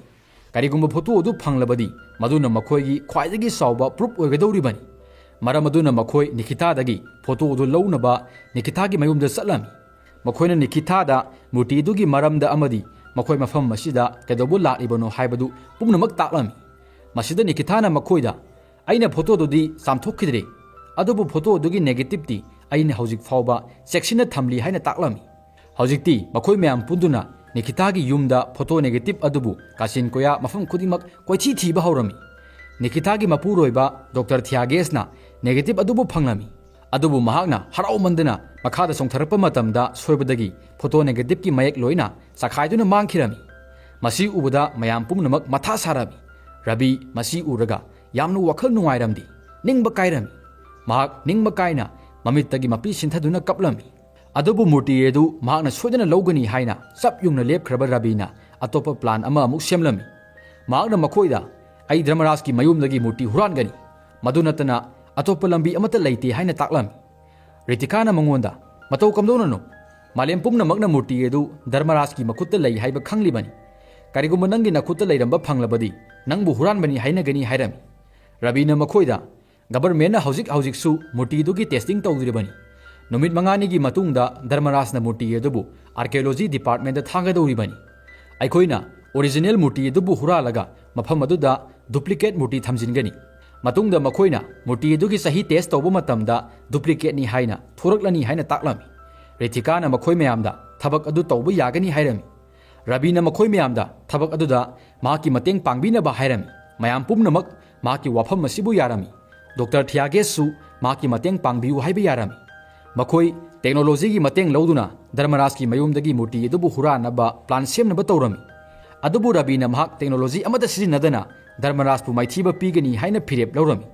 ꯀꯔꯤꯒꯨꯝꯕ ꯐꯣꯇꯣ ꯑꯗꯨ ꯐꯪꯂꯕꯗꯤ ꯃꯗꯨꯅ ꯃꯈꯣꯏꯒꯤ ꯈ꯭ꯋꯥꯏꯗꯒꯤ ꯆꯥꯎꯕ ꯄ꯭ꯔꯨꯞ ꯑꯣꯏꯒꯗꯧꯔꯤꯕꯅꯤ꯫ ꯃꯔꯝ ꯑꯗꯨꯅ ꯃꯈꯣꯏ ꯅꯤꯈꯤꯇꯥꯗꯒꯤ ꯐꯣꯇꯣ ꯑꯗꯨ ꯂꯧꯅꯕ ꯅꯤꯈꯤꯇꯥꯒꯤ ꯃꯌꯨꯝꯗ ꯆꯠꯂꯝꯃꯤ꯫ ꯃꯈꯣꯏꯅ ꯅꯤꯈꯤꯇꯥꯗ ꯃꯨꯔꯇꯤ ꯑꯗꯨꯒꯤ ꯃꯔꯝꯗ ꯑꯃꯗꯤ ꯃꯈꯣꯏ ꯃꯐꯝ ꯑꯁꯤꯗ ꯀꯩꯗꯧꯕ ꯂꯥꯛꯂꯤꯕꯅꯣ ꯍꯥꯏꯕꯗꯨ ꯄꯨꯝꯅꯃꯛ ꯇꯥꯛꯂꯝꯃꯤ꯫ ꯃꯁꯤꯗ ꯅꯤꯈꯤꯇꯥꯅ ꯃꯈꯣꯏꯗ, "ꯑꯩꯅ ꯐꯣꯇꯣꯗꯨꯗꯤ ꯆꯥꯝꯊꯣꯛꯈꯤꯗ꯭ꯔꯦ, ꯑꯗꯨꯕꯨ ꯐꯣꯇꯣ ꯑꯗꯨꯒꯤ ꯅꯦꯒꯦꯇꯤꯞꯇꯤ ꯑꯩꯅ ꯍꯧꯖꯤꯛ ꯐꯥꯎꯕ ꯆꯦꯛꯁꯤꯟꯅ ꯊꯝꯂꯤ" ꯍꯥꯏꯅ ꯇꯥꯛꯂꯝꯃꯤ꯫ ꯍꯧꯖꯤꯛꯇꯤ ꯃꯈꯣꯏ ꯃꯌꯥꯝ ꯄꯨꯟꯗꯨꯅ ꯅꯤꯈꯤꯇꯥꯒꯤ ꯌꯨꯝꯗ ꯐꯣꯇꯣ ꯅꯦꯒꯦꯇꯤꯞ ꯑꯗꯨꯕꯨ ꯀꯥꯆꯤꯟ ꯀꯣꯌꯥ ꯃꯐꯝ ꯈꯨꯗꯤꯡꯃꯛ ꯀꯣꯏꯊꯤ ꯊꯤꯕ ꯍꯧꯔꯝꯃꯤ꯫ ꯅꯤꯈꯤꯇꯥꯒꯤ ꯃꯄꯨꯔꯣꯏꯕ ꯗꯣꯛꯇꯔ ꯊꯤꯌꯥꯒꯦꯁꯅ ꯅꯦꯒꯦꯇꯤꯞ ꯑꯗꯨꯕꯨ ꯐꯪꯂꯝꯃꯤ꯫ ꯑꯗꯨꯕꯨ ꯃꯍꯥꯛꯅ ꯍꯔꯥꯎꯃꯟꯗꯅ ꯃꯈꯥꯗ ꯆꯣꯡꯊꯔꯛꯄ ꯃꯇꯝꯗ ꯁꯣꯏꯕꯗꯒꯤ ꯐꯣꯇꯣ ꯅꯦꯒꯦꯇꯤꯞꯀꯤ ꯃꯌꯦꯛ ꯂꯣꯏꯅ ꯆꯈꯥꯏꯗꯨꯅ ꯃꯥꯡꯈꯤꯔꯝꯃꯤ꯫ ꯃꯁꯤ ꯎꯕꯗ ꯃꯌꯥꯝ ꯄꯨꯝꯅꯃꯛ ꯃꯊꯥ ꯁꯥꯔꯝꯃꯤ꯫ ꯔꯕꯤ ꯃꯁꯤ ꯎꯔꯒ ꯌꯥꯝꯅ ꯋꯥꯈꯜ ꯅꯨꯡꯉꯥꯏꯔꯝꯗꯦ, ꯅꯤꯡꯕ ꯀꯥꯏꯔꯝꯃꯤ꯫ ꯃꯍꯥꯛ ꯅꯤꯡꯕ ꯀꯥꯏꯅ ꯃꯃꯤꯠꯇꯒꯤ ꯃꯄꯤ ꯁꯤꯟꯊꯗꯨꯅ ꯀꯞꯂꯝꯃꯤ꯫ ꯑꯗꯨꯕꯨ ꯃꯨꯔꯇꯤ ꯑꯗꯨ ꯃꯍꯥꯛꯅ ꯁꯣꯏꯗꯅ ꯂꯧꯒꯅꯤ ꯍꯥꯏꯅ ꯆꯞ ꯌꯨꯡꯅ ꯂꯦꯞꯈ꯭ꯔꯕ ꯔꯕꯤꯅ ꯑꯇꯣꯞꯄ ꯄ꯭ꯂꯥꯟ ꯑꯃ ꯑꯃꯨꯛ ꯁꯦꯝꯂꯝꯃꯤ꯫ ꯃꯍꯥꯛꯅ ꯃꯈꯣꯏꯗ, "ꯑꯩ ꯙꯔꯃꯔꯥꯖꯀꯤ ꯃꯌꯨꯝꯗꯒꯤ ꯃꯨꯔꯇꯤ ꯍꯨꯔꯥꯟꯒꯅꯤ, ꯃꯗꯨ ꯅꯠꯇꯅ ꯑꯇꯣꯞꯄ ꯂꯝꯕꯤ ꯑꯃꯠꯇ ꯂꯩꯇꯦ" ꯍꯥꯏꯅ ꯇꯥꯛꯂꯝꯃꯤ꯫ ꯔꯤꯇꯤꯀꯥꯅ ꯃꯉꯣꯟꯗ, "ꯃꯇꯧ ꯀꯝꯗꯧꯅꯅꯣ? ꯃꯥꯂꯦꯝ ꯄꯨꯝꯅꯃꯛꯅ ꯃꯨꯔꯇꯤ ꯑꯗꯨ ꯙꯔꯃꯔꯥꯖꯀꯤ ꯃꯈꯨꯠꯇ ꯂꯩ ꯍꯥꯏꯕ ꯈꯪꯂꯤꯕꯅꯤ꯫ ꯀꯔꯤꯒꯨꯝꯕ ꯅꯪꯒꯤ ꯅꯈꯨꯠꯇ ꯂꯩꯔꯝꯕ ꯐꯪꯂꯕꯗꯤ ꯅꯪꯕꯨ ꯍꯨꯔꯥꯟꯕꯅꯤ ꯍꯥꯏꯅꯒꯅꯤ" ꯍꯥꯏꯔꯝꯃꯤ꯫ ꯔꯕꯤꯅ ꯃꯈꯣꯏꯗ, "ꯒꯕꯔꯃꯦꯟꯅ ꯍꯧꯖꯤꯛ ꯍꯧꯖꯤꯛꯁꯨ ꯃꯨꯔꯇꯤꯗꯨꯒꯤ ꯇꯦꯁꯇꯤꯡ ꯇꯧꯗ꯭ꯔꯤꯕꯅꯤ꯫ ꯅꯨꯃꯤꯠ ꯃꯉꯥꯅꯤꯒꯤ ꯃꯇꯨꯡꯗ ꯙꯔꯃꯔꯥꯖꯅ ꯃꯨꯔꯇꯤ ꯑꯗꯨꯕꯨ ꯑꯥꯔꯀꯤꯑꯣꯂꯣꯖꯤ ꯗꯤꯄꯥꯔꯠꯃꯦꯟꯗ ꯊꯥꯒꯗꯧꯔꯤꯕꯅꯤ꯫ ꯑꯩꯈꯣꯏꯅ ꯑꯣꯔꯤꯖꯤꯅꯦꯜ ꯃꯨꯔꯇꯤ ꯑꯗꯨꯕꯨ ꯍꯨꯔꯥꯜꯂꯒ ꯃꯐꯝ ꯑꯗꯨꯗ ꯗꯨꯄ꯭ꯂꯤꯀꯦꯠ ꯃꯨꯔꯇꯤ ꯊꯝꯖꯤꯟꯒꯅꯤ꯫ ꯃꯇꯨꯡꯗ ꯃꯈꯣꯏꯅ ꯃꯨꯔꯇꯤ ꯑꯗꯨꯒꯤ ꯆꯍꯤ ꯇꯦꯁ ꯇꯧꯕ ꯃꯇꯝꯗ ꯗꯨꯄ꯭ꯂꯤꯀꯦꯠꯅꯤ ꯍꯥꯏꯅ ꯊꯣꯔꯛꯂꯅꯤ" ꯍꯥꯏꯅ ꯇꯥꯛꯂꯝꯃꯤ꯫ ꯔꯤꯇꯤꯀꯥꯅ ꯃꯈꯣꯏ ꯃꯌꯥꯝꯗ ꯊꯕꯛ ꯑꯗꯨ ꯇꯧꯕ ꯌꯥꯒꯅꯤ ꯍꯥꯏꯔꯝꯃꯤ꯫ ꯔꯕꯤꯅ ꯃꯈꯣꯏ ꯃꯌꯥꯝꯗ ꯊꯕꯛ ꯑꯗꯨꯗ ꯃꯍꯥꯛꯀꯤ ꯃꯇꯦꯡ ꯄꯥꯡꯕꯤꯅꯕ ꯍꯥꯏꯔꯝꯃꯤ꯫ ꯃꯌꯥꯝ ꯄꯨꯝꯅꯃꯛ ꯃꯍꯥꯛꯀꯤ ꯋꯥꯐꯝ ꯑꯁꯤꯕꯨ ꯌꯥꯔꯝꯃꯤ꯫ ꯗꯣꯛꯇꯔ ꯊꯤꯌꯥꯒꯦꯁꯁꯨ ꯃꯍꯥꯛꯀꯤ ꯃꯇꯦꯡ ꯄꯥꯡꯕꯤꯌꯨ ꯍꯥꯏꯕ ꯌꯥꯔꯝꯃꯤ꯫ ꯃꯈꯣꯏ ꯇꯦꯛꯅꯣꯂꯣꯖꯤꯒꯤ ꯃꯇꯦꯡ ꯂꯧꯗꯨꯅ ꯙꯔꯃꯔꯥꯖꯀꯤ ꯃꯌꯨꯝꯗꯒꯤ ꯃꯨꯔꯇꯤ ꯑꯗꯨꯕꯨ ꯍꯨꯔꯥꯟꯅꯕ ꯄ꯭ꯂꯥꯟ ꯁꯦꯝꯅꯕ ꯇꯧꯔꯝꯃꯤ꯫ ꯑꯗꯨꯕꯨ ꯔꯕꯤꯅ ꯃꯍꯥꯛ ꯇꯦꯛꯅꯣꯂꯣꯖꯤ ꯑꯃꯠꯇ ꯁꯤꯖꯤꯟꯅꯗꯅ ꯙꯔꯃꯔꯥꯖꯄꯨ ꯃꯥꯏꯊꯤꯕ ꯄꯤꯒꯅꯤ ꯍꯥꯏꯅ ꯐꯤꯔꯦꯞ ꯂꯧꯔꯝꯃꯤ꯫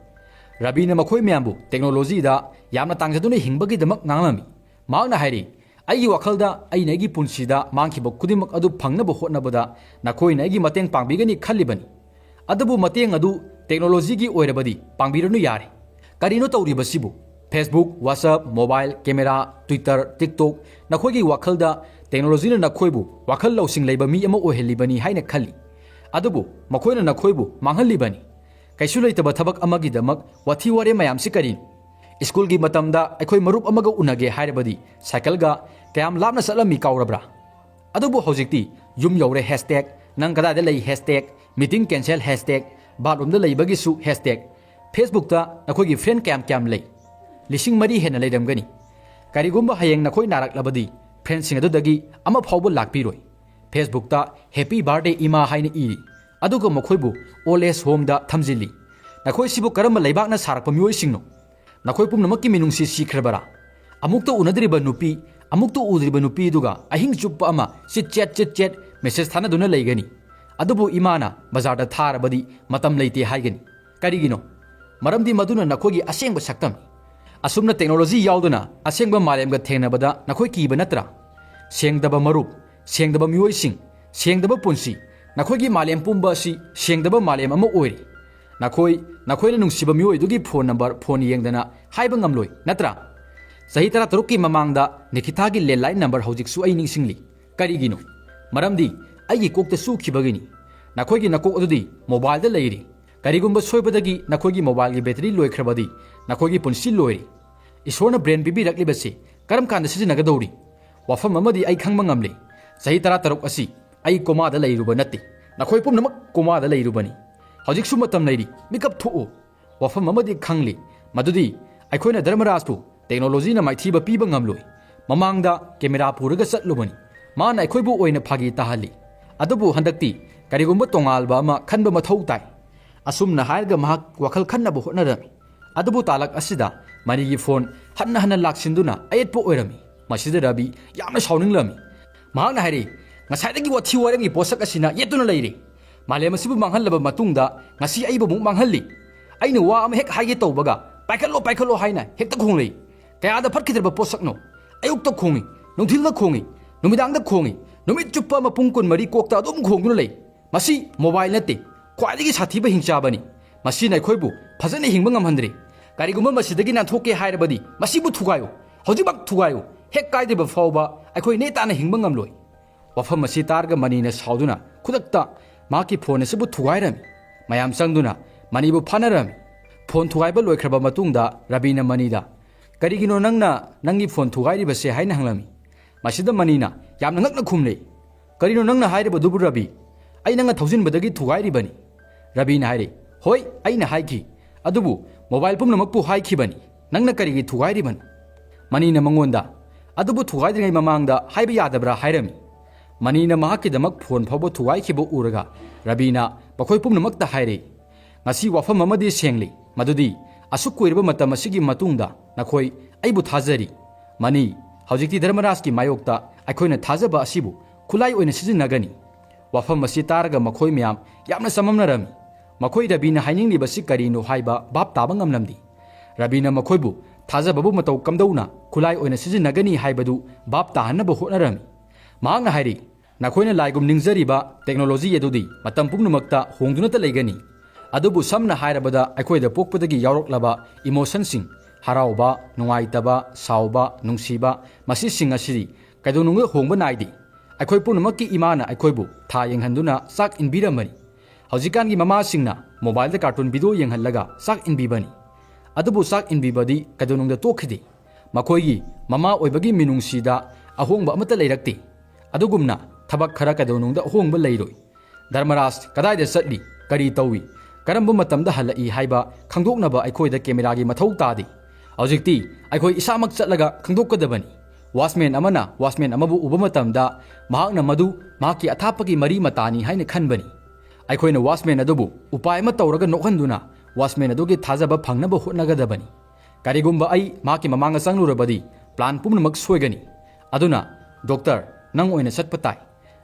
ꯔꯕꯤꯅ ꯃꯈꯣꯏ ꯃꯌꯥꯝꯕꯨ ꯇꯦꯛꯅꯣꯂꯣꯖꯤꯗ ꯌꯥꯝꯅ ꯇꯥꯡꯖꯗꯨꯅ ꯍꯤꯡꯕꯒꯤꯗꯃꯛ ꯉꯥꯡꯂꯝꯃꯤ꯫ ꯃꯍꯥꯛꯅ ꯍꯥꯏꯔꯤ, "ꯑꯩꯒꯤ ꯋꯥꯈꯜꯗ ꯑꯩꯅ ꯑꯩꯒꯤ ꯄꯨꯟꯁꯤꯗ ꯃꯥꯡꯈꯤꯕ ꯈꯨꯗꯤꯡꯃꯛ ꯑꯗꯨ ꯐꯪꯅꯕ ꯍꯣꯠꯅꯕꯗ ꯅꯈꯣꯏꯅ ꯑꯩꯒꯤ ꯃꯇꯦꯡ ꯄꯥꯡꯕꯤꯒꯅꯤ ꯈꯜꯂꯤꯕꯅꯤ꯫ ꯑꯗꯨꯕꯨ ꯃꯇꯦꯡ ꯑꯗꯨ ꯇꯦꯛꯅꯣꯂꯣꯖꯤꯒꯤ ꯑꯣꯏꯔꯕꯗꯤ ꯄꯥꯡꯕꯤꯔꯅꯨ ꯌꯥꯔꯦ꯫ ꯀꯔꯤꯅꯣ ꯇꯧꯔꯤꯕꯁꯤꯕꯨ? Facebook, WhatsApp, mobile, camera, Twitter, TikTok, ꯅꯈꯣꯏꯒꯤ ꯋꯥꯈꯜꯗ ꯇꯦꯛꯅꯣꯂꯣꯖꯤꯅ ꯅꯈꯣꯏꯕꯨ ꯋꯥꯈꯜ ꯂꯧꯁꯤꯡ ꯂꯩꯕ ꯃꯤ ꯑꯃ ꯑꯣꯏꯍꯜꯂꯤꯕꯅꯤ ꯍꯥꯏꯅ ꯈꯜꯂꯤ꯫ ꯑꯗꯨꯕꯨ ꯃꯈꯣꯏꯅ ꯅꯈꯣꯏꯕꯨ ꯃꯥꯡꯍꯜꯂꯤꯕꯅꯤ꯫ ꯀꯩꯁꯨ ꯂꯩꯇꯕ ꯊꯕꯛ ꯑꯃꯒꯤꯗꯃꯛ ꯋꯥꯊꯤ ꯋꯥꯔꯦꯝ ꯃꯌꯥꯝꯁꯤ ꯀꯔꯤꯅꯣ? ꯁ꯭ꯀꯨꯜꯒꯤ ꯃꯇꯝꯗ ꯑꯩꯈꯣꯏ ꯃꯔꯨꯞ ꯑꯃꯒ ꯎꯅꯒꯦ ꯍꯥꯏꯔꯕꯗꯤ ꯁꯥꯏꯀꯜꯒ ꯀꯌꯥꯝ ꯂꯥꯞꯅ ꯆꯠꯂꯝꯃꯤ ꯀꯥꯎꯔꯕ꯭ꯔꯥ? ꯑꯗꯨꯕꯨ ꯍꯧꯖꯤꯛꯇꯤ ꯌꯨꯝ ꯌꯧꯔꯦ ꯍꯦꯁꯇꯦꯒ, ꯅꯪ ꯀꯗꯥꯏꯗ ꯂꯩ ꯍꯦꯁꯇꯦꯒ, meeting cancel ꯍꯦꯁꯇꯦꯒ, ꯕꯥꯠꯔꯨꯝꯗ ꯂꯩꯕꯒꯤꯁꯨ ꯍꯦꯁꯇꯦꯒ, Facebookꯇ ꯅꯈꯣꯏꯒꯤ ꯐ꯭ꯔꯦꯟ ꯀꯌꯥꯝ ꯀꯌꯥꯝ ꯂꯩ? ꯂꯤꯁꯤꯡ ꯃꯔꯤ ꯍꯦꯟꯅ ꯂꯩꯔꯝꯒꯅꯤ꯫ ꯀꯔꯤꯒꯨꯝꯕ ꯍꯌꯦꯡ ꯅꯈꯣꯏ ꯅꯥꯔꯛꯂꯕꯗꯤ ꯐ꯭ꯔꯦꯟꯁꯤꯡ ꯑꯗꯨꯗꯒꯤ ꯑꯃ ꯐꯥꯎꯕ ꯂꯥꯛꯄꯤꯔꯣꯏ꯫ Facebookꯇ "Happy birthday ꯏꯃꯥ" ꯍꯥꯏꯅ ꯏꯔꯤ, ꯑꯗꯨꯒ ꯃꯈꯣꯏꯕꯨ old age homeꯗ ꯊꯝꯖꯤꯜꯂꯤ꯫ ꯅꯈꯣꯏꯁꯤꯕꯨ ꯀꯔꯝꯕ ꯂꯩꯕꯥꯛꯅ ꯁꯥꯔꯛꯄ ꯃꯤꯑꯣꯏꯁꯤꯡꯅꯣ? ꯅꯈꯣꯏ ꯄꯨꯝꯅꯃꯛꯀꯤ ꯃꯤꯅꯨꯡꯁꯤ ꯁꯤꯈ꯭ꯔꯕꯔꯥ? ꯑꯃꯨꯛꯇ ꯎꯅꯗ꯭ꯔꯤꯕ ꯅꯨꯄꯤ, ꯑꯃꯨꯛꯇ ꯎꯗ꯭ꯔꯤꯕ ꯅꯨꯄꯤꯗꯨꯒ ꯑꯍꯤꯡ ꯆꯨꯞꯄ ꯑꯃ ꯆꯤꯠ ꯆꯦꯠ ꯆꯤꯠ ꯆꯦꯠ ꯃꯦꯁꯦꯖ ꯊꯥꯅꯗꯨꯅ ꯂꯩꯒꯅꯤ꯫ ꯑꯗꯨꯕꯨ ꯏꯃꯥꯅ ꯕꯖꯥꯔꯗ ꯊꯥꯔꯕꯗꯤ ꯃꯇꯝ ꯂꯩꯇꯦ ꯍꯥꯏꯒꯅꯤ꯫ ꯀꯔꯤꯒꯤꯅꯣ? ꯃꯔꯝꯗꯤ ꯃꯗꯨꯅ ꯅꯈꯣꯏꯒꯤ ꯑꯁꯦꯡꯕ ꯁꯛꯇꯝꯅꯤ꯫ ꯑꯁꯨꯝꯅ ꯇꯦꯛꯅꯣꯂꯣꯖꯤ ꯌꯥꯎꯗꯅ ꯑꯁꯦꯡꯕ ꯃꯥꯂꯦꯝꯒ ꯊꯦꯡꯅꯕꯗ ꯅꯈꯣꯏ ꯀꯤꯕ ꯅꯠꯇ꯭ꯔꯥ? ꯁꯦꯡꯗꯕ ꯃꯔꯨꯞ, ꯁꯦꯡꯗꯕ ꯃꯤꯑꯣꯏꯁꯤꯡ, ꯁꯦꯡꯗꯕ ꯄꯨꯟꯁꯤ, ꯅꯈꯣꯏꯒꯤ ꯃꯥꯂꯦꯝ ꯄꯨꯝꯕ ꯑꯁꯤ ꯁꯦꯡꯗꯕ ꯃꯥꯂꯦꯝ ꯑꯃ ꯑꯣꯏꯔꯤ꯫ ꯅꯈꯣꯏ, ꯅꯈꯣꯏꯅ ꯅꯨꯡꯁꯤꯕ ꯃꯤꯑꯣꯏꯗꯨꯒꯤ ꯐꯣꯟ ꯅꯝꯕꯔ ꯐꯣꯟ ꯌꯦꯡꯗꯅ ꯍꯥꯏꯕ ꯉꯝꯂꯣꯏ, ꯅꯠꯇ꯭ꯔꯥ? ꯆꯍꯤ ꯇꯔꯥꯇꯔꯨꯛꯀꯤ ꯃꯃꯥꯡꯗ ꯅꯤꯀꯤꯇꯥꯒꯤ ꯂꯦꯟꯂꯥꯏꯟ ꯅꯝꯕꯔ ꯍꯧꯖꯤꯛꯁꯨ ꯑꯩ ꯅꯤꯡꯁꯤꯡꯂꯤ꯫ ꯀꯔꯤꯒꯤꯅꯣ? ꯃꯔꯝꯗꯤ ꯑꯩꯒꯤ ꯀꯣꯛꯇ ꯆꯨꯈꯤꯕꯒꯤꯅꯤ꯫ ꯅꯈꯣꯏꯒꯤ ꯅꯀꯣꯛ ꯑꯗꯨꯗꯤ ꯃꯣꯕꯥꯏꯜꯗ ꯂꯩꯔꯤ꯫ ꯀꯔꯤꯒꯨꯝꯕ ꯁꯣꯏꯕꯗꯒꯤ ꯅꯈꯣꯏꯒꯤ ꯃꯣꯕꯥꯏꯜꯒꯤ ꯕꯦꯇꯔꯤ ꯂꯣꯏꯈ꯭ꯔꯕꯗꯤ ꯅꯈꯣꯏꯒꯤ ꯄꯨꯟꯁꯤ ꯂꯣꯏꯔꯦ꯫ ꯏꯁꯣꯔꯅ ꯕ꯭ꯔꯦꯟ ꯄꯤꯕꯤꯔꯛꯂꯤꯕꯁꯤ ꯀꯔꯝ ꯀꯥꯟꯗ ꯁꯤꯖꯤꯟꯅꯒꯗꯧꯔꯤ? ꯋꯥꯐꯝ ꯑꯃꯗꯤ ꯑꯩ ꯈꯪꯕ ꯉꯝꯂꯦ꯫ ꯆꯍꯤ ꯇꯔꯥꯇꯔꯨꯛ ꯑꯁꯤ ꯑꯩ ꯀꯣꯃꯥꯗ ꯂꯩꯔꯨꯕ ꯅꯠꯇꯦ꯫ ꯅꯈꯣꯏ ꯄꯨꯝꯅꯃꯛ ꯀꯣꯃꯥꯗ ꯂꯩꯔꯨꯕꯅꯤ꯫ ꯍꯧꯖꯤꯛꯁꯨ ꯃꯇꯝ ꯂꯩꯔꯤ꯫ ꯃꯤꯀꯞ ꯊꯣꯛꯎ꯫ ꯋꯥꯐꯝ ꯑꯃꯗꯤ ꯈꯪꯂꯤ, ꯃꯗꯨꯗꯤ ꯑꯩꯈꯣꯏꯅ ꯙꯔꯃꯔꯥꯖꯄꯨ ꯇꯦꯛꯅꯣꯂꯣꯖꯤꯅ ꯃꯥꯏꯊꯤꯕ ꯄꯤꯕ ꯉꯝꯂꯣꯏ꯫ ꯃꯃꯥꯡꯗ ꯀꯦꯃꯦꯔꯥ ꯄꯨꯔꯒ ꯆꯠꯂꯨꯕꯅꯤ꯫ ꯃꯥꯅ ꯑꯩꯈꯣꯏꯕꯨ ꯑꯣꯏꯅ ꯐꯥꯒꯤ ꯇꯥꯍꯜꯂꯤ꯫ ꯑꯗꯨꯕꯨ ꯍꯟꯗꯛꯇꯤ ꯀꯔꯤꯒꯨꯝꯕ ꯇꯣꯉꯥꯟꯕ ꯑꯃ ꯈꯟꯕ ꯃꯊꯧ ꯇꯥꯏ꯫ ꯑꯁꯨꯝꯅ ꯍꯥꯏꯔꯒ ꯃꯍꯥꯛ ꯋꯥꯈꯜ ꯈꯟꯅꯕ ꯍꯣꯠꯅꯔꯝꯃꯤ꯫ ꯑꯗꯨꯕꯨ ꯇꯥꯂꯛ ꯑꯁꯤꯗ ꯃꯅꯤꯒꯤ ꯐꯣꯟ ꯍꯟꯅ ꯍꯟꯅ ꯂꯥꯛꯁꯤꯟꯗꯨꯅ ꯑꯌꯦꯠꯄ ꯑꯣꯏꯔꯝꯃꯤ꯫ ꯃꯁꯤꯗ ꯔꯕꯤ ꯌꯥꯝꯅ ꯁꯥꯎꯅꯤꯡꯂꯝꯃꯤ꯫ ꯃꯍꯥꯛꯅ ꯍꯥꯏꯔꯤ, "ꯉꯁꯥꯏꯗꯒꯤ ꯋꯥꯊꯤ ꯋꯥꯔꯦꯝꯒꯤ ꯄꯣꯠꯁꯛ ꯑꯁꯤꯅ ꯌꯦꯠꯇꯨꯅ ꯂꯩꯔꯤ꯫ ꯃꯥꯂꯦꯝ ꯑꯁꯤꯕꯨ ꯃꯥꯡꯍꯜꯂꯕ ꯃꯇꯨꯡꯗ ꯉꯁꯤ ꯑꯩꯕꯨ ꯑꯃꯨꯛ ꯃꯥꯡꯍꯜꯂꯤ꯫ ꯑꯩꯅ ꯋꯥ ꯑꯃ ꯍꯦꯛ ꯍꯥꯏꯒꯦ ꯇꯧꯕꯒ "ꯄꯥꯏꯈꯠꯂꯣ, ꯄꯥꯏꯈꯠꯂꯣ" ꯍꯥꯏꯅ ꯍꯦꯛꯇ ꯈꯣꯡꯂꯛꯏ꯫ ꯀꯌꯥꯗ ꯐꯠꯈꯤꯗ꯭ꯔꯕ ꯄꯣꯠꯁꯛꯅꯣ! ꯑꯌꯨꯛꯇ ꯈꯣꯡꯏ, ꯅꯨꯡꯊꯤꯜꯗ ꯈꯣꯡꯏ, ꯅꯨꯃꯤꯗꯥꯡꯗ ꯈꯣꯡꯏ, ꯅꯨꯃꯤꯠ ꯆꯨꯞꯄ ꯑꯃ ꯄꯨꯡ ꯀꯨꯟꯃꯔꯤ ꯀꯣꯛꯇ ꯑꯗꯨꯝ ꯈꯣꯡꯗꯨꯅ ꯂꯩ꯫ ꯃꯁꯤ ꯃꯣꯕꯥꯏꯜ ꯅꯠꯇꯦ, ꯈ꯭ꯋꯥꯏꯗꯒꯤ ꯁꯥꯊꯤꯕ ꯍꯤꯡꯆꯥꯕꯅꯤ꯫ ꯃꯁꯤꯅ ꯑꯩꯈꯣꯏꯕꯨ ꯐꯖꯅ ꯍꯤꯡꯕ ꯉꯝꯍꯟꯗ꯭ꯔꯦ꯫ ꯀꯔꯤꯒꯨꯝꯕ ꯃꯁꯤꯗꯒꯤ ꯅꯥꯟꯊꯣꯛꯀꯦ ꯍꯥꯏꯔꯕꯗꯤ ꯃꯁꯤꯕꯨ ꯊꯨꯒꯥꯏꯌꯨ, ꯍꯧꯖꯤꯛꯃꯛ ꯊꯨꯒꯥꯏꯌꯨ꯫ ꯍꯦꯛ ꯀꯥꯏꯗ꯭ꯔꯤꯕ ꯐꯥꯎꯕ ꯑꯩꯈꯣꯏ ꯅꯦ ꯇꯥꯅ ꯍꯤꯡꯕ ꯉꯝꯂꯣꯏ꯫ ꯋꯥꯐꯝ ꯑꯁꯤ ꯇꯥꯔꯒ ꯃꯅꯤꯅ ꯁꯥꯎꯗꯨꯅ ꯈꯨꯗꯛꯇ ꯃꯍꯥꯛꯀꯤ ꯐꯣꯟ ꯑꯁꯤꯕꯨ ꯊꯨꯒꯥꯏꯔꯝꯃꯤ꯫ ꯃꯌꯥꯝ ꯆꯪꯗꯨꯅ ꯃꯅꯤꯕꯨ ꯐꯥꯅꯔꯝꯃꯤ꯫ ꯐꯣꯟ ꯊꯨꯒꯥꯏꯕ ꯂꯣꯏꯈ꯭ꯔꯕ ꯃꯇꯨꯡꯗ ꯔꯕꯤꯅ ꯃꯅꯤꯗ "ꯀꯔꯤꯒꯤꯅꯣ ꯅꯪꯅ ꯅꯪꯒꯤ ꯐꯣꯟ ꯊꯨꯒꯥꯏꯔꯤꯕꯁꯦ?" ꯍꯥꯏꯅ ꯍꯪꯂꯝꯃꯤ꯫ ꯃꯁꯤꯗ ꯃꯅꯤꯅ ꯌꯥꯝꯅ ꯉꯛꯅ ꯈꯨꯝꯂꯦ, "ꯀꯔꯤꯅꯣ ꯅꯪꯅ ꯍꯥꯏꯔꯤꯕꯗꯨꯕꯨ ꯔꯕꯤ? ꯑꯩ ꯅꯪꯅ ꯊꯧꯖꯤꯟꯕꯗꯒꯤ ꯊꯨꯒꯥꯏꯔꯤꯕꯅꯤ꯫" ꯔꯕꯤꯅ ꯍꯥꯏꯔꯦ, "ꯍꯣꯏ, ꯑꯩꯅ ꯍꯥꯏꯈꯤ, ꯑꯗꯨꯕꯨ ꯃꯣꯕꯥꯏꯜ ꯄꯨꯝꯅꯃꯛꯄꯨ ꯍꯥꯏꯈꯤꯕꯅꯤ꯫ ꯅꯪꯅ ꯀꯔꯤꯒꯤ ꯊꯨꯒꯥꯏꯔꯤꯕꯅꯣ?" ꯃꯅꯤꯅ ꯃꯉꯣꯟꯗ, "ꯑꯗꯨꯕꯨ ꯊꯨꯒꯥꯏꯗ꯭ꯔꯤꯉꯩ ꯃꯃꯥꯡꯗ ꯍꯥꯏꯕ ꯌꯥꯗꯕ꯭ꯔꯥ?" ꯍꯥꯏꯔꯝꯃꯤ꯫ ꯃꯅꯤꯅ ꯃꯍꯥꯛꯀꯤꯗꯃꯛ ꯐꯣꯟ ꯐꯥꯎꯕ ꯊꯨꯒꯥꯏꯈꯤꯕ ꯎꯔꯒ ꯔꯕꯤꯅ ꯃꯈꯣꯏ ꯄꯨꯝꯅꯃꯛꯇ ꯍꯥꯏꯔꯦ, "ꯉꯁꯤ ꯋꯥꯐꯝ ꯑꯃꯗꯤ ꯁꯦꯡꯂꯤ, ꯃꯗꯨꯗꯤ ꯑꯁꯨꯛ ꯀꯨꯏꯔꯕ ꯃꯇꯝ ꯑꯁꯤꯒꯤ ꯃꯇꯨꯡꯗ ꯅꯈꯣꯏ ꯑꯩꯕꯨ ꯊꯥꯖꯔꯤ꯫ ꯃꯅꯤ, ꯍꯧꯖꯤꯛꯇꯤ ꯙꯔꯃꯔꯥꯖꯀꯤ ꯃꯥꯌꯣꯛꯇ ꯑꯩꯈꯣꯏꯅ ꯊꯥꯖꯕ ꯑꯁꯤꯕꯨ ꯈꯨꯠꯂꯥꯏ ꯑꯣꯏꯅ ꯁꯤꯖꯤꯟꯅꯒꯅꯤ꯫" ꯋꯥꯐꯝ ꯑꯁꯤ ꯇꯥꯔꯒ ꯃꯈꯣꯏ ꯃꯌꯥꯝ ꯌꯥꯝꯅ ꯆꯃꯝꯅꯔꯝꯃꯤ꯫ ꯃꯈꯣꯏ ꯔꯕꯤꯅ ꯍꯥꯏꯅꯤꯡꯂꯤꯕꯁꯤ ꯀꯔꯤꯅꯣ ꯍꯥꯏꯕ ꯚꯥꯞ ꯇꯥꯕ ꯉꯝꯂꯝꯗꯦ꯫ ꯔꯕꯤꯅ ꯃꯈꯣꯏꯕꯨ ꯊꯥꯖꯕꯕꯨ ꯃꯇꯧ ꯀꯝꯗꯧꯅ ꯈꯨꯠꯂꯥꯏ ꯑꯣꯏꯅ ꯁꯤꯖꯤꯟꯅꯒꯅꯤ ꯍꯥꯏꯕꯗꯨ ꯚꯥꯞ ꯇꯥꯍꯟꯅꯕ ꯍꯣꯠꯅꯔꯝꯃꯤ꯫ ꯃꯍꯥꯛꯅ ꯍꯥꯏꯔꯤ, "ꯅꯈꯣꯏꯅ ꯂꯥꯏꯒꯨꯝ ꯅꯤꯡꯖꯔꯤꯕ ꯇꯦꯛꯅꯣꯂꯣꯖꯤ ꯑꯗꯨꯗꯤ ꯃꯇꯝ ꯄꯨꯝꯅꯃꯛꯇ ꯍꯣꯡꯗꯨꯅꯇ ꯂꯩꯒꯅꯤ꯫ ꯑꯗꯨꯕꯨ ꯁꯝꯅ ꯍꯥꯏꯔꯕꯗ ꯑꯩꯈꯣꯏꯗ ꯄꯣꯛꯄꯗꯒꯤ ꯌꯥꯎꯔꯛꯂꯕ ꯏꯃꯣꯁꯟꯁꯤꯡ, ꯍꯔꯥꯎꯕ, ꯅꯨꯡꯉꯥꯏꯇꯕ, ꯁꯥꯎꯕ, ꯅꯨꯡꯁꯤꯕ, ꯃꯁꯤꯁꯤꯡ ꯑꯁꯤꯗꯤ ꯀꯩꯗꯧꯅꯨꯡꯗ ꯍꯣꯡꯕ ꯅꯥꯏꯗꯦ꯫ ꯑꯩꯈꯣꯏ ꯄꯨꯝꯅꯃꯛꯀꯤ ꯏꯃꯥꯅ ꯑꯩꯈꯣꯏꯕꯨ ꯊꯥ ꯌꯦꯡꯍꯟꯗꯨꯅ ꯆꯥꯛ ꯏꯟꯕꯤꯔꯝꯕꯅꯤ꯫ ꯍꯧꯖꯤꯛꯀꯥꯟꯒꯤ ꯃꯃꯥꯁꯤꯡꯅ ꯃꯣꯕꯥꯏꯜꯗ ꯀꯥꯔꯇꯨꯟ ꯚꯤꯗꯤꯑꯣ ꯌꯦꯡꯍꯜꯂꯒ ꯆꯥꯛ ꯏꯟꯕꯤꯕꯅꯤ꯫ ꯑꯗꯨꯕꯨ ꯆꯥꯛ ꯏꯟꯕꯤꯕꯗꯤ ꯀꯩꯗꯧꯅꯨꯡꯗ ꯇꯣꯛꯈꯤꯗꯦ꯫ ꯃꯈꯣꯏꯒꯤ ꯃꯃꯥ ꯑꯣꯏꯕꯒꯤ ꯃꯤꯅꯨꯡꯁꯤꯗ ꯑꯍꯣꯡꯕ ꯑꯃꯠꯇ ꯂꯩꯔꯛꯇꯦ꯫ ꯑꯗꯨꯒꯨꯝꯅ ꯊꯕꯛ ꯈꯔ ꯀꯩꯗꯧꯅꯨꯡꯗ ꯑꯍꯣꯡꯕ ꯂꯩꯔꯣꯏ꯫ ꯙꯔꯃꯔꯥꯖ ꯀꯗꯥꯏꯗ ꯆꯠꯂꯤ, ꯀꯔꯤ ꯇꯧꯏ, ꯀꯔꯝꯕ ꯃꯇꯝꯗ ꯍꯜꯂꯛꯏ ꯍꯥꯏꯕ ꯈꯪꯗꯣꯛꯅꯕ ꯑꯩꯈꯣꯏꯗ ꯀꯦꯃꯦꯔꯥꯒꯤ ꯃꯊꯧ ꯇꯥꯗꯦ꯫ ꯍꯧꯖꯤꯛꯇꯤ ꯑꯩꯈꯣꯏ ꯏꯁꯥꯃꯛ ꯆꯠꯂꯒ ꯈꯪꯗꯣꯛꯀꯗꯕꯅꯤ꯫ ꯋꯥꯆꯃꯦꯟ ꯑꯃꯅ ꯋꯥꯆꯃꯦꯟ ꯑꯃꯕꯨ ꯎꯕ ꯃꯇꯝꯗ ꯃꯍꯥꯛꯅ ꯃꯗꯨ ꯃꯍꯥꯛꯀꯤ ꯑꯊꯥꯞꯄꯒꯤ ꯃꯔꯤ ꯃꯇꯥꯅꯤ ꯍꯥꯏꯅ ꯈꯟꯕꯅꯤ꯫ ꯑꯩꯈꯣꯏꯅ ꯋꯥꯆꯃꯦꯟ ꯑꯗꯨꯕꯨ ꯎꯄꯥꯏ ꯑꯃ ꯇꯧꯔꯒ ꯅꯣꯛꯍꯟꯗꯨꯅ ꯋꯥꯆꯃꯦꯟ ꯑꯗꯨꯒꯤ ꯊꯥꯖꯕ ꯐꯪꯅꯕ ꯍꯣꯠꯅꯒꯗꯕꯅꯤ꯫ ꯀꯔꯤꯒꯨꯝꯕ ꯑꯩ ꯃꯍꯥꯛꯀꯤ ꯃꯃꯥꯡꯗ ꯆꯪꯂꯨꯔꯕꯗꯤ ꯄ꯭ꯂꯥꯟ ꯄꯨꯝꯅꯃꯛ ꯁꯣꯏꯒꯅꯤ꯫ ꯑꯗꯨꯅ, "ꯗꯣꯛꯇꯔ, ꯅꯪ ꯑꯣꯏꯅ ꯆꯠꯄ ꯇꯥꯏ꯫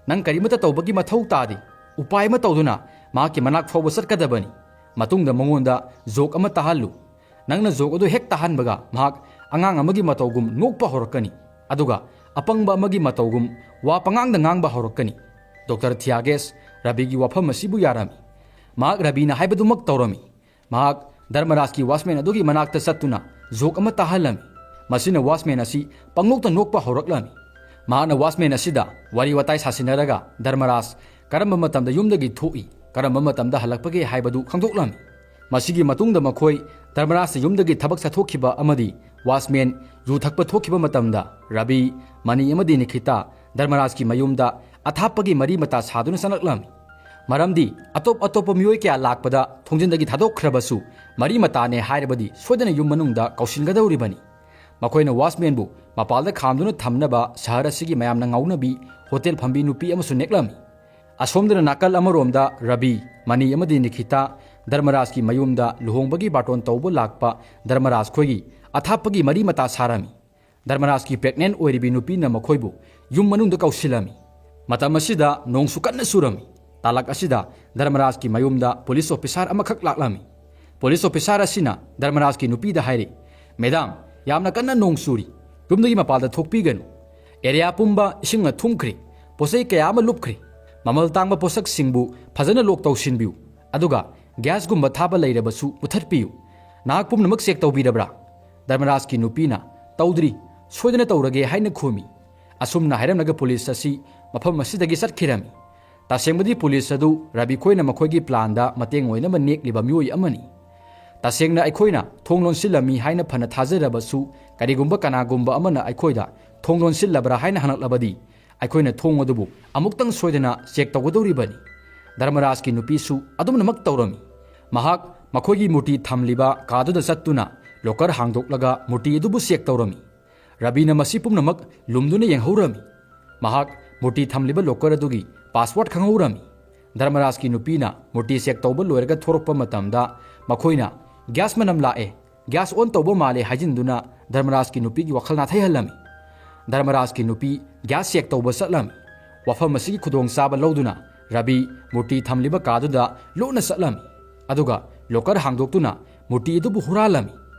ꯅꯪ ꯀꯔꯤꯃꯠꯇ ꯇꯧꯕꯒꯤ ꯃꯊꯧ ꯇꯥꯗꯦ꯫ ꯎꯄꯥꯏ ꯑꯃ ꯇꯧꯗꯨꯅ ꯃꯍꯥꯛꯀꯤ ꯃꯅꯥꯛ ꯐꯥꯎꯕ ꯆꯠꯀꯗꯕꯅꯤ꯫ ꯃꯇꯨꯡꯗ ꯃꯉꯣꯟꯗ ꯖꯣꯛ ꯑꯃ ꯇꯥꯍꯜꯂꯨ꯫ ꯅꯪꯅ ꯖꯣꯛ ꯑꯗꯨ ꯍꯦꯛ ꯇꯥꯍꯟꯕꯒ ꯃꯍꯥꯛ ꯑꯉꯥꯡ ꯑꯃꯒꯤ ꯃꯇꯧꯒꯨꯝ ꯅꯣꯛꯄ ꯍꯧꯔꯛꯀꯅꯤ, ꯑꯗꯨꯒ ꯑꯄꯪꯕ ꯑꯃꯒꯤ ꯃꯇꯧꯒꯨꯝ ꯋꯥ ꯄꯉꯥꯡꯗ ꯉꯥꯡꯕ ꯍꯧꯔꯛꯀꯅꯤ꯫ ꯗꯣꯛꯇꯔ ꯊꯤꯌꯥꯒꯦꯁ ꯔꯕꯤꯒꯤ ꯋꯥꯐꯝ ꯑꯁꯤꯕꯨ ꯌꯥꯔꯝꯃꯤ꯫ ꯃꯍꯥꯛ ꯔꯕꯤꯅ ꯍꯥꯏꯕꯗꯨꯃꯛ ꯇꯧꯔꯝꯃꯤ꯫ ꯃꯍꯥꯛ ꯙꯔꯃꯔꯥꯖꯀꯤ ꯋꯥꯆꯃꯦꯟ ꯑꯗꯨꯒꯤ ꯃꯅꯥꯛꯇ ꯆꯠꯇꯨꯅ ꯖꯣꯛ ꯑꯃ ꯇꯥꯍꯜꯂꯝꯃꯤ꯫ ꯃꯁꯤꯅ ꯋꯥꯆꯃꯦꯟ ꯑꯁꯤ ꯄꯪꯅꯣꯛꯇ ꯅꯣꯛꯄ ꯍꯧꯔꯛꯂꯝꯃꯤ꯫ ꯃꯍꯥꯛꯅ ꯋꯥꯆꯃꯦꯟ ꯑꯁꯤꯗ ꯋꯥꯔꯤ ꯋꯥꯇꯥꯏ ꯁꯥꯁꯤꯟꯅꯔꯒ ꯙꯔꯃꯔꯥꯖ ꯀꯔꯝꯕ ꯃꯇꯝꯗ ꯌꯨꯝꯗꯒꯤ ꯊꯣꯛꯏ, ꯀꯔꯝꯕ ꯃꯇꯝꯗ ꯍꯜꯂꯛꯄꯒꯦ ꯍꯥꯏꯕꯗꯨ ꯈꯪꯗꯣꯛꯂꯝꯃꯤ꯫ ꯃꯁꯤꯒꯤ ꯃꯇꯨꯡꯗ ꯃꯈꯣꯏ ꯙꯔꯃꯔꯥꯖꯅ ꯌꯨꯝꯗꯒꯤ ꯊꯕꯛ ꯆꯠꯊꯣꯛꯈꯤꯕ ꯑꯃꯗꯤ ꯋꯥꯆꯃꯦꯟ ꯌꯨ ꯊꯛꯄ ꯊꯣꯛꯈꯤꯕ ꯃꯇꯝꯗ ꯔꯕꯤ, ꯃꯅꯤ ꯑꯃꯗꯤ ꯅꯤꯈꯤꯇꯥ ꯙꯔꯃꯔꯥꯖꯀꯤ ꯃꯌꯨꯝꯗ ꯑꯊꯥꯞꯄꯒꯤ ꯃꯔꯤ ꯃꯇꯥ ꯁꯥꯗꯨꯅ ꯆꯪꯂꯛꯂꯝꯃꯤ꯫ ꯃꯔꯝꯗꯤ ꯑꯇꯣꯞ ꯑꯇꯣꯞꯄ ꯃꯤꯑꯣꯏ ꯀꯌꯥ ꯂꯥꯛꯄꯗ ꯊꯣꯡꯖꯤꯟꯗꯒꯤ ꯊꯥꯗꯣꯛꯈ꯭ꯔꯕꯁꯨ ꯃꯔꯤ ꯃꯇꯥꯅꯦ ꯍꯥꯏꯔꯕꯗꯤ ꯁꯣꯏꯗꯅ ꯌꯨꯝ ꯃꯅꯨꯡꯗ ꯀꯧꯁꯤꯟꯒꯗꯧꯔꯤꯕꯅꯤ꯫ ꯃꯈꯣꯏꯅ ꯋꯥꯆꯃꯦꯟꯕꯨ ꯃꯄꯥꯜꯗ ꯈꯥꯝꯗꯨꯅ ꯊꯝꯅꯕ ꯁꯍꯔ ꯑꯁꯤꯒꯤ ꯃꯌꯥꯝꯅ ꯉꯥꯎꯅꯕꯤ ꯍꯣꯇꯦꯜ ꯐꯝꯕꯤ ꯅꯨꯄꯤ ꯑꯃꯁꯨ ꯅꯦꯛꯂꯝꯃꯤ꯫ ꯑꯁꯣꯝꯗꯅ ꯅꯥꯀꯜ ꯑꯃꯔꯣꯝꯗ ꯔꯕꯤ, ꯃꯅꯤ ꯑꯃꯗꯤ ꯅꯤꯈꯤꯇꯥ ꯙꯔꯃꯔꯥꯖꯀꯤ ꯃꯌꯨꯝꯗ ꯂꯨꯍꯣꯡꯕꯒꯤ ꯕꯥꯔꯇꯣꯟ ꯇꯧꯕ ꯂꯥꯛꯄ ꯙꯔꯃꯔꯥꯖ ꯈꯣꯏꯒꯤ ꯑꯊꯥꯞꯄꯒꯤ ꯃꯔꯤ ꯃꯇꯥ ꯁꯥꯔꯝꯃꯤ꯫ ꯙꯔꯃꯔꯥꯖꯀꯤ ꯄ꯭ꯔꯦꯒꯅꯦꯟ ꯑꯣꯏꯔꯤꯕꯤ ꯅꯨꯄꯤꯅ ꯃꯈꯣꯏꯕꯨ ꯌꯨꯝ ꯃꯅꯨꯡꯗ ꯀꯧꯁꯤꯜꯂꯝꯃꯤ꯫ ꯃꯇꯝ ꯑꯁꯤꯗ ꯅꯣꯡꯁꯨ ꯀꯟꯅ ꯆꯨꯔꯝꯃꯤ꯫ ꯇꯥꯂꯛ ꯑꯁꯤꯗ ꯙꯔꯃꯔꯥꯖꯀꯤ ꯃꯌꯨꯝꯗ ꯄꯨꯂꯤꯁ ꯑꯣꯐꯤꯁꯥꯔ ꯑꯃꯈꯛ ꯂꯥꯛꯂꯝꯃꯤ꯫ ꯄꯨꯂꯤꯁ ꯑꯣꯐꯤꯁꯥꯔ ꯑꯁꯤꯅ ꯙꯔꯃꯔꯥꯖꯀꯤ ꯅꯨꯄꯤꯗ ꯍꯥꯏꯔꯤ, "ꯃꯦꯗꯥꯝ, ꯌꯥꯝꯅ ꯀꯟꯅ ꯅꯣꯡ ꯆꯨꯔꯤ꯫ ꯌꯨꯝꯗꯒꯤ ꯃꯄꯥꯜꯗ ꯊꯣꯛꯄꯤꯒꯅꯨ꯫ ꯑꯦꯔꯤꯌꯥ ꯄꯨꯝꯕ ꯏꯁꯤꯡꯅ ꯊꯨꯝꯈ꯭ꯔꯦ꯫ ꯄꯣꯠꯆꯩ ꯀꯌꯥ ꯑꯃ ꯂꯨꯞꯈ꯭ꯔꯦ꯫ ꯃꯃꯜ ꯇꯥꯡꯕ ꯄꯣꯠꯁꯛꯁꯤꯡꯕꯨ ꯐꯖꯅ ꯂꯣꯛ ꯇꯧꯁꯤꯟꯕꯤꯌꯨ꯫ ꯑꯗꯨꯒ ꯒ꯭ꯌꯥꯁꯒꯨꯝꯕ ꯊꯥꯕ ꯂꯩꯔꯕꯁꯨ ꯃꯨꯊꯠꯄꯤꯌꯨ꯫ ꯅꯍꯥꯛ ꯄꯨꯝꯅꯃꯛ ꯆꯦꯛ ꯇꯧꯕꯤꯔꯕ꯭ꯔꯥ?" ꯙꯔꯃꯔꯥꯖꯀꯤ ꯅꯨꯄꯤꯅ, "ꯇꯧꯗ꯭ꯔꯤ, ꯁꯣꯏꯗꯅ ꯇꯧꯔꯒꯦ" ꯍꯥꯏꯅ ꯈꯨꯝꯃꯤ꯫ ꯑꯁꯨꯝꯅ ꯍꯥꯏꯔꯝꯂꯒ ꯄꯨꯂꯤꯁ ꯑꯁꯤ ꯃꯐꯝ ꯑꯁꯤꯗꯒꯤ ꯆꯠꯈꯤꯔꯝꯃꯤ꯫ ꯇꯁꯦꯡꯕꯗꯤ ꯄꯨꯂꯤꯁ ꯑꯗꯨ ꯔꯕꯤ ꯈꯣꯏꯅ ꯃꯈꯣꯏꯒꯤ ꯄ꯭ꯂꯥꯟꯗ ꯃꯇꯦꯡ ꯑꯣꯏꯅꯕ ꯅꯦꯛꯂꯤꯕ ꯃꯤꯑꯣꯏ ꯑꯃꯅꯤ꯫ ꯇꯁꯦꯡꯅ ꯑꯩꯈꯣꯏꯅ ꯊꯣꯡ ꯂꯣꯟꯁꯤꯜꯂꯝꯃꯤ ꯍꯥꯏꯅ ꯐꯅ ꯊꯥꯖꯔꯕꯁꯨ, ꯀꯔꯤꯒꯨꯝꯕ ꯀꯅꯥꯒꯨꯝꯕ ꯑꯃꯅ ꯑꯩꯈꯣꯏꯗ "ꯊꯣꯡ ꯂꯣꯟꯁꯤꯜꯂꯕ꯭ꯔꯥ?" ꯍꯥꯏꯅ ꯍꯪꯂꯛꯂꯕꯗꯤ, ꯑꯩꯈꯣꯏꯅ ꯊꯣꯡ ꯑꯗꯨꯕꯨ ꯑꯃꯨꯛꯇꯪ ꯁꯣꯏꯗꯅ ꯆꯦꯛ ꯇꯧꯒꯗꯧꯔꯤꯕꯅꯤ꯫ ꯙꯔꯃꯔꯥꯖꯀꯤ ꯅꯨꯄꯤꯁꯨ ꯑꯗꯨꯝꯅꯃꯛ ꯇꯧꯔꯝꯃꯤ꯫ ꯃꯍꯥꯛ ꯃꯈꯣꯏꯒꯤ ꯃꯨꯔꯇꯤ ꯊꯝꯂꯤꯕ ꯀꯥꯗꯨꯗ ꯆꯠꯇꯨꯅ ꯂꯣꯀꯔ ꯍꯥꯡꯗꯣꯛꯂꯒ ꯃꯨꯔꯇꯤ ꯑꯗꯨꯕꯨ ꯆꯦꯛ ꯇꯧꯔꯝꯃꯤ꯫ ꯔꯕꯤꯅ ꯃꯁꯤ ꯄꯨꯝꯅꯃꯛ ꯂꯨꯝꯗꯨꯅ ꯌꯦꯡꯍꯧꯔꯝꯃꯤ꯫ ꯃꯍꯥꯛ ꯃꯨꯔꯇꯤ ꯊꯝꯂꯤꯕ ꯂꯣꯀꯔ ꯑꯗꯨꯒꯤ ꯄꯥꯁꯋꯥꯔꯗ ꯈꯪꯍꯧꯔꯝꯃꯤ꯫ ꯙꯔꯃꯔꯥꯖꯀꯤ ꯅꯨꯄꯤꯅ ꯃꯨꯔꯇꯤ ꯆꯦꯛ ꯇꯧꯕ ꯂꯣꯏꯔꯒ ꯊꯣꯔꯛꯄ ꯃꯇꯝꯗ ꯃꯈꯣꯏꯅ "ꯒ꯭ꯌꯥꯁ ꯃꯅꯝ ꯂꯥꯛꯑꯦ, ꯒ꯭ꯌꯥꯁ ꯑꯣꯟ ꯇꯧꯕ ꯃꯥꯜꯂꯦ" ꯍꯥꯏꯖꯤꯟꯗꯨꯅ ꯙꯔꯃꯔꯥꯖꯀꯤ ꯅꯨꯄꯤꯒꯤ ꯋꯥꯈꯜ ꯅꯥꯊꯩꯍꯜꯂꯝꯃꯤ꯫ ꯙꯔꯃꯔꯥꯖꯀꯤ ꯅꯨꯄꯤ ꯒ꯭ꯌꯥꯁ ꯆꯦꯛ ꯇꯧꯕ ꯆꯠꯂꯝꯃꯤ꯫ ꯋꯥꯐꯝ ꯑꯁꯤꯒꯤ ꯈꯨꯗꯣꯡꯆꯥꯕ ꯂꯧꯗꯨꯅ ꯔꯕꯤ ꯃꯨꯔꯇꯤ ꯊꯝꯂꯤꯕ ꯀꯥꯗꯨꯗ ꯂꯣꯠꯅ ꯆꯠꯂꯝꯃꯤ꯫ ꯑꯗꯨꯒ ꯂꯣꯀꯔ ꯍꯥꯡꯗꯣꯛꯇꯨꯅ ꯃꯨꯔꯇꯤ ꯑꯗꯨꯕꯨ ꯍꯨꯔꯥꯜꯂꯝꯃꯤ꯫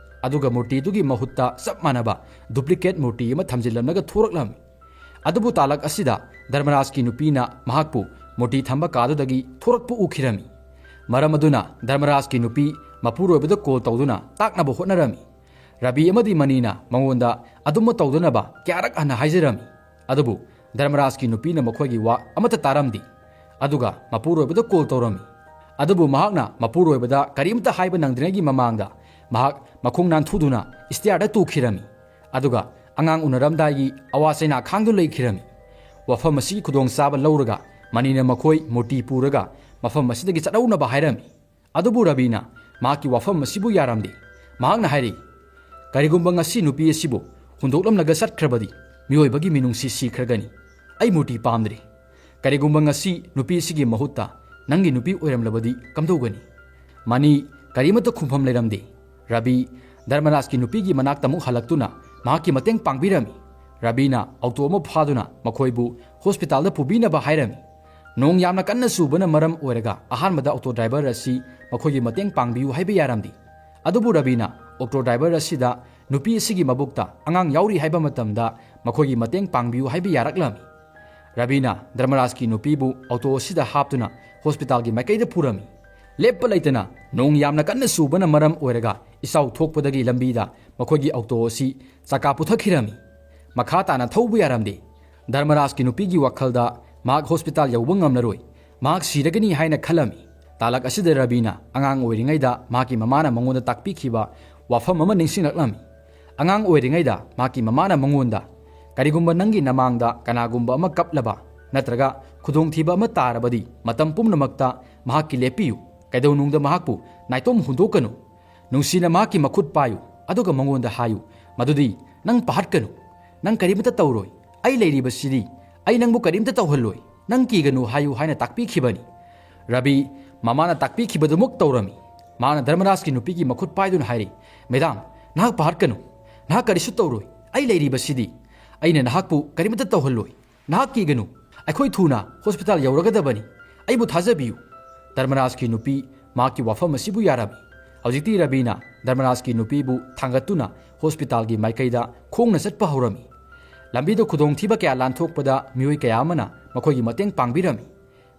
ꯑꯗꯨꯒ ꯃꯨꯔꯇꯤ ꯑꯗꯨꯒꯤ ꯃꯍꯨꯠꯇ ꯆꯞ ꯃꯥꯟꯅꯕ ꯗꯨꯄ꯭ꯂꯤꯀꯦꯠ ꯃꯨꯔꯇꯤ ꯑꯃ ꯊꯝꯖꯤꯜꯂꯝꯂꯒ ꯊꯣꯔꯛꯂꯝꯃꯤ꯫ ꯑꯗꯨꯕꯨ ꯇꯥꯂꯛ ꯑꯁꯤꯗ ꯙꯔꯃꯔꯥꯖꯀꯤ ꯅꯨꯄꯤꯅ ꯃꯍꯥꯛꯄꯨ ꯃꯨꯔꯇꯤ ꯊꯝꯕ ꯀꯥꯗꯨꯗꯒꯤ ꯊꯣꯔꯛꯄ ꯎꯈꯤꯔꯝꯃꯤ꯫ ꯃꯔꯝ ꯑꯗꯨꯅ ꯙꯔꯃꯔꯥꯖꯀꯤ ꯅꯨꯄꯤ ꯃꯄꯨꯔꯣꯏꯕꯗ ꯀꯣꯜ ꯇꯧꯗꯨꯅ ꯇꯥꯛꯅꯕ ꯍꯣꯠꯅꯔꯝꯃꯤ꯫ ꯔꯕꯤ ꯑꯃꯗꯤ ꯃꯅꯤꯅ ꯃꯉꯣꯟꯗ ꯑꯗꯨꯝꯕ ꯇꯧꯗꯅꯕ ꯀꯌꯥꯔꯛ ꯍꯟꯅ ꯍꯥꯏꯖꯔꯝꯃꯤ꯫ ꯑꯗꯨꯕꯨ ꯙꯔꯃꯔꯥꯖꯀꯤ ꯅꯨꯄꯤꯅ ꯃꯈꯣꯏꯒꯤ ꯋꯥ ꯑꯃꯠꯇ ꯇꯥꯔꯝꯗꯦ꯫ ꯑꯗꯨꯒ ꯃꯄꯨꯔꯣꯏꯕꯗ ꯀꯣꯜ ꯇꯧꯔꯝꯃꯤ꯫ ꯑꯗꯨꯕꯨ ꯃꯍꯥꯛꯅ ꯃꯄꯨꯔꯣꯏꯕꯗ ꯀꯔꯤꯝꯇ ꯍꯥꯏꯕ ꯅꯪꯗ꯭ꯔꯤꯉꯩꯒꯤ ꯃꯃꯥꯡꯗ ꯃꯍꯥꯛ ꯃꯈꯣꯡ ꯅꯥꯟꯊꯨꯗꯨꯅ ꯏꯁꯇꯤꯌꯥꯔꯗ ꯇꯨꯈꯤꯔꯝꯃꯤ꯫ ꯑꯗꯨꯒ ꯑꯉꯥꯡ ꯎꯅꯔꯝꯗꯥꯏꯒꯤ ꯑꯋꯥ ꯆꯩꯅꯥ ꯈꯥꯡꯗꯨꯅ ꯂꯩꯈꯤꯔꯝꯃꯤ꯫ ꯋꯥꯐꯝ ꯑꯁꯤꯒꯤ ꯈꯨꯗꯣꯡꯆꯥꯕ ꯂꯧꯔꯒ ꯃꯅꯤꯅ ꯃꯈꯣꯏ ꯃꯨꯔꯇꯤ ꯄꯨꯔꯒ ꯃꯐꯝ ꯑꯁꯤꯗꯒꯤ ꯆꯠꯍꯧꯅꯕ ꯍꯥꯏꯔꯝꯃꯤ꯫ ꯑꯗꯨꯕꯨ ꯔꯕꯤꯅ ꯃꯍꯥꯛꯀꯤ ꯋꯥꯐꯝ ꯑꯁꯤꯕꯨ ꯌꯥꯔꯝꯗꯦ꯫ ꯃꯍꯥꯛꯅ ꯍꯥꯏꯔꯤ, "ꯀꯔꯤꯒꯨꯝꯕ ꯉꯁꯤ ꯅꯨꯄꯤ ꯑꯁꯤꯕꯨ ꯍꯨꯟꯗꯣꯛꯂꯝꯂꯒ ꯆꯠꯈ꯭ꯔꯕꯗꯤ ꯃꯤꯑꯣꯏꯕꯒꯤ ꯃꯤꯅꯨꯡꯁꯤ ꯁꯤꯈ꯭ꯔꯒꯅꯤ꯫ ꯑꯩ ꯃꯨꯔꯇꯤ ꯄꯥꯝꯗ꯭ꯔꯦ꯫ ꯀꯔꯤꯒꯨꯝꯕ ꯉꯁꯤ ꯅꯨꯄꯤ ꯑꯁꯤꯒꯤ ꯃꯍꯨꯠꯇ ꯅꯪꯒꯤ ꯅꯨꯄꯤ ꯑꯣꯏꯔꯝꯂꯕꯗꯤ ꯀꯝꯗꯧꯒꯅꯤ?" ꯃꯅꯤ ꯀꯔꯤꯃꯠꯇ ꯈꯨꯝꯐꯝ ꯂꯩꯔꯝꯗꯦ꯫ ꯔꯕꯤ ꯙꯔꯃꯔꯥꯖꯀꯤ ꯅꯨꯄꯤꯒꯤ ꯃꯅꯥꯛꯇ ꯑꯃꯨꯛ ꯍꯜꯂꯛꯇꯨꯅ ꯃꯍꯥꯛꯀꯤ ꯃꯇꯦꯡ ꯄꯥꯡꯕꯤꯔꯝꯃꯤ꯫ ꯔꯕꯤꯅ ꯑꯣꯇꯣ ꯑꯃ ꯐꯥꯗꯨꯅ ꯃꯈꯣꯏꯕꯨ ꯍꯣꯁꯄꯤꯇꯥꯜꯗ ꯄꯨꯕꯤꯅꯕ ꯍꯥꯏꯔꯝꯃꯤ꯫ ꯅꯣꯡ ꯌꯥꯝꯅ ꯀꯟꯅ ꯆꯨꯕꯅ ꯃꯔꯝ ꯑꯣꯏꯔꯒ ꯑꯍꯥꯟꯕꯗ ꯑꯣꯇꯣ ꯗ꯭ꯔꯥꯏꯚꯔ ꯑꯁꯤ ꯃꯈꯣꯏꯒꯤ ꯃꯇꯦꯡ ꯄꯥꯡꯕꯤꯌꯨ ꯍꯥꯏꯕ ꯌꯥꯔꯝꯗꯦ꯫ ꯑꯗꯨꯕꯨ ꯔꯕꯤꯅ ꯑꯣꯇꯣ ꯗ꯭ꯔꯥꯏꯚꯔ ꯑꯁꯤꯗ ꯅꯨꯄꯤ ꯑꯁꯤꯒꯤ ꯃꯕꯨꯛꯇ ꯑꯉꯥꯡ ꯌꯥꯎꯔꯤ ꯍꯥꯏꯕ ꯃꯇꯝꯗ ꯃꯈꯣꯏꯒꯤ ꯃꯇꯦꯡ ꯄꯥꯡꯕꯤꯌꯨ ꯍꯥꯏꯕ ꯌꯥꯔꯛꯂꯝꯃꯤ꯫ ꯔꯕꯤꯅ ꯙꯔꯃꯔꯥꯖꯀꯤ ꯅꯨꯄꯤꯕꯨ ꯑꯣꯇꯣ ꯑꯁꯤꯗ ꯍꯥꯞꯇꯨꯅ ꯍꯣꯁꯄꯤꯇꯥꯜꯒꯤ ꯃꯥꯏꯀꯩꯗ ꯄꯨꯔꯝꯃꯤ꯫ ꯂꯦꯞꯄ ꯂꯩꯇꯅ ꯅꯣꯡ ꯌꯥꯝꯅ ꯀꯟꯅ ꯆꯨꯕꯅ ꯃꯔꯝ ꯑꯣꯏꯔꯒ ꯏꯆꯥꯎ ꯊꯣꯛꯄꯗꯒꯤ ꯂꯝꯕꯤꯗ ꯃꯈꯣꯏꯒꯤ ꯑꯣꯇꯣ ꯑꯁꯤ ꯆꯀꯥ ꯄꯨꯊꯈꯤꯔꯝꯃꯤ꯫ ꯃꯈꯥ ꯇꯥꯅ ꯊꯧꯕ ꯌꯥꯔꯝꯗꯦ꯫ ꯙꯔꯃꯔꯥꯖꯀꯤ ꯅꯨꯄꯤꯒꯤ ꯋꯥꯈꯜꯗ ꯃꯍꯥꯛ ꯍꯣꯁꯄꯤꯇꯥꯜ ꯌꯧꯕ ꯉꯝꯂꯔꯣꯏ, ꯃꯍꯥꯛ ꯁꯤꯔꯒꯅꯤ ꯍꯥꯏꯅ ꯈꯜꯂꯝꯃꯤ꯫ ꯇꯥꯂꯛ ꯑꯁꯤꯗ ꯔꯕꯤꯅ ꯑꯉꯥꯡ ꯑꯣꯏꯔꯤꯉꯩꯗ ꯃꯍꯥꯛꯀꯤ ꯃꯃꯥꯅ ꯃꯉꯣꯟꯗ ꯇꯥꯛꯄꯤꯈꯤꯕ ꯋꯥꯐꯝ ꯑꯃ ꯅꯤꯡꯁꯤꯡꯂꯛꯂꯝꯃꯤ꯫ ꯑꯉꯥꯡ ꯑꯣꯏꯔꯤꯉꯩꯗ ꯃꯍꯥꯛꯀꯤ ꯃꯃꯥꯅ ꯃꯉꯣꯟꯗ, "ꯀꯔꯤꯒꯨꯝꯕ ꯅꯪꯒꯤ ꯅꯃꯥꯡꯗ ꯀꯅꯥꯒꯨꯝꯕ ꯑꯃ ꯀꯞꯂꯕ ꯅꯠꯇ꯭ꯔꯒ ꯈꯨꯗꯣꯡꯊꯤꯕ ꯑꯃ ꯇꯥꯔꯕꯗꯤ ꯃꯇꯝ ꯄꯨꯝꯅꯃꯛꯇ ꯃꯍꯥꯛꯀꯤ ꯂꯦꯞꯄꯤꯌꯨ, ꯀꯩꯗꯧꯅꯨꯡꯗ ꯃꯍꯥꯛꯄꯨ ꯅꯥꯏꯇꯣꯝ ꯍꯨꯟꯗꯣꯛꯀꯅꯨ꯫ ꯅꯨꯡꯁꯤꯅ ꯃꯍꯥꯛꯀꯤ ꯃꯈꯨꯠ ꯄꯥꯏꯌꯨ, ꯑꯗꯨꯒ ꯃꯉꯣꯟꯗ ꯍꯥꯏꯌꯨ ꯃꯗꯨꯗꯤ ꯅꯪ ꯄꯥꯍꯠꯀꯅꯨ, ꯅꯪ ꯀꯔꯤꯃꯇ ꯇꯧꯔꯣꯏ, ꯑꯩ ꯂꯩꯔꯤꯕꯁꯤꯗꯤ, ꯑꯩ ꯅꯪꯕꯨ ꯀꯔꯤꯃꯇ ꯇꯧꯍꯜꯂꯣꯏ, ꯅꯪ ꯀꯤꯒꯅꯨ ꯍꯥꯏꯌꯨ" ꯍꯥꯏꯅ ꯇꯥꯛꯄꯤꯈꯤꯕꯅꯤ꯫ ꯔꯕꯤ ꯃꯃꯥꯅ ꯇꯥꯛꯄꯤꯈꯤꯕꯗꯨꯃꯛ ꯇꯧꯔꯝꯃꯤ꯫ ꯃꯥꯅ ꯙꯔꯃꯔꯥꯖꯀꯤ ꯅꯨꯄꯤꯒꯤ ꯃꯈꯨꯠ ꯄꯥꯏꯗꯨꯅ ꯍꯥꯏꯔꯤ, "ꯃꯦꯗꯥꯝ, ꯅꯍꯥꯛ ꯄꯥꯍꯠꯀꯅꯨ, ꯅꯍꯥꯛ ꯀꯔꯤꯁꯨ ꯇꯧꯔꯣꯏ, ꯑꯩ ꯂꯩꯔꯤꯕꯁꯤꯗꯤ, ꯑꯩꯅ ꯅꯍꯥꯛꯄꯨ ꯀꯔꯤꯃꯇ ꯇꯧꯍꯜꯂꯣꯏ꯫ ꯅꯍꯥꯛ ꯀꯤꯒꯅꯨ, ꯑꯩꯈꯣꯏ ꯊꯨꯅ ꯍꯣꯁꯄꯤꯇꯥꯜ ꯌꯧꯔꯒꯗꯕꯅꯤ, ꯑꯩꯕꯨ ꯊꯥꯖꯕꯤꯌꯨ"꯫ ꯙꯔꯃꯔꯥꯖꯀꯤ ꯅꯨꯄꯤ ꯃꯍꯥꯛꯀꯤ ꯋꯥꯐꯝ ꯑꯁꯤꯕꯨ ꯌꯥꯔꯝꯃꯤ꯫ ꯍꯧꯖꯤꯛꯇꯤ ꯔꯕꯤꯅ ꯙꯔꯃꯔꯥꯖꯀꯤ ꯅꯨꯄꯤꯕꯨ ꯊꯥꯡꯒꯠꯇꯨꯅ ꯍꯣꯁꯄꯤꯇꯥꯜꯒꯤ ꯃꯥꯏꯀꯩꯗ ꯈꯣꯡꯅ ꯆꯠꯄ ꯍꯧꯔꯝꯃꯤ꯫ ꯂꯝꯕꯤꯗ ꯈꯨꯗꯣꯡꯊꯤꯕ ꯀꯌꯥ ꯂꯥꯟꯊꯣꯛꯄꯗ ꯃꯤꯑꯣꯏ ꯀꯌꯥ ꯑꯃꯅ ꯃꯈꯣꯏꯒꯤ ꯃꯇꯦꯡ ꯄꯥꯡꯕꯤꯔꯝꯃꯤ꯫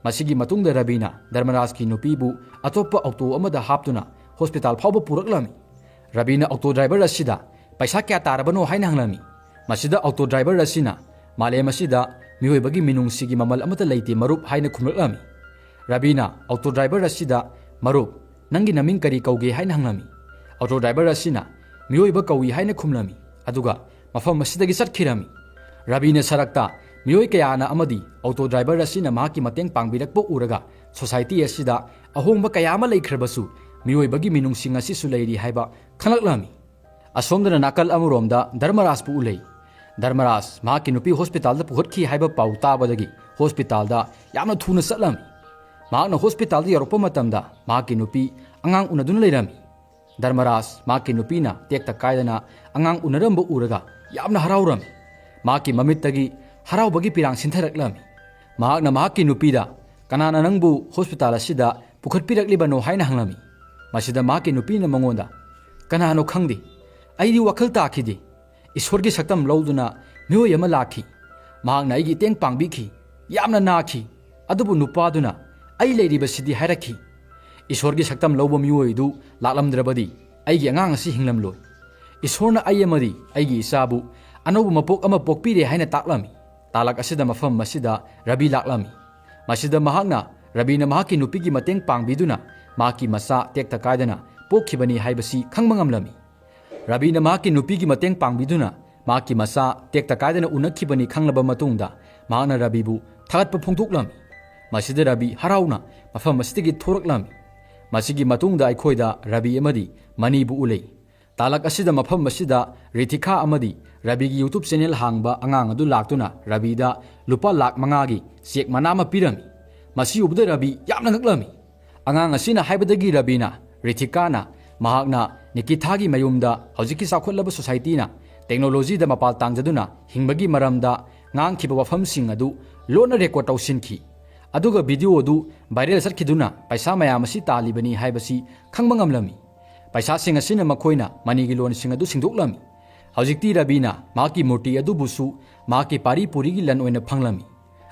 ꯃꯁꯤꯒꯤ ꯃꯇꯨꯡꯗ ꯔꯕꯤꯅ ꯙꯔꯃꯔꯥꯖꯀꯤ ꯅꯨꯄꯤꯕꯨ ꯑꯇꯣꯞꯄ ꯑꯣꯛꯇꯣ ꯑꯃꯗ ꯍꯥꯞꯇꯨꯅ ꯍꯣꯁꯄꯤꯇꯥꯜ ꯐꯥꯎꯕ ꯄꯨꯔꯛꯂꯝꯃꯤ꯫ ꯔꯕꯤꯅ ꯑꯣꯛꯇꯣ ꯗ꯭ꯔꯥꯏꯚꯔ ꯑꯁꯤꯗ "ꯄꯩꯁꯥ ꯀꯌꯥ ꯇꯥꯔꯕꯅꯣ?" ꯍꯥꯏꯅ ꯍꯪꯂꯝꯃꯤ꯫ ꯃꯁꯤꯗ ꯑꯣꯛꯇꯣ ꯗ꯭ꯔꯥꯏꯚꯔ ꯑꯁꯤꯅ, "ꯃꯥꯂꯦꯝ ꯑꯁꯤꯗ ꯃꯤꯑꯣꯏꯕꯒꯤ ꯃꯤꯅꯨꯡꯁꯤꯒꯤ ꯃꯃꯜ ꯑꯃꯠꯇ ꯂꯩꯇꯦ ꯃꯔꯨꯞ" ꯍꯥꯏꯅ ꯈꯨꯝꯂꯛꯂꯝꯃꯤ꯫ ꯔꯕꯤꯅ ꯑꯣꯛꯇꯣ ꯗ꯭ꯔꯥꯏꯚꯔ ꯑꯁꯤꯗ, "ꯃꯔꯨꯞ, ꯅꯪꯒꯤ ꯅꯃꯤꯡ ꯀꯔꯤ ꯀꯧꯒꯦ?" ꯍꯥꯏꯅ ꯍꯪꯂꯝꯃꯤ꯫ ꯑꯣꯛꯇꯣ ꯗ꯭ꯔꯥꯏꯚꯔ ꯑꯁꯤꯅ, "ꯃꯤꯑꯣꯏꯕ ꯀꯧꯏ" ꯍꯥꯏꯅ ꯈꯨꯝꯂꯝꯃꯤ꯫ ꯑꯗꯨꯒ ꯃꯐꯝ ꯑꯁꯤꯗꯒꯤ ꯆꯠꯈꯤꯔꯝꯃꯤ꯫ ꯔꯕꯤꯅ ꯁꯔꯛꯇ ꯃꯤꯑꯣꯏ ꯀꯌꯥꯅ ꯑꯃꯗꯤ ꯑꯣꯛꯇꯣ ꯗ꯭ꯔꯥꯏꯚꯔ ꯑꯁꯤꯅ ꯃꯍꯥꯛꯀꯤ ꯃꯇꯦꯡ ꯄꯥꯡꯕꯤꯔꯛꯄ ꯎꯔꯒ ꯁꯣꯁꯥꯏꯇꯤ ꯑꯁꯤꯗ ꯑꯍꯣꯡꯕ ꯀꯌꯥ ꯑꯃ ꯂꯩꯈ꯭ꯔꯕꯁꯨ ꯃꯤꯑꯣꯏꯕꯒꯤ ꯃꯤꯅꯨꯡꯁꯤ ꯉꯁꯤꯁꯨ ꯂꯩꯔꯤ ꯍꯥꯏꯕ ꯈꯪꯂꯛꯂꯝꯃꯤ꯫ ꯑꯁꯣꯝꯗꯅ ꯅꯥꯀꯜ ꯑꯃꯔꯣꯝꯗ ꯙꯔꯃꯔꯥꯖꯄꯨ ꯎꯠꯂꯩ꯫ ꯙꯔꯃꯔꯥꯖ ꯃꯍꯥꯛꯀꯤ ꯅꯨꯄꯤ ꯍꯣꯁꯄꯤꯇꯥꯜꯗ ꯄꯨꯈꯠꯈꯤ ꯍꯥꯏꯕ ꯄꯥꯎ ꯇꯥꯕꯗꯒꯤ ꯍꯣꯁꯄꯤꯇꯥꯜꯗ ꯌꯥꯝꯅ ꯊꯨꯅ ꯆꯠꯂꯝꯃꯤ꯫ ꯃꯍꯥꯛꯅ ꯍꯣꯁꯄꯤꯇꯥꯜꯗ ꯌꯧꯔꯛꯄ ꯃꯇꯝꯗ ꯃꯍꯥꯛꯀꯤ ꯅꯨꯄꯤ ꯑꯉꯥꯡ ꯎꯅꯗꯨꯅ ꯂꯩꯔꯝꯃꯤ꯫ ꯙꯔꯃꯔꯥꯖ ꯃꯍꯥꯛꯀꯤ ꯅꯨꯄꯤꯅ ꯇꯦꯛꯇ ꯀꯥꯏꯗꯅ ꯑꯉꯥꯡ ꯎꯅꯔꯝꯕ ꯎꯔꯒ ꯌꯥꯝꯅ ꯍꯔꯥꯎꯔꯝꯃꯤ꯫ ꯃꯍꯥꯛꯀꯤ ꯃꯃꯤꯠꯇꯒꯤ ꯍꯔꯥꯎꯕꯒꯤ ꯄꯤꯔꯥꯡ ꯁꯤꯟꯊꯔꯛꯂꯝꯃꯤ꯫ ꯃꯍꯥꯛꯅ ꯃꯍꯥꯛꯀꯤ ꯅꯨꯄꯤꯗ, "ꯀꯅꯥꯅ ꯅꯪꯕꯨ ꯍꯣꯁꯄꯤꯇꯥꯜ ꯑꯁꯤꯗ ꯄꯨꯈꯠꯄꯤꯔꯛꯂꯤꯕꯅꯣ?" ꯍꯥꯏꯅ ꯍꯪꯂꯝꯃꯤ꯫ ꯃꯁꯤꯗ ꯃꯍꯥꯛꯀꯤ ꯅꯨꯄꯤꯅ ꯃꯉꯣꯟꯗ, "ꯀꯅꯥꯅꯣ ꯈꯪꯗꯦ, ꯑꯩꯗꯤ ꯋꯥꯈꯜ ꯇꯥꯈꯤꯗꯦ꯫ ꯏꯁꯣꯔꯒꯤ ꯁꯛꯇꯝ ꯂꯧꯗꯨꯅ ꯃꯤꯑꯣꯏ ꯑꯃ ꯂꯥꯛꯈꯤ꯫ ꯃꯍꯥꯛꯅ ꯑꯩꯒꯤ ꯃꯇꯦꯡ ꯄꯥꯡꯕꯤꯈꯤ꯫ ꯌꯥꯝꯅ ꯅꯥꯈꯤ꯫ ꯑꯗꯨꯕꯨ ꯅꯨꯄꯥꯗꯨꯅ ꯑꯩ ꯂꯩꯔꯤꯕꯁꯤꯗꯤ ꯍꯥꯏꯔꯛꯈꯤ꯫ ꯏꯁꯣꯔꯒꯤ ꯁꯛꯇꯝ ꯂꯧꯕ ꯃꯤꯑꯣꯏꯗꯨ ꯂꯥꯛꯂꯝꯗ꯭ꯔꯕꯗꯤ ꯑꯩꯒꯤ ꯑꯉꯥꯡ ꯑꯁꯤ ꯍꯤꯡꯂꯝꯂꯣꯏ꯫ ꯏꯁꯣꯔꯅ ꯑꯩ ꯑꯃꯗꯤ ꯑꯩꯒꯤ ꯏꯆꯥꯕꯨ ꯑꯅꯧꯕ ꯃꯄꯣꯛ ꯑꯃ ꯄꯣꯛꯄꯤꯔꯦ" ꯍꯥꯏꯅ ꯇꯥꯛꯂꯝꯃꯤ꯫ ꯇꯥꯂꯛ ꯑꯁꯤꯗ ꯃꯐꯝ ꯑꯁꯤꯗ ꯔꯕꯤ ꯂꯥꯛꯂꯝꯃꯤ꯫ ꯃꯁꯤꯗ ꯃꯍꯥꯛꯅ, ꯔꯕꯤꯅ ꯃꯍꯥꯛꯀꯤ ꯅꯨꯄꯤꯒꯤ ꯃꯇꯦꯡ ꯄꯥꯡꯕꯤꯗꯨꯅ ꯃꯍꯥꯛꯀꯤ ꯃꯆꯥ ꯇꯦꯛꯇ ꯀꯥꯏꯗꯅ ꯄꯣꯛꯈꯤꯕꯅꯤ ꯍꯥꯏꯕꯁꯤ ꯈꯪꯕ ꯉꯝꯂꯝꯃꯤ꯫ ꯔꯕꯤꯅ ꯃꯍꯥꯛꯀꯤ ꯅꯨꯄꯤꯒꯤ ꯃꯇꯦꯡ ꯄꯥꯡꯕꯤꯗꯨꯅ ꯃꯍꯥꯛꯀꯤ ꯃꯆꯥ ꯇꯦꯛꯇ ꯀꯥꯏꯗꯅ ꯎꯅꯈꯤꯕꯅꯤ ꯈꯪꯂꯕ ꯃꯇꯨꯡꯗ ꯃꯍꯥꯛꯅ ꯔꯕꯤꯕꯨ ꯊꯥꯒꯠꯄ ꯐꯣꯡꯗꯣꯛꯂꯝꯃꯤ꯫ ꯃꯁꯤꯗ ꯔꯕꯤ ꯍꯔꯥꯎꯅ ꯃꯐꯝ ꯑꯁꯤꯗꯒꯤ ꯊꯣꯔꯛꯂꯝꯃꯤ꯫ ꯃꯁꯤꯒꯤ ꯃꯇꯨꯡꯗ ꯑꯩꯈꯣꯏꯗ ꯔꯕꯤ ꯑꯃꯗꯤ ꯃꯅꯤꯕꯨ ꯎꯠꯂꯤ꯫ ꯇꯥꯂꯛ ꯑꯁꯤꯗ ꯃꯐꯝ ꯑꯁꯤꯗ ꯔꯤꯊꯤꯀꯥ ꯑꯃꯗꯤ ꯔꯕꯤꯒꯤ YouTube ꯆꯦꯅꯦꯜ ꯍꯥꯡꯕ ꯑꯉꯥꯡ ꯑꯗꯨ ꯂꯥꯛꯇꯨꯅ ꯔꯕꯤꯗ ꯂꯨꯄꯥ ꯂꯥꯈ ꯃꯉꯥꯒꯤ ꯆꯦꯛ ꯃꯅꯥ ꯑꯃ ꯄꯤꯔꯝꯃꯤ꯫ ꯃꯁꯤ ꯎꯕꯗ ꯔꯕꯤ ꯌꯥꯝꯅ ꯉꯛꯂꯝꯃꯤ꯫ ꯑꯉꯥꯡ ꯑꯁꯤꯅ ꯍꯥꯏꯕꯗꯒꯤ ꯔꯕꯤꯅ, ꯔꯤꯊꯤꯀꯥꯅ ꯃꯍꯥꯛꯅ ꯅꯤꯀꯤꯊꯥꯒꯤ ꯃꯌꯨꯝꯗ ꯍꯧꯖꯤꯛꯀꯤ ꯆꯥꯎꯈꯠꯂꯕ ꯁꯣꯁꯥꯏꯇꯤꯅ ꯇꯦꯛꯅꯣꯂꯣꯖꯤꯗ ꯃꯄꯥꯜ ꯇꯥꯡꯖꯗꯨꯅ ꯍꯤꯡꯕꯒꯤ ꯃꯔꯝꯗ ꯉꯥꯡꯈꯤꯕ ꯋꯥꯐꯝꯁꯤꯡ ꯑꯗꯨ ꯂꯣꯟꯅ ꯔꯦꯀꯣꯔꯗ ꯇꯧꯁꯤꯟꯈꯤ꯫ ꯑꯗꯨꯒ video ꯑꯗꯨ viral ꯆꯠꯈꯤꯗꯨꯅ ꯄꯩꯁꯥ ꯃꯌꯥꯝ ꯑꯁꯤ ꯇꯥꯜꯂꯤꯕꯅꯤ ꯍꯥꯏꯕꯁꯤ ꯈꯪꯕ ꯉꯝꯂꯝꯃꯤ꯫ ꯄꯩꯁꯥꯁꯤꯡ ꯑꯁꯤꯅ ꯃꯈꯣꯏꯅ ꯃꯅꯤꯒꯤ ꯂꯣꯟꯁꯤꯡ ꯑꯗꯨ ꯁꯤꯡꯗꯣꯛꯂꯝꯃꯤ꯫ ꯍꯧꯖꯤꯛꯇꯤ ꯔꯕꯤꯅ ꯃꯍꯥꯛꯀꯤ ꯃꯨꯔꯇꯤ ꯑꯗꯨꯕꯨꯁꯨ ꯃꯍꯥꯛꯀꯤ ꯄꯥꯔꯤ ꯄꯨꯔꯤꯒꯤ ꯂꯟ ꯑꯣꯏꯅ ꯐꯪꯂꯝꯃꯤ꯫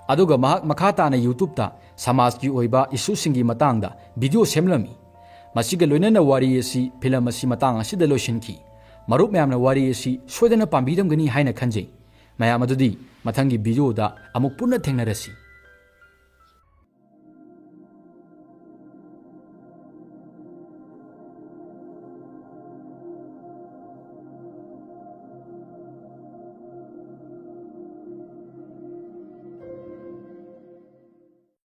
ꯑꯗꯨꯒ ꯃꯍꯥꯛ ꯃꯈꯥ ꯇꯥꯅ YouTubeꯇ ꯁꯃꯥꯖꯀꯤ ꯑꯣꯏꯕ issueꯁꯤꯡꯒꯤ ꯃꯇꯥꯡꯗ video ꯁꯦꯝꯂꯝꯃꯤ꯫ ꯃꯁꯤꯒ ꯂꯣꯏꯅꯅ ꯋꯥꯔꯤ ꯑꯁꯤ, film ꯑꯁꯤ ꯃꯇꯥꯡ ꯑꯁꯤꯗ ꯂꯣꯏꯁꯤꯟꯈꯤ꯫ ꯃꯔꯨꯞ ꯃꯌꯥꯝꯅ ꯋꯥꯔꯤ ꯑꯁꯤ ꯁꯣꯏꯗꯅ ꯄꯥꯝꯕꯤꯔꯝꯒꯅꯤ ꯍꯥꯏꯅ ꯈꯟꯖꯩ꯫ ꯃꯌꯥꯝ ꯑꯗꯨꯗꯤ ꯃꯊꯪꯒꯤ videoꯗ ꯑꯃꯨꯛ ꯄꯨꯟꯅ ꯊꯦꯡꯅꯔꯁꯤ꯫